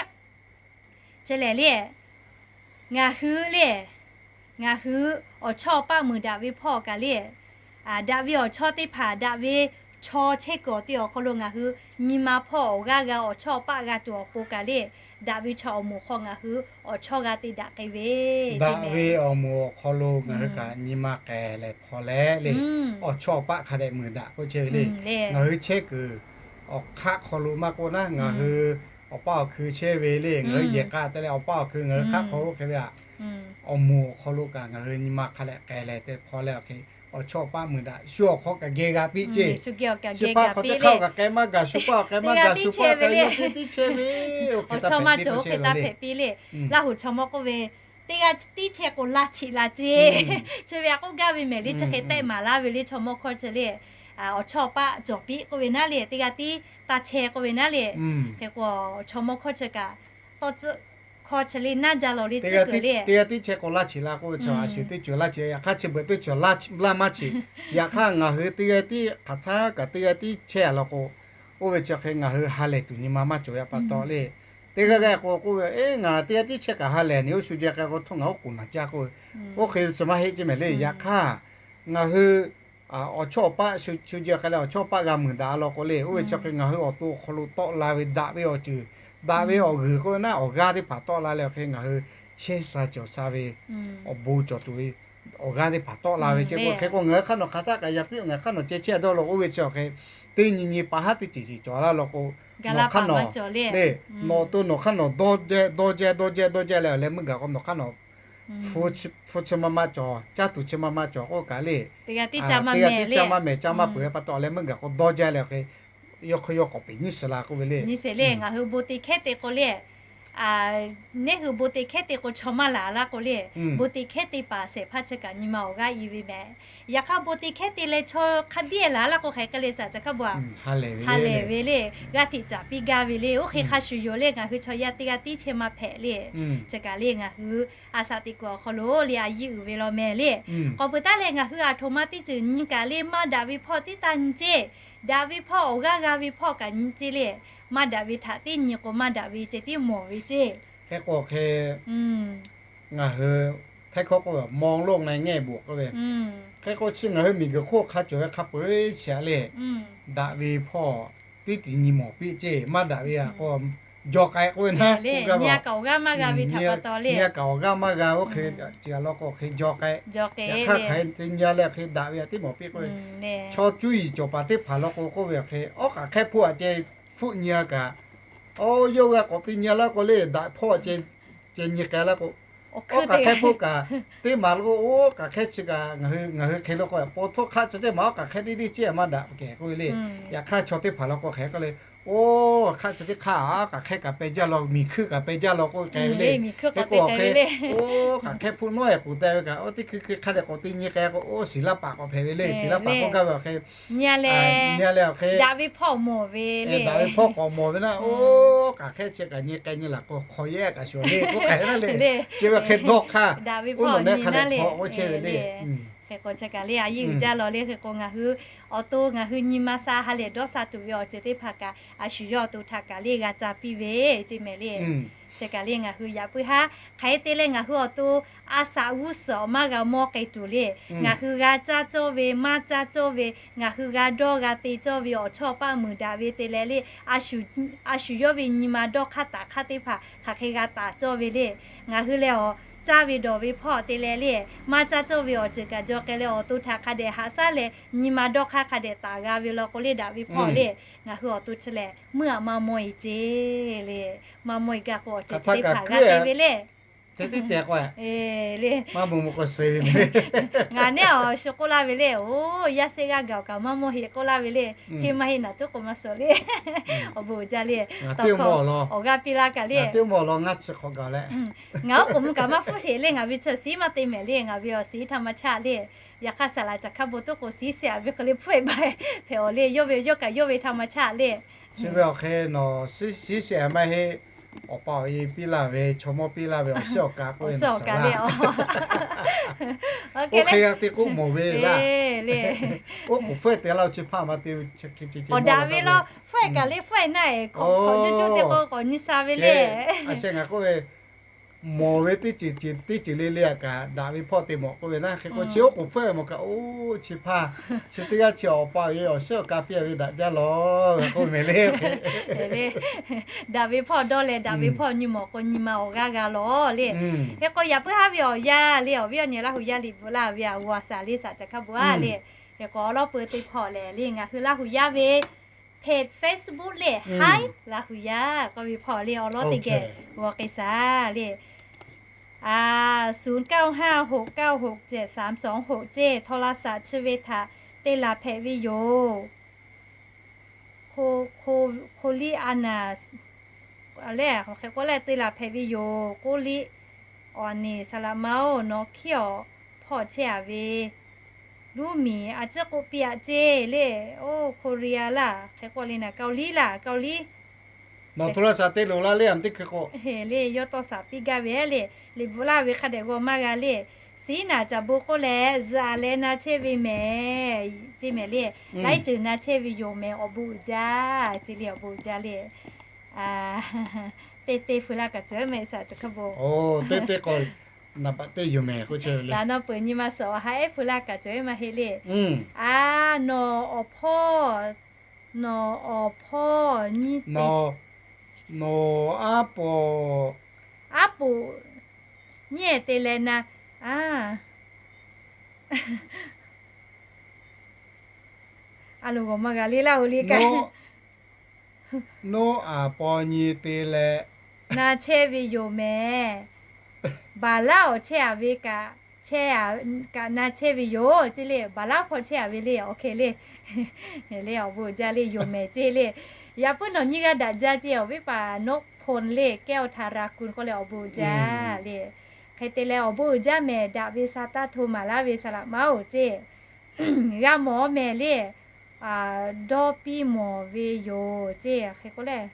chi lehˬ le, ngaˬ hui le, ngaˬ hui awˬ chawˇ awˬ paˆ meuˍ daꞈ ve hpawˇ kaꞈ le, daꞈ ve awˬ chawˇ teˇ hpaˍ daꞈ ve chaw chehˇ kuiˬ awˬ te awˬ hk'aw lo ngaˬ hui nyi ma hpawˇ awˬ g'aˇ g'a awˬ chawˇ awˬ paˆ g'a tuˬ awˬ pon kaꞈ le, daꞈ ve chaw awˬ moˍ hk'aw ngaˬ hui awˬ chawˇ g'a te daꞈ k'ai ve daꞈ ve awˬ moˍ awˬ hk'aw lo ngaˬ hui kaꞈ nyi ma k'ehˬ leh hpaw leh le, awˬ chawˇ awˬ paˆ hk'a dehꞈ meuˍ daꞈ k'oˆ chehˇ ve le. Ngaˬ hui chehˇ kuiˬ awˬ hk'aˆ hk'aw lo maˇ k'oˆ naˉ, ngaˬ hui awˬ paˇ awˬ hkui chehˇ ve le, ngaˬ hui yehˬ k'a te leh awˬ paˇ awˬ hkui ngaˬ hui hk'aˆ hk'aw lo hk'e ve a, awˬ moˍ awˬ hk'aw lo kaꞈ ngaˬ hui nyi ma hk'a dehꞈ k'ehˬ leh te hpaw leh awˬ hk'e awˬ chawˇ awˬ paˆ meuˍ daꞈ, shu awˬ hk'aw kaꞈ geh g'a piˇ ceˇ. Shu paˇ hk'aw teˇ hk'aˇ kaꞈ k'ai maˇ gaˬ, shu paˇ k'ai maˇ gaˬ, shu paˇ kaꞈ yaw teˇ tiˉ chehˇ ve le. Awˬ chawˇ maˇ cawˬ hk'e taˇ hpehꞈ piˇ le. Laˇ hoꞈ chaw mawˇ k'oˆ ve, teˇ g'aˇ tiˉ chehˇ k'o laˇ cheꞈ la ceˇ. Chi ve a k'oˆ gaˇ ve mehˍ le, chi hk'e tehˆ maˍ laˇ ve le chaw mawˇ hkawˇ chi le. awˬ chawˇ awˬ paˆ cawˬ piˇ k'oˆ ve naˉ le, teˇ g'aˇ tiˉ taˇ chehˇ k'oˆ ve naˉ le. Hk'e k'o, chaw mawˇ hkawˇ chi kaꞈ tawˇ tcuhˆ hkawˇ chi le naˇ jaˇ lawˬ le tcuhˉ kuiˬ le. Teˇ g'aˇ tiˉ chehˇ k'o laˇ cheˬ la k'oˆ ve chi a shu teˇ ceuˬ laˇ cheˬ, yaꞈ hk'aˇ chi beuꞈ teˇ ceuˬ laˇ maˇ cheˬ. Yaꞈ hk'aˇ ngaˬ hui teˇ g'aˇ tiˉ hk'aˬ htaˇ kaꞈ teˇ g'aˇ tiˉ chehˇ a law k'o, oˇ ve chi hk'e ngaˬ hui ha lehˬ tuˬ nyi ma maˇ cawˬ yaˇ pa taw le. Teˇ g'aˇ g'aˇ k'o k'oˆ ve, Eˬ, ngaˬ teˇ g'aˇ tiˉ chehˇ kaꞈ ha lehˬ ne, oˇ shu jeh k'ai k'o htawˇ ngaˬ oˉ k'oˍ naˬ jaˇ k'oˆ ve, oˇ hk'e chi maˇ heˆ ceˇ mehˍ le. Yaꞈ hk'aˇ ngaˬ hui awˬ chawˇ awˬ paˆ shu jeh k'ai leh awˬ chawˇ awˬ paˆ g'a meuˍ daꞈ a law k'o le, oˇ ve chi hk'e ngaˬ hui awˬ to awˬ hk'aw lo tawˆ la ve daꞈ ve awˬ ceuˬ, daꞈ ve awˬ g'uiˬ k'oˆ ve naˉ awˬ g'aˇ teˇ hpaˍ tawˆ la leh awˬ hk'e ngaˬ hui chehˇ sha cawˬ sha ve awˬ bon cawˬ tuˬ ve awˬ g'aˇ teˇ hpaˍ tawˆ la ve ceˇ k'o, hk'e k'o ngaˬ hui hk'aˇ nawˬ hk'aˬ htaˇ kaꞈ yaꞈ piˇ ngaˬ hui hk'aˇ nawˬ ceh chehˇ dawˇ law k'oˆ ve chi awˬ hk'e teˇ nyi nyi pa haˉ teˇ ceuˬ ceuˬ cawˬ laˇ law k'o, nawˬ hk'aˇ nawˬ le, nawˬ to nawˬ hk'aˇ nawˬ dawˇ jehˇ dawˇ jehˇ dawˇ jehˇ dawˇ jehˇ leh awˬ leh meuˇ gaˬ k'o nawˬ hk'aˇ nawˬ hpu chi maˇ maˇ cawˬ, caˇ tuˬ chi maˇ maˇ cawˬ k'oˆ kaꞈ le, teˇ g'aˇ tiˉ caˇ maˇ mehˍ, caˇ maˇ peuˬ pa taw awˬ leh meuˇ gaˬ k'o dawˇ jaˇ leh awˬ hk'e, yawˇ hk'aˇ yawˇ k'awꞈ peꞈ nyiˇ suhˍ la k'oˆ ve le. Nyiˇ suhˍ le ngaˬ hui bon te hkehˉ te k'o le, neˉ hui bon te hkehˉ te k'o chaw maˇ laˬ laˇ k'o le, bon te hkehˉ te paˍ shehˍ hpaˇ chi kaꞈ nyi ma awˬ g'aˇ i ve mehˍ. Yaꞈ hk'aˇ bon te hkehˉ te leh chaw hk'a biˇ laˬ laˇ k'o hk'aˬ hk'e le saˍ ca hk'a bvuhꞈ ha lehˬ ve le, g'aˇ hteꞈ caˍ piˇ gaˇ ve le, oˇ hk'e hk'a shuˍ yoˬ le ngaˬ hui chaw yaˇ teˇ g'aˇ tiˉ chehˇ maˇ hpehꞈ le. Chi kaꞈ le ngaˬ hui a shaꞈ teꞈ kuiˬ awˬ hk'aw lo le a yiˇ uiˍ ve law mehˍ le. K'awꞈ peuˬ taˉ leh ngaˬ hui aˬ htoꞈ ma teˇ ceuˬ nyi kaꞈ le maˇ daꞈ ve hpawˇ tiˉ taˇ nyi ceˇ. Daꞈ ve hpawˇ awˬ g'aˇ g'a ve hpawˇ kaꞈ nyi ceˇ le. Maˇ daꞈ ve htaꞈ teˇ nyi k'o maˇ daꞈ ve ceh tiˉ mawˬ ve ceˇ. Hk'e k'o hk'e ngaˬ hui htaiˇ hkawˇ k'oˆ ve มองโลกในแง่บวก k'oˆ ve, hk'e k'o chi ngaˬ hui miˬguiˬ hk'oˆ hk'a cawˬ ve hk'a peu-eˬ chi a le, daꞈ ve hpawˇ teˇ tiꞈ nyi mawˬ piˇ ceˇ, maˇ daꞈ ve a k'o jaw k'ai k'oˆ ve naˉ, nyi a kaꞈ awˬ g'aˇ maˇ g'a ve htaꞈ pa taw le, nyi a kaꞈ awˬ g'aˇ maˇ g'a oˇ hk'e, chi a law k'o hk'e jaw k'ai. Yaꞈ hk'aˇ hk'aˬ hk'e te nyi a leh hk'e daꞈ ve a teˇ mawˬ piˇ k'oˆ ve, chaw cuˇ yiˍ cawˬ paˍ teˇ hpaˍ law k'o k'oˆ ve awˬ hk'e, awˉ k'aꞈ hk'ehˇ hpoˆ a ceh hpfuhˆ nyi a kaꞈ, oˇ yawˇ g'a k'awꞈ te nyi a laˇ k'o le, daꞈ hpawˇ ceh nyi k'ai laˇ k'o, awˉ k'aꞈ hk'ehˇ hpoˆ kaꞈ, teˇ maˬ lo oˇ k'aꞈ hk'ehˇ chi kaꞈ ngaˬ hui hk'e lo k'o, paw htoˇ hk'aˆ chi teˇ maˬ awˉ k'aꞈ hk'ehˇ deˇ deˇ ceˇ maˇ daꞈ kehˬ k'oˆ ve le. Yaꞈ hk'aˇ chaw teˇ hpaˍ law k'o hk'e k'oˆ le, oˇ hk'aˆ chi teˇ hk'aˇ awˉ k'aꞈ hk'ehˇ kaꞈ peh jaˇ law, miˬ hkuiˇ kaꞈ peh jaˇ law k'oˆ k'ai ve le. Hk'e k'o hk'e, oˇ k'aꞈ hk'ehˇ hpoˆ nawˉ e k'oˍ te ve kaꞈ, oˇ teˇ hkui hkui hk'a dehꞈ k'awꞈ te nyi k'ai k'o, oˇ ศิลปะ k'awꞈ hpehꞈ ve le. ศิลปะ k'oˆ gaˇ ve awˬ hk'e, nyi a leh awˬ hk'e daꞈ ve hpawˇ k'awꞈ mawˬ ve naˉ, oˇ k'aꞈ hk'ehˇ chi kaꞈ nyi k'ai nyi laˬ k'o hk'aw yehˇ kaꞈ shuˍ le k'oˆ k'ai ve naˉ le. Chi ve hk'e dawˇ hk'aˇ, oˇ nawˬ nehˆ hk'a leh hk'aw k'oˆ chehˇ ve le. Hk'e k'o chi kaꞈ le a yiˇ uiˍ jaˇ law le. Hk'e k'o ngaˬ hui awˬ to ngaˬ hui nyi ma sha ha lehˬ dawˇ sha tuˬ ve awˬ ceuˬ teˇ hpaˍ kaꞈ a shu yawˇ awˬ to htaꞈ kaꞈ le g'a ca piˇ ve ceˇ mehˍ le. Chi kaꞈ le ngaˬ hui yaꞈ puiˉ haˉ hk'aˬ hk'e te leh ngaˬ hui awˬ to a shaꞈ g'uˇ suhˍ maˇ g'a mawˇ k'ai tuˬ le. Ngaˬ hui g'a caˇ cawˇ ve maˇ caˇ cawˇ ve, ngaˬ hui g'a dawˇ g'a te cawˇ ve awˬ chawˇ paˆ meuˍ daꞈ ve te leh le, a shu yawˇ ve nyi ma dawˇ hk'aˇ taˍ hk'aˇ teˇ hpaˍ hk'aˬ hk'e g'a taˍ cawˇ ve le. Ngaˬ hui lehˬ awˬ caˇ ve dawˬ ve hpawˇ te leh le, maˇ caˇ cawˇ ve awˬ ceuˬ kaꞈ jaw k'ai leh awˬ to htaꞈ hk'a dehꞈ haꞈ shaˉ leh nyi ma dawˇ hk'aˇ hk'a dehꞈ taˍ g'a ve law k'o le daꞈ ve hpawˇ le. Ngaˬ hui awˬ to chi lehˬ meuˇ aꞈ maˇ mawˇ e ceˇ le. Maˇ mawˇ e gaˇ k'o awˬ ceuˬ chi teˇ hpaˍ g'a te ve le. Ngaˬ neˉ awˬ shu k'oˆ laˇ ve le, oˬ, yaˇ shehˆ g'aˇ gaˬ awˬ kaꞈ maˇ mawˇ heˆ k'oˆ laˇ ve le. Heˆ maˇ heˆ naˬ tuˉ k'oꞈ maˇ suhˍ le. Awˬ bon uiˍ jaˇ le. Awˬ g'aˇ piˇ laˇ kaꞈ le, ngaˬ oˉ k'oˍ mvuh kaꞈ maˇ hpfuhˇ sheˍ le. Ngaˬ ve chaw shiˉ maˇ te mehˍ le. Ngaˬ ve awˬ shiˉ ธรรมชาติ le. Yaꞈ hk'aˇ saˍ laꞈ caˬ hk'a bon tuˉ k'oꞈ shiˉ shehˍ ve hk'e le hpfuhˆ e ba hpehꞈ awˬ le. Yawˇ ve yawˇ kaꞈ yawˇ ve ธรรมชาติ le. Chi ve awˬ hk'e nawˬ shiˉ shehˍ maˇ heˆ. Awˬ pa awˬ e piˇ laˇ ve, chaw mawˇ piˇ laˇ ve awˬ shiˉ awˬ ka k'oˆ ve le. Oˇ hk'e g'a te k'oˆ mawˬ ve laˇ. Oˉ k'oˍ hpfuhˆ te laˇ chi hpaˇ maˇ te. Awˬ daꞈ ve law hpfuhˆ kaꞈ le hpfuhˆ naˆ e k'awꞈ k'awꞈ juˇ juˇ te k'o k'awꞈ nyi sha ve le. A sheh ngaˬ k'oˆ ve mawˬ ve teˇ ceuˬ teˇ ceuˬ le le a kaꞈ daꞈ ve hpawˇ te mawˬ k'oˆ ve naˉ. Hk'e k'o chi oˉ k'oˍ hpfuhˆ ve mawˬ kaꞈ, oˇ chi hpaˇ chi teˇ g'aˇ chi awˬ pa awˬ e awˬ shiˉ awˬ ka piˇ ve daꞈ jaˇ law k'oˆ mehˍ le. Daꞈ ve hpawˇ dawˇ leh daꞈ ve hpawˇ nyi mawˬ k'o nyi ma awˬ g'aˇ g'a law le. Hk'e k'o yaꞈ puiˉ haˉ ve awˬ yaˇ le awˬ viˉ awˬ nyi Laˇ hu yaˇ liꞈ bvuhꞈ laˇ ve awˬ g'uˇ a shaˍ le saˍ caˬ hk'a bon a le. Hk'e k'o awˬ lawˉ peu teˇ hpawˇ lehˬ le ngaˬ hui Laˇ hu yaˇ ve page Facebook le, Hi Laˇ hu yaˇ k'oˆ ve hpawˇ le awˬ lawˉ teˇ geh g'aw k'ai shaˍ le. ศูนย์เก้าห้าหกเก้าหกเจ็ดสามสองหก ceˇ โทรศัพท์ chi ve htaꞈ te laˬ hpehꞈ ve yoˬ. Hk'o liˇ a naˍ le hk'e k'oˆ leh te laˬ hpehꞈ ve yoˬ k'oˆ liˇ. Awˬ a neˍ saˍ laꞈ ma oˬ, nawˬ hkiˉ awˬ hpawˇ chehˇ a ve Luˇ miˬ a ciˉ k'oˆ piˇ aꞈ ceˇ le. Oˇ Korea laˇ, hk'e k'oˆ le naˍ, Kaoliˉ laˇ, Kaoliˉ. Nawˬ hto la shaˍ te loˍ la le, aˬ teˇ hkui k'o le yawˇ tawˇ shaˍ piˇ gaˇ ve le. Liꞈ bvuhꞈ laˇ ve hk'a dehꞈ g'aw maˇ g'a le. Siˉ naˍ caˍ bon k'oˆ leh zuhꞈ leh na chehˇ ve mehˍ ceˇ mehˍ le. Laiˉ ceuˬ na chehˇ ve yoˬ mehˍ awˬ bon uiˍ jaˇ ceˇ le, awˬ bon uiˍ jaˇ le. Teˇ teˇ feu laˇ kaꞈ cawˬ maˇ heˆ shaˍ caˍ hk'a bon. Teˇ teˇ k'o, naˍ baꞈ teˇ yoˬ mehˍ k'oˆ chehˇ ve le. Laꞈ naw peuˬ nyi ma suhˍ awˬ ha ehˉ feu laˇ kaꞈ cawˬ maˇ heˆ le. A, nawˬ awˬ hpawˇ, nawˬ awˬ hpawˇ nyi te, nawˬ aˉ poˍ, aˉ poˍ nyi te leh na, a, a loˬ g'awˬ maˇ g'a le laˇ oˬ le kaꞈ. Noˉ aˍ paw nyi te leh na chehˇ ve yoˬ mehˍ. Baˍlaˉ awˬ chehˇ a ve kaꞈ, chehˇ a kaꞈ na chehˇ ve yoˬ ceˇ le. Baˍlaˉ hpawˇ chehˇ a ve le, awˬ hk'e le. Le awˬ bon uiˍ jaˇ le, yoˬ mehˍ ceˇ le. Yaꞈ puiˉ nawˬ nyiˇ g'aˇ daꞈ jaˇ ceˇ, awˬ viˉ paˍ Noˉ hpon le, kehˉ awˬ htaꞈ ra kun k'oˆ leh awˬ bon uiˍ jaˇ le. Hk'e te leh awˬ bon uiˍ jaˇ mehˍ, daꞈ ve sa taˇ hto maˍ laˇ ve saˍ laꞈ maˇ oˬ ceˇ. G'a mawˬ mehˍ le. Dawˇ piˇ mawˬ ve yoˬ ceˇ, hk'e k'oˆ le.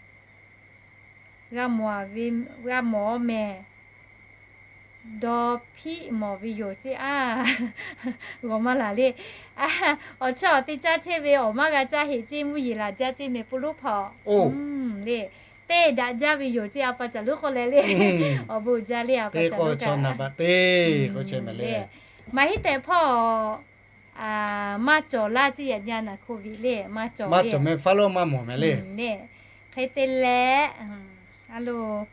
G'a mawˬ ve, g'a mawˬ mehˍ. Dawˇ piˇ mawˬ ve yoˬ ceˇ a. G'awˬ maˇ laˬ le. Awˬ chawˇ awˬ te caˇ chehˇ ve awˬ maˇ g'a caˇ heꞈ ceˇ, mvuhˇ yeˬ laˬ jaˇ ceˇ mehˍ, po loˉ hpawˇ le. Teˇ daꞈ jaˇ ve yoˬ ceˇ, a pa caˬ luˉ k'oˆ leh le. Awˬ bon uiˍ jaˇ le, a pa caˬ luˉ kaꞈ. Maˇ heˆ tehꞈ hpawˇ maˇ cawˬ laˇ ceˇ, yaꞈ nyi naˍ hko viꞈ le maˇ cawˬ le. Hk'e te leh, a lo,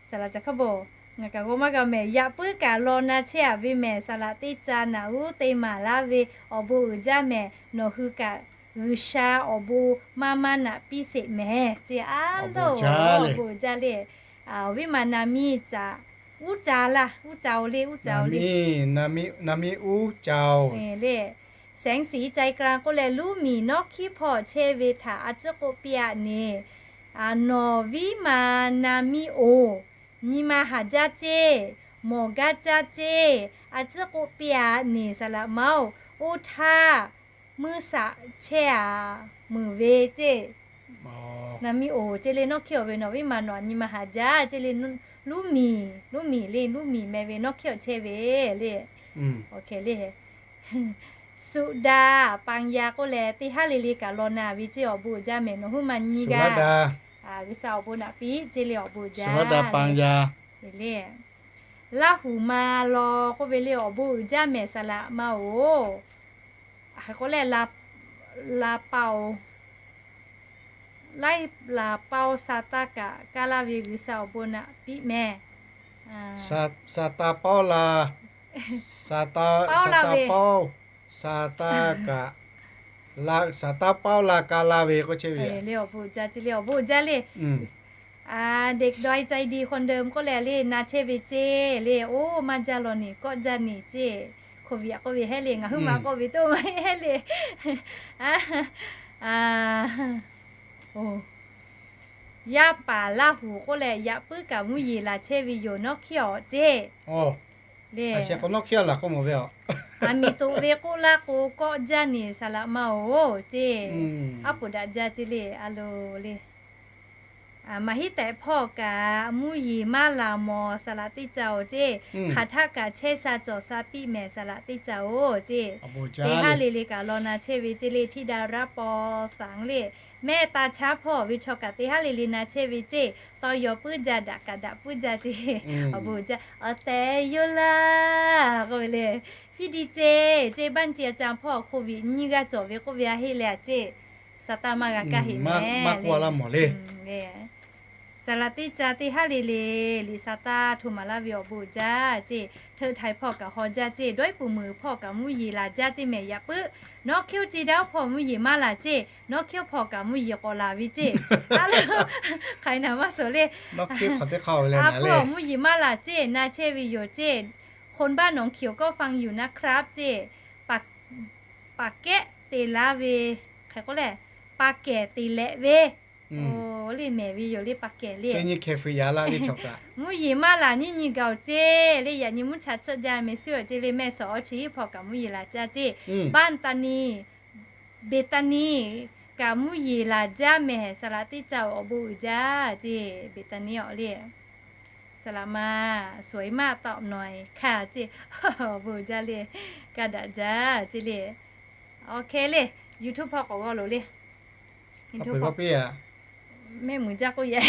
saˍ laꞈ caˬ hk'a bon, ngaˬ kaꞈ g'awˬ maˇ g'a mehˍ. Yaꞈ puiˉ kaꞈ law na chehˇ a ve mehˍ, saˍ laꞈ teˇ ca naꞈ uˉ te maˍ laˇ ve awˬ bon uiˍ jaˇ mehˍ. Nawˬ hui kaꞈ G'uiˬsha awˬ bon maˇ maˇ naꞈ piˇ sheˍ mehˍ ceˇ a lo. Awˬ bon uiˍ jaˇ le. Awˬ viˉ ma na miˇ caꞈ, uˉ ca laˇ, uˉ ca oˬ le, uˉ ca oˬ le. Na miˇ uˉ ca oˬ le. แสงสี ใจกลาง k'oˆ leh Luˇ miˬ nawˉ hkiˉ hpawˇ chehˇ ve htaꞈ a ciˉ k'oˆ piˇ aꞈ neˍ. Nawˬ viˉ ma na miˇ oˬ, nyi ma haˍ jaˇ ceˇ, mawˬ gaˇ caˇ ceˇ, a ciˉ k'oˆ piˇ aꞈ neˍ saˍ laꞈ ma oˬ. Oˇ htaˇ mvuhˇ shaꞈ chehˇ aꞈ meuˍ ve ceˇ. Na miˇ oˬ ceˇ le, nawˉ hkiˉ awˬ ve nawˬ viˉ ma nawˬ nyi ma haˍ jaˇ ceˇ le. Luˇ miˬ, Luˇ miˬ le, Luˇ miˬ meh ve nawˉ hkiˉ awˬ chehˇ ve le. Awˬ hk'e le, สุดา ปัญญา k'oˆ leh teˇ haˉ le le kaꞈ law na ve ceˇ, awˬ bon uiˍ jaˇ mehˍ. Nawˬ huiˉ ma nyi g'aˇ G'uiˬsha awˬ bon naꞈ piˇ ceˇ le, awˬ bon uiˍ jaˇ le. Laˇ huˍ ma law k'oˆ ve le, awˬ bon uiˍ jaˇ mehˍ saˍ laꞈ ma oˬ. Hk'e k'oˆ leh, la pa oˬ, laiˉ la pa oˬ, sa taˇ kaꞈ kaˇ laˇ ve G'uiˬsha awˬ bon naꞈ piˇ mehˍ. Sa taˇ paoˉ la, sa taˇ paoˉ, sa taˇ paoˉ la kaˇ laˇ ve k'oˆ chehˇ ve le. Awˬ bon uiˍ jaˇ ceˇ le, awˬ bon uiˍ jaˇ le. เด็กดอยใจดี คนเดิม k'oˆ leh le na chehˇ ve ceˇ le. Oˇ maˇ jaˇ law niˬ, kawˆ jaˇ niˬ ceˇ. Hko viꞈ k'oˆ ve heˆ le, ngaˬ huiˉ ma k'oˆ ve toˇ maˇ heˆ le. Yaˇ paˍ Laˇ huˍ k'oˆ leh yaꞈ puiˉ kaꞈ mvuhˇ yeˬ laˬ chehˇ ve yoˬ, nawˉ hkiˉ awˬ ceˇ le. Aˬ miˍ toꞈ ve k'oˆ laˇ k'o, kawˆ jaˇ niˬ saˍ laꞈ ma oˬ ceˇ. Aˉ poˍ daꞈ jaˇ ceˇ le, a lo le. Maˇ heˆ tehꞈ hpawˇ kaꞈ mvuhˇ yeˬ maˇ laˬ mawˬ saˍ laꞈ teˇ ca oˬ ceˇ. Hk'aˬ htaˆ kaꞈ chehˇ sha cawˬ sha piˇ mehˍ saˍ laꞈ teˇ ca oˬ ceˇ. Teˇ haˉ le le kaꞈ law na chehˇ ve ceˇ le, ธิดา raˇ paw saˍ le. แม่ตาช้าง hpawˇ ve chaw kaꞈ teˇ haˉ le le na chehˇ ve ceˇ. Tawˇ yaw puiˉ jaˇ, daꞈ kaꞈ daꞈ puiˉ jaˇ ceˇ. Awˬ bon uiˍ jaˇ, awˬ tehˬ yoˬ laˇ k'oˆ ve le. พี่ดีเจ ceˇ, บ้านเจียจัง hpawˇ โควิด nyiˇ g'aˇ cawˬ ve k'oˆ ve a heˆ leh a ceˇ. Sa taˇ maˇ g'a kaˇ heꞈ mehˍ. Saˍ laꞈ teˇ ca teˇ haˉ le le liꞈ sa taˇ hto maˍ laˇ ve awˬ bon uiˍ jaˇ ceˇ. Hteuꞈ htaiˍ hpawˇ kaꞈ haw jaˇ ceˇ. Dawˇ iˉ puˍ meuˍ hpawˇ kaꞈ mvuhˇ yeˬ laˬ jaˇ ceˇ mehˍ. Yaꞈ puiˉ nawˉ hkiˉ oˇ ceˇ daˇ oˇ hpawˇ mvuhˇ yeˬ maˇ laˬ ceˇ. Nawˉ hkiˉ oˇ hpawˇ kaꞈ mvuhˇ yeˬ k'awꞈ laˬ ve ceˇ. A lo, hk'aˬ hk'e naˍ maˇ suhˍ le. A hpawˇ mvuhˇ yeˬ maˇ laˬ ceˇ, na chehˇ ve yoˬ ceˇ. คนบ้านหนองเขียวก็ฟังอยู่นะครับ ceˇ. ปากแกะ te laˇ ve, hk'e k'oˆ leh, pa kehˬ te leh ve. le mehˬ ve yoˬ le pa kehˬ le. Mvuhˇ yeˬ maˇ laˬ nyiˇ nyi gaˬ-oˬ ceˇ le. Yaꞈ nyi mvuhˇ cha tsuhˆ jaˇ meh suhˉ awˬ ceˇ le mehˆ shawˍ awˬ chi hiˆ hpawˇ kaꞈ mvuhˇ yeˬ laˬ jaˇ ceˇ. Baˇ taˍ ni, Beˍtaˍniˆ kaꞈ mvuhˇ yeˬ laˬ jaˇ mehˬ. Saˍ laꞈ teˇ caˇ-oˬ, awˬ bon uiˍ jaˇ ceˇ. Beˍtaˍniˆ awˬ le, saˍ laꞈ ma suhˍ maˇ tawˆ nawˬ-e hkanˇ ceˇ. Awˬ bon uiˍ jaˇ le, kaˇ daꞈ jaˇ ceˇ le. Awˬ hk'e le, YouTube hpawˇ k'awꞈ g'aw loˬ le. Mehˆ muiˬ jaˇ k'oˆ yaꞈ.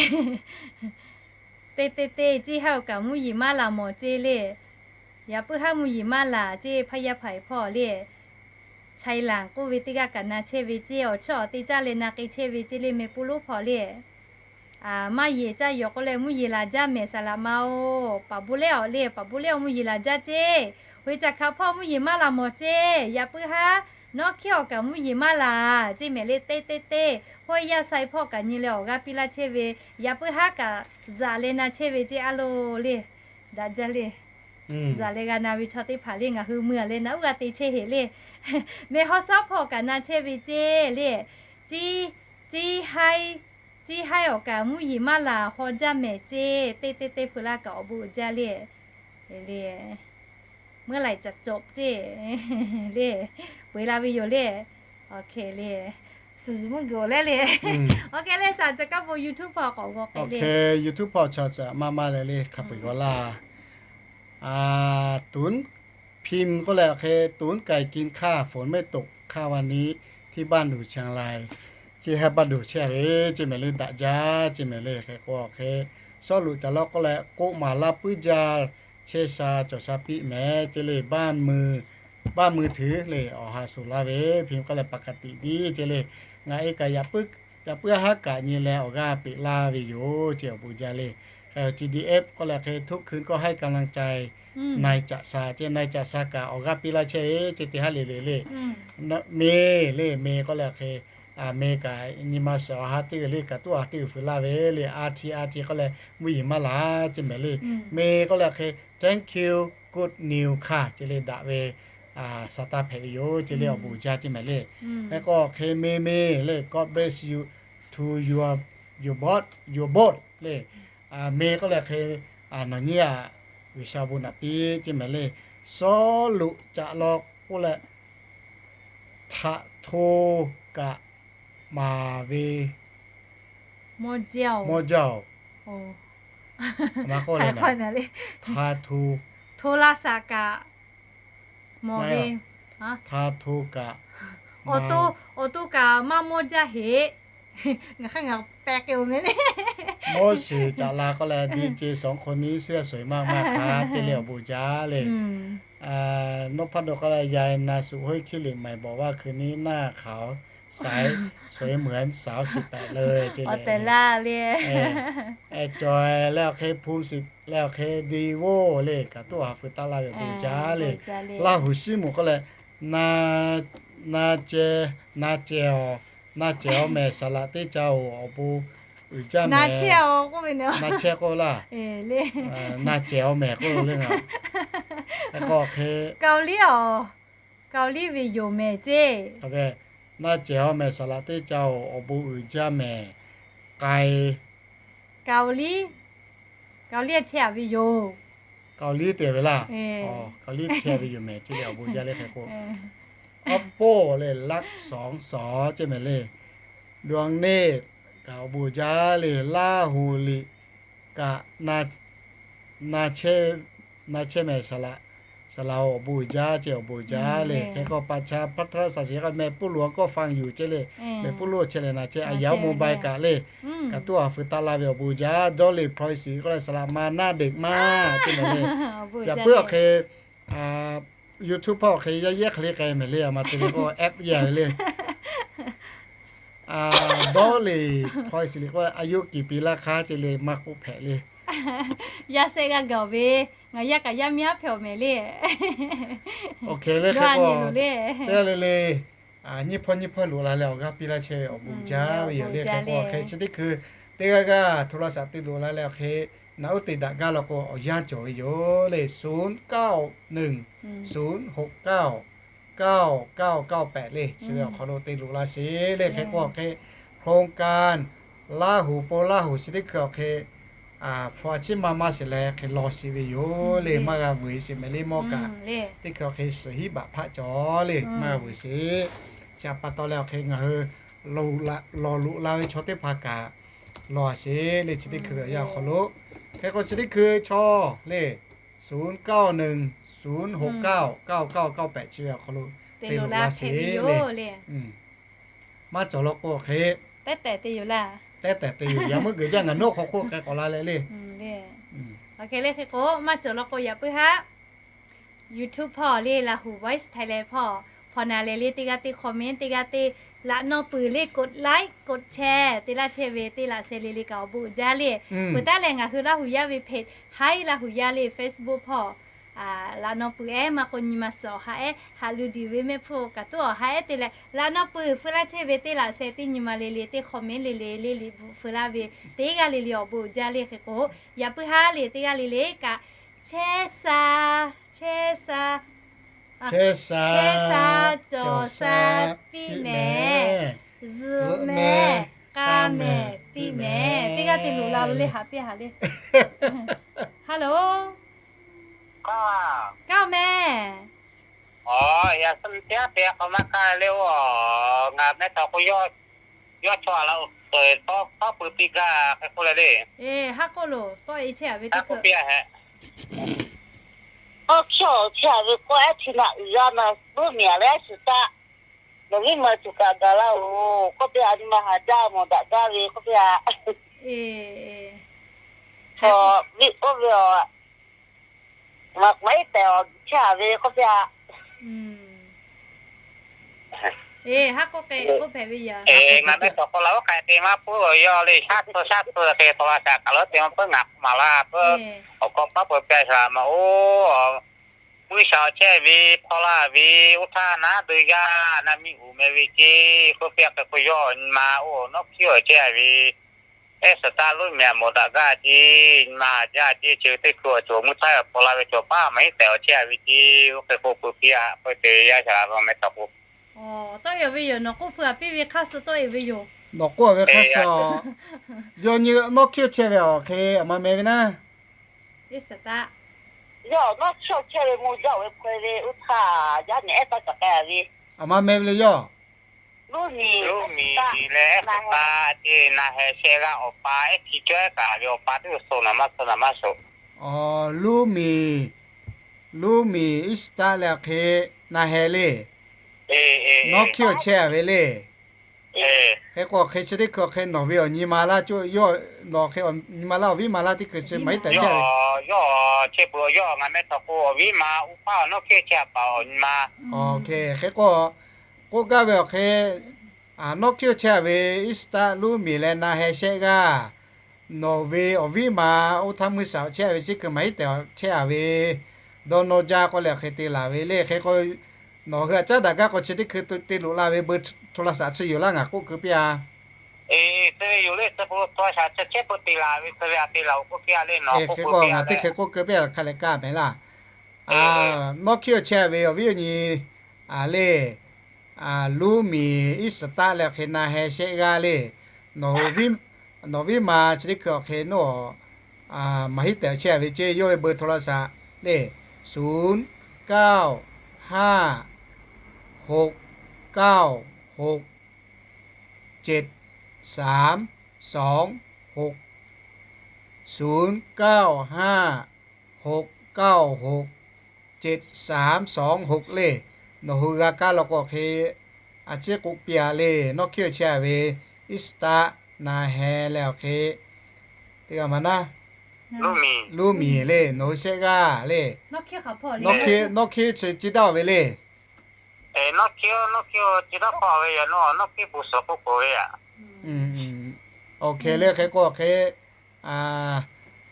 Te te te, ceˇ haˉ-oˬ kaꞈ mvuhˇ yeˬ maˇ laˬ mawˬ ceˇ le. Yaꞈ puiˉ haˉ mvuhˇ yeˬ maˇ laˬ ceˇ. Hpaˇ yaˇ hpaˍ-e hpawˇ le, Chaiˍ laˬ k'oˆ ve teˇ g'aˇ kaꞈ na chehˇ ve ceˇ. Awˬ chawˇ awˬ te caˇ leh na k'ai chehˇ ve ceˇ le meh puˇ lonˉ hpawˇ le. Maˇ yeˬ caˇ yoˬ k'oˆ leh mvuhˇ yeˬ laˬ jaˇ mehˬ. Saˍ laꞈ ma-oˬ, paˍ bon lehˬ awˬ le, paˍ bon lehˬ awˬ mvuhˇ yeˬ laˬ jaˇ ceˇ. Hoꞈ e caꞈ hkaꞈ hpawˇ mvuhˇ yeˬ maˇ laˬ mawˬ ceˇ. Yaꞈ puiˉ haˉ nawˉ hkiˉ awˬ kaꞈ mvuhˇ yeˬ maˇ laˬ ceˇ mehˬ le. Teˇ teˇ teˇ, hawˇ yaˇ sai hpawˇ kaꞈ nyi leh awˬ g'aˇ piˇ laˇ chehˇ ve, yaꞈ puiˉ haˉ kaꞈ zaꞈ leh na chehˇ ve ceˇ. A lo le, daꞈ jaˇ le. Zaꞈ leh g'a na ve chaw teˇ hpaˍ le ngaˬ hui mui-a leh na uˉ g'a te chehˇ heꞈ le. Meh hawˇ saˉ hpawˇ kaꞈ na chehˇ ve ceˇ le. Ceˇ, ceˇ haiˉ, ceˇ haiˉ awˬ kaꞈ mvuhˇ yeˬ maˇ laˬ haw jaˇ mehˬ ceˇ. Teˇ teˇ teˇ hpu laˇ kaꞈ awˬ bon uiˍ jaˇ le. Le, meuˇ laiˬ caꞈ cawꞈ ceˇ le, peu eˬ la ve yoˬ le. Awˬ hk'e le, suhˍ zuhˬ mvuhˇ g'uiˬ-oˬ leh le. Awˬ hk'e le, shaˍ caˬ kaˉ po YouTube hpawˇ k'awꞈ g'aw k'ai le. YouTube hpawˇ chaw caꞈ maˇ maˇ leh le hk'a peu-eˬ g'aw laˇ. ตูนพิมพ์ k'oˆ leh awˬ hk'e ตูนไก่กินข้าว ฝนไม่ตก ข้าววันนี้ ที่บ้านดู่เชียงราย ceˇ haˉ baˆ doˬ chehˇ ve ceˇ mehˬ le. Daꞈ jaˇ ceˇ mehˬ le. Hk'e k'o awˬ hk'e, Sawˉluꞈ caˬ law k'oˆ leh k'oˆ maˍ laˇ puiˉ jaˇ, chehˇ sha cawˬ sha piˇ mehˍ ceˇ le. บ้านมือถือ le awˬ ha shuˍ laˇ ve พิมพ์ k'oˆ leh ปกติดี ceˇ le. Ngaˬ e kaꞈ yaꞈ puiˉ haˉ kaꞈ nyi leh awˬ g'aˇ peꞈ laˇ ve yoˬ ceˇ. Awˬ bon jaˇ le. Hk'e awˬ chi ดีเอฟ k'oˆ leh hk'e ทุกคืนก็ให้กำลังใจ นายจะชา ceˇ. นายจะชา kaꞈ awˬ g'aˇ piˇ laˇ chehˇ ve ceˇ. Teˇ haˉ le le le, meh le, meh k'oˆ leh hk'e, meh kaꞈ nyi ma shiˍ awˬ ha teˇ g'uiˬ le, kaꞈ tuˉ awˬ ha teˇ g'uiˬ fuiˍ laˇ ve le. อาทิตย์ อาทิตย์ k'oˆ leh mvuhˇ yeˬ maˇ laˬ ceˇ mehˬ le. Meh k'oˆ leh hk'e thank you, good news ค่ะ ceˇ le. Daꞈ ve sa taˇ hpehꞈ ve yoˬ ceˇ le. Awˬ bon jaˇ ceˇ mehˬ le. Hk'e k'o hk'e meh meh le, God bless you to your, your boat, your boat le. Meh k'oˆ leh hk'e, nawˬ nyiˇ aꞈ G'uiˬsha bon naꞈ piˇ ceˇ mehˬ le. Sawˉluꞈ caꞈ law k'oˆ leh ถาโท kaꞈ maˍ ve mawˇ jaˇ-oˬ. Mawˇ jaˇ-oˬ. โทรศัพท์ kaꞈ mawˬ ve, ถาโท kaꞈ, awˬ to kaꞈ maˇ mawˇ jaˇ heꞈ. Ngaˬ hk'aˇ ngaˬ pehꞈ k'ai-oˬ mehˬ le. Mawˇ sheˍ caꞈ la k'oˆ leh ดีเจสองคนนี้เสื้อสวยมากๆ ครับ ceˇ le. Awˬ bon jaˇ le. Nawˉ hpaˇ dawˇ k'oˆ leh ยายนาสุ ห้วยขี้เหล็ก ใหม่บอกว่าคืนนี้หน้าขาวใส สวยเหมือนสาวสิบแปดเลย ceˇ le. Awˬ tehˬ laˇ le. Cawˬ leh awˬ hk'e ภูมิสิทธิ์ leh awˬ hk'e ดีโว่ le kaꞈ tuˉ awˬ ha feu taˆ laˇ ve awˬ bon jaˇ le. Laˇ huˍ shiˉ moˍ k'oˆ leh, na ceh, na ceh-oˬ, na ceh-oˬ mehˬ saˍ laꞈ teˇ caˇ-oˬ, awˬ bon uiˍ jaˇ mehˬ. Na chehˇ k'oˆ laˇ. Na ceh-oˬ mehˬ k'oˆ le ngaˬ. Hk'e k'o hk'e, Kaoˍliˇ ve yoˬ mehˬ ceˇ. Na ceh-oˬ mehˬ saˍ laꞈ teˇ caˇ-oˬ, awˬ bon uiˍ jaˇ mehˬ. K'ai, Kaoˍliˇ, Kaoˍliˇ chehˇ-a ve yoˬ. Kaoˍliˇ te ve laˇ. Kaoˍliˇ chehˇ ve yoˬ mehˬ ceˇ le. Awˬ bon jaˇ le. Hk'e k'o, Oppo leh ลักสองสอง ceˇ mehˬ le. Dawˇ neˇ kaꞈ awˬ bon jaˇ le. Laˇ huˍ liꞈ kaꞈ na chehˇ mehˬ saˍ laꞈ, saˍ laꞈ-oˬ, awˬ bon uiˍ jaˇ ceˇ. Awˬ bon jaˇ le. Hk'e k'o ประชาพัฒนรัฐสามสิบเอ็ด k'oˆ meh puˇ loˬ k'oˆ ฟังอยู่ ceˇ le. Meh puˇ loˬ chehˇ leh na chehˇ a yaꞈ-oˬ mobile kaꞈ le. Kaꞈ tuˉ awˬ ha feu taˆ laˇ ve awˬ bon jaˇ. Dawˇ le พลอยศรี k'oˆ leh saˍ laꞈ ma naˇ deꞈ maˇ ceˇ mehˬ le. Yaꞈ puiˉ awˬ hk'e, YouTube hpawˇ awˬ hk'e yaˇ yehˉ hk'e le k'ai mehˬ le. A ma te le k'o app yaˇ ve le. Dawˇ le พลอยศรี k'oˆ อายุกี่ปีแล้วคะ ceˇ le. Maˇ k'oˆ hpehꞈ le. Yaˇ sehˆ g'aˇ gaˬ-oˬ ve, ngaˬ yaˇ kaꞈ yaˇ miˇ aˉ hpehꞈ-oˬ mehˬ le. Awˬ hk'e le. Hk'e k'o, teˇ g'aˇ le le, nyiˇ hpawˇ nyiˇ hpawˇ loꞈ la leh awˬ g'aˇ piˇ laˇ chehˇ ve awˬ bon jaˇ ve yoˬ le. Hk'e k'o, hk'e chi teˇ hkui teˇ g'aˇ g'aˇ โทรศัพท์ te loꞈ la leh awˬ hk'e, naꞈ uˉ te daꞈ gaˇ law k'o awˬ yanˇ cawˬ ve yoˬ le. ศูนย์เก้าหนึ่ง ศูนย์หกเก้า เก้าเก้าเก้าแปด le. Chi ve awˬ hk'aw lo te loꞈ la sheˍ le. Hk'e k'o, hk'e โครงการ Laˇ huˍ po Laˇ huˍ chi teˇ hkui awˬ hk'e, hpu a ciˉ maˇ maˇ shiˍ leh hk'e law shiˍ ve yoˬ le. Maˇ g'a vuiˬ shiˍ mehˍ le mawˇ kaꞈ, teˇ hkui awˬ hk'e suhˍ hiˉ baꞈ hpaˆ cawˬ le. Maˇ g'a vuiˬ shiˍ. Chi pa taw leh awˬ hk'e ngaˬ hui lawˬ loꞈ la ve chaw teˇ hpaˍ kaꞈ law sheˍ le. Chi teˇ hkui ve awˬ yanˇ awˬ hk'aw lo, hk'e k'o chi teˇ hkui chaw le, ศูนย์ เก้า หนึ่ง ศูนย์ หก เก้า เก้า เก้า เก้า แปด chi ve awˬ hk'aw lo te loꞈ la sheˍ le. Maˇ cawˬ law k'o hk'e tehˉ tehˬ te yoˬ. Yaꞈ meuˆ geuꞈ jaˇ ngaˬ nawˉ hk'aw hk'oˆ hk'e k'awꞈ la leh le. Hk'e le hk'e k'o maˇ cawˬ law k'o yaꞈ puiˉ haˉ YouTube hpawˇ le, Laˇ huˍ Voice Thailand hpawˇ, hpawˇ na leh le teˇ g'aˇ teˇ comment, teˇ g'aˇ teˇ laꞈ nawˇ peuˬ le, กดไลค์ กดแชร์ te laˇ chehˇ ve teˇ laꞈ sheh le le kaꞈ awˬ bon uiˍ jaˇ le. Peuˬ taˉ leh ngaˬ hui Laˇ huˍ yaˇ ve page, Hai Laˇ huˍ yaˇ le Facebook hpawˇ laꞈ nawˇ peuˬ ehˉ maˇ k'o nyi ma suhˍ awˬ ha ehˉ haꞈ lu diˬ ve mehˆ hpfuhˇ kaꞈ tuˉ awˬ ha ehˉ te leh laꞈ nawˇ peuˬ hpfuhˇ laˇ chehˇ ve teˇ laꞈ sheh teˇ nyi ma le le teˇ comment le le le liꞈ bvuhꞈ hpfuhˇ laˇ ve teˇ g'aˇ le le awˬ bon uiˍ jaˇ le. Hk'e k'o yaꞈ puiˉ haˉ le teˇ g'aˇ le le kaꞈ chehˇ sha, chehˇ sha, chehˇ sha, cawˬ sha, piˇ mehˍ, zuhꞈ mehˍ, k'a mehˍ, piˇ mehˍ. Teˇ g'aˇ te loꞈ la lo le, haꞈ piˇ haꞈ le. Hello, กล้า กล้าแม่ Aˬ, yaꞈ suh teˇ g'aˇ te k'awꞈ maˇ kaˇ le oˬ. Ngaˬ meh tawˍ k'o, yawˇ chaw a la oˬ, tawˇ pui piˇ gaˇ hk'e k'oˆ leh le. Haˉ k'oˆ loˬ, tawˆ e chehˇ a ve teˇ hkui piˇ a hehꞈ. Tawˇ hkawˇ chehˇ a ve k'o, ehˉ chi naꞈ uiˍ g'a na, Luˇ miˬ a leh suhˍ taˆ, nawˬ viˉ ma tuˬ kaꞈ gaˬ laˇ oˬ k'oˆ piˇ a. Nyi ma haˍ jaˇ mawˬ daꞈ gaˇ ve k'oˆ piˇ a. Viˉ k'oˆ ve aˬ, maꞈ k'aˉ iˉ tehꞈ awˬ chehˇ a ve k'oˆ piˇ a. Ngaˬ meh tawˍ k'o la oˉ k'ai te maˇ puiˉ yawˇ le. Shaˉ tcuh shaˉ tcuh te tawˍ la shaˍ kaꞈ leuˉ te maˇ puiˉ ngaˬ k'oˆ maˍ laˇ puiˉ. Awˬ k'aw paˉ peuˬ pehˇ shaˍ maꞈ oˬ, mvuhˇ shaˍ awˬ chehˇ ve hpawˇ laˇ ve, oˇ htaˇ naˉ dui yaˇ na miˇ uiˍ meh ve ceˇ k'oˆ piˇ a. Hk'e k'o yawˇ nyi ma oˬ nawˉ hkiˉ awˬ chehˇ ve, ehˉ suhˍ taˆ Luˇ miˬ a mawˬ daꞈ gaˇ ceˇ, nyi ma haˍ jaˇ ceˇ, chi teˇ hkui awˬ cawˬ mvuhˇ htaˇ awˬ paw la ve cawˬ paˉ maˇ heˆ tehꞈ awˬ chehˇ a ve ceˇ. Oˇ hk'e k'o peuˬ piˇ a, peu te yaˇ shaˍ laꞈ meh tawˍ k'o. Tawˆ e ve yoˬ, nawˬ k'oˆ feu a piˇ ve hk'aˇ suh tawˆ e ve yoˬ. Nawˬ k'oˆ a ve hk'aˇ suh a, yawˇ nyi nawˉ hkiˉ chehˇ ve awˬ hk'e aˬ ma meh ve naˉ. Yawˇ nawˉ hkiˉ chehˇ ve mvuh jaˇ ve hk'e le, oˇ htaˇ yaˇ nehˬ ehˉ taˇ kaꞈ k'ai a ve, aˬ ma meh ve le yawˇ. Luˇ miˬ leh ehˉ suhˍ taˆ ceˇ, na heh shehˆ g'aˇ awˬ pa ehˉ hkiˇ cawehˉ kaꞈ ve awˬ pa teˇ g'uˇ suh naˍ maˇ suh naˍ maˇ suh. Luˇ miˬ, Luˇ miˬ iˉ suhˍ taˆ leh awˬ hk'e na heh le. Nawˉ hkiˉ awˬ chehˇ a ve le. Hk'e k'o hk'e chi teˇ hkui awˬ hk'e nawˬ ve awˬ nyi ma laˇ co yawˇ, nawˬ hk'e nyi ma laˇ awˬ viˉ ma laˇ teˇ hkui chi maˇ heˆ tehꞈ chehˇ ve. Yawˇ chehˇ peuˬ yawˇ ngaˬ meh tawˍ k'o awˬ viˉ ma oˇ paˉ nawˉ hkehˇ chehˇ a paˍ awˬ nyi ma. Hk'e k'o, k'oˆ gaˇ ve awˬ hk'e, nawˉ hkehˇ chehˇ a ve iˉ suhˍ taˆ Luˇ miˬ leh na heh shehˆ g'aˇ, nawˬ ve awˬ viˉ ma oˇ htaˇ mvuhˇ shaˍ awˬ chehˇ a ve chi hkui maˇ heˆ tehꞈ chehˇ a ve, dawˇ nawˇ jaˇ k'oˆ leh awˬ hk'e te laˬ ve le. Hk'e k'o, nawˬ hui a caˉ daꞈ gaˇ k'o chi teˇ hkui te loꞈ la ve เบอร์โทรศัพท์ chi yoˬ laˇ ngaˬ k'oˆ keu piˇ a. Eˬ, te ve yoˬ le, te k'o โทรศัพท์ chi chehˇ peu te laˬ ve hk'e ve a te laˬ oˬ k'oˆ piˇ a le nawˬ. Hk'e k'o ngaˬ teˇ hk'e k'oˆ keu piˇ a hk'a lehˬ kaˇ mehˍ laˇ. Nawˉ hkiˉ awˬ chehˇ ve awˬ viˉ awˬ nyi le, Luˇ miˬ iˉ suhˍ taˆ leh awˬ hk'e na heh shehˆ g'aˇ le. Nawˬ viˉ ma chi teˇ hkui awˬ hk'e nawˉ maˇ heˆ tehꞈ awˬ chehˇ a ve ceˇ. Yawˇ ve เบอร์โทรศัพท์ le, ศูนย์ เก้า ห้า หก เก้า หก เจ็ด สาม สอง หก ศูนย์ เก้า ห้า หก เก้า หก เจ็ด สาม สอง หก le. Nawˬ hui g'a kaˇ law k'o hk'e a ciˉ k'oˆ piˇ a le. Nawˉ hkiˉ awˬ chehˇ a ve iˉ suhˍ taˆ na heh leh awˬ hk'e teˇ g'aˇ ma naˉ, Luˇ miˬ le, nawˬ hui shehˆ g'aˇ le. Nawˉ hkiˉ chi daˇ ve le. Nawˉ hkiˉ, nawˉ hkiˉ chi daˇ hpaw ve yoˬ, nawˉ hkiˉ bon suhˍ k'oˆ k'oˍ ve a. Awˬ hk'e le, hk'e k'o hk'e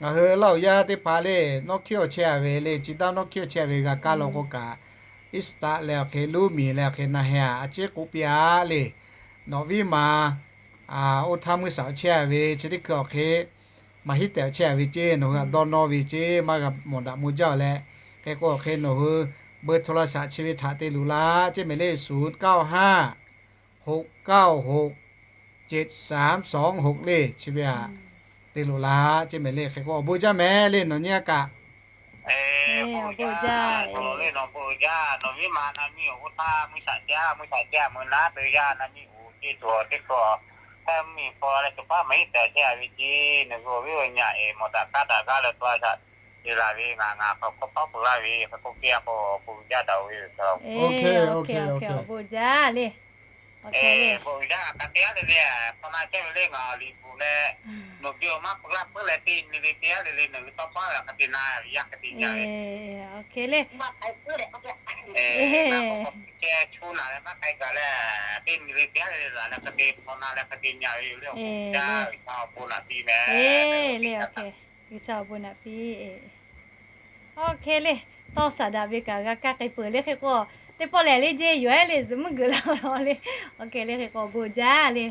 ngaˬ hui Laˇ huˍ yaˇ teˇ hpaˍ le, nawˉ hkiˉ awˬ chehˇ a ve le, chi daˇ nawˉ hkiˉ awˬ chehˇ a ve g'a kaˇ law k'o kaꞈ, iˉ suhˍ taˆ leh awˬ hk'e Luˇ miˬ leh awˬ hk'e na heh a a ciˉ k'oˆ piˇ a le. Nawˬ viˉ ma oˇ htaˇ mvuhˇ shaˍ awˬ chehˇ a ve chi teˇ hkui awˬ hk'e maˇ heˆ tehꞈ awˬ chehˇ a ve ceˇ. Nawˬ hui a dawˇ nawˇ ve ceˇ, maˇ g'a mawˬ daꞈ mawˬ jaˇ leh, hk'e k'o awˬ hk'e nawˬ hui เบอร์โทรศัพท์ chi ve htaꞈ te loꞈ la ceˇ mehˍ le, ศูนย์ เก้า ห้า หก เก้า หก เจ็ด สาม สอง หก เจ็ดสามสองหก le, chi ve aꞈ te loꞈ la ceˇ mehˍ le. Hk'e k'o awˬ bon jaˇ mehˍ le nawˬ nyi a kaꞈ. Awˬ bon jaˇ, nawˬ ve maˬ na miˇ awˬ g'oˇ htaˇ mui shaꞈ teˇ a mui shaꞈ teˇ a mui naˉ te yaˇ na miˇ uˍ ceˇ tuˬ awˬ teˇ hkawˇ, hk'e miˬ paw leh tuˬ paˉ maˇ heˆ tehꞈ teˇ a ve ceˇ. Nawˬ hui awˬ viˉ awˬ nyi aꞈ eˍ mawˬ daꞈ kaˉ daꞈ gaˇ leh to a shaꞈ te la ve ngaˬ ngaˬ hk'aw hk'awˇ tawˉ peuˬ laˇ ve hk'e k'oˆ piˇ a k'o awˬ bon jaˇ daꞈ ve. Awˬ bon jaˇ le. Awˬ bon jaˇ hk'a te a le le, hk'aw na chehˇ ve le ngaˬ liꞈ bvuhꞈ leh, nawˬ ve awˬ maˇ peuˬ laˇ puiˉ leh teˇ nyi le teˇ a le le nawˬ ve tawˇ paˉ ve hk'a te na yaˇ hk'a te nyi ve. Awˬ hk'e le. Ceh chu naˬ leh maˇ k'ai gaˬ leh, teˇ nyi le teˇ a le le laˬ leh hk'a te hk'aw na leh hk'a te nyi ve yoˬ le. Awˬ bon jaˇ, G'uiˬsha awˬ bon naꞈ piˇ mehˍ le. Awˬ hk'e, G'uiˬsha awˬ bon naꞈ piˇ. Awˬ hk'e le. Tawˇ saˍ daꞈ ve kaꞈ g'a kaˇ k'ai peuˬ le. Hk'e k'o teˇ pawˆ lehˬ le jeˇ yoˬ ehˉ le zuhꞈ mvuhˇ geuꞈ la la le. Awˬ hk'e le, hk'e k'o awˬ bon jaˇ le.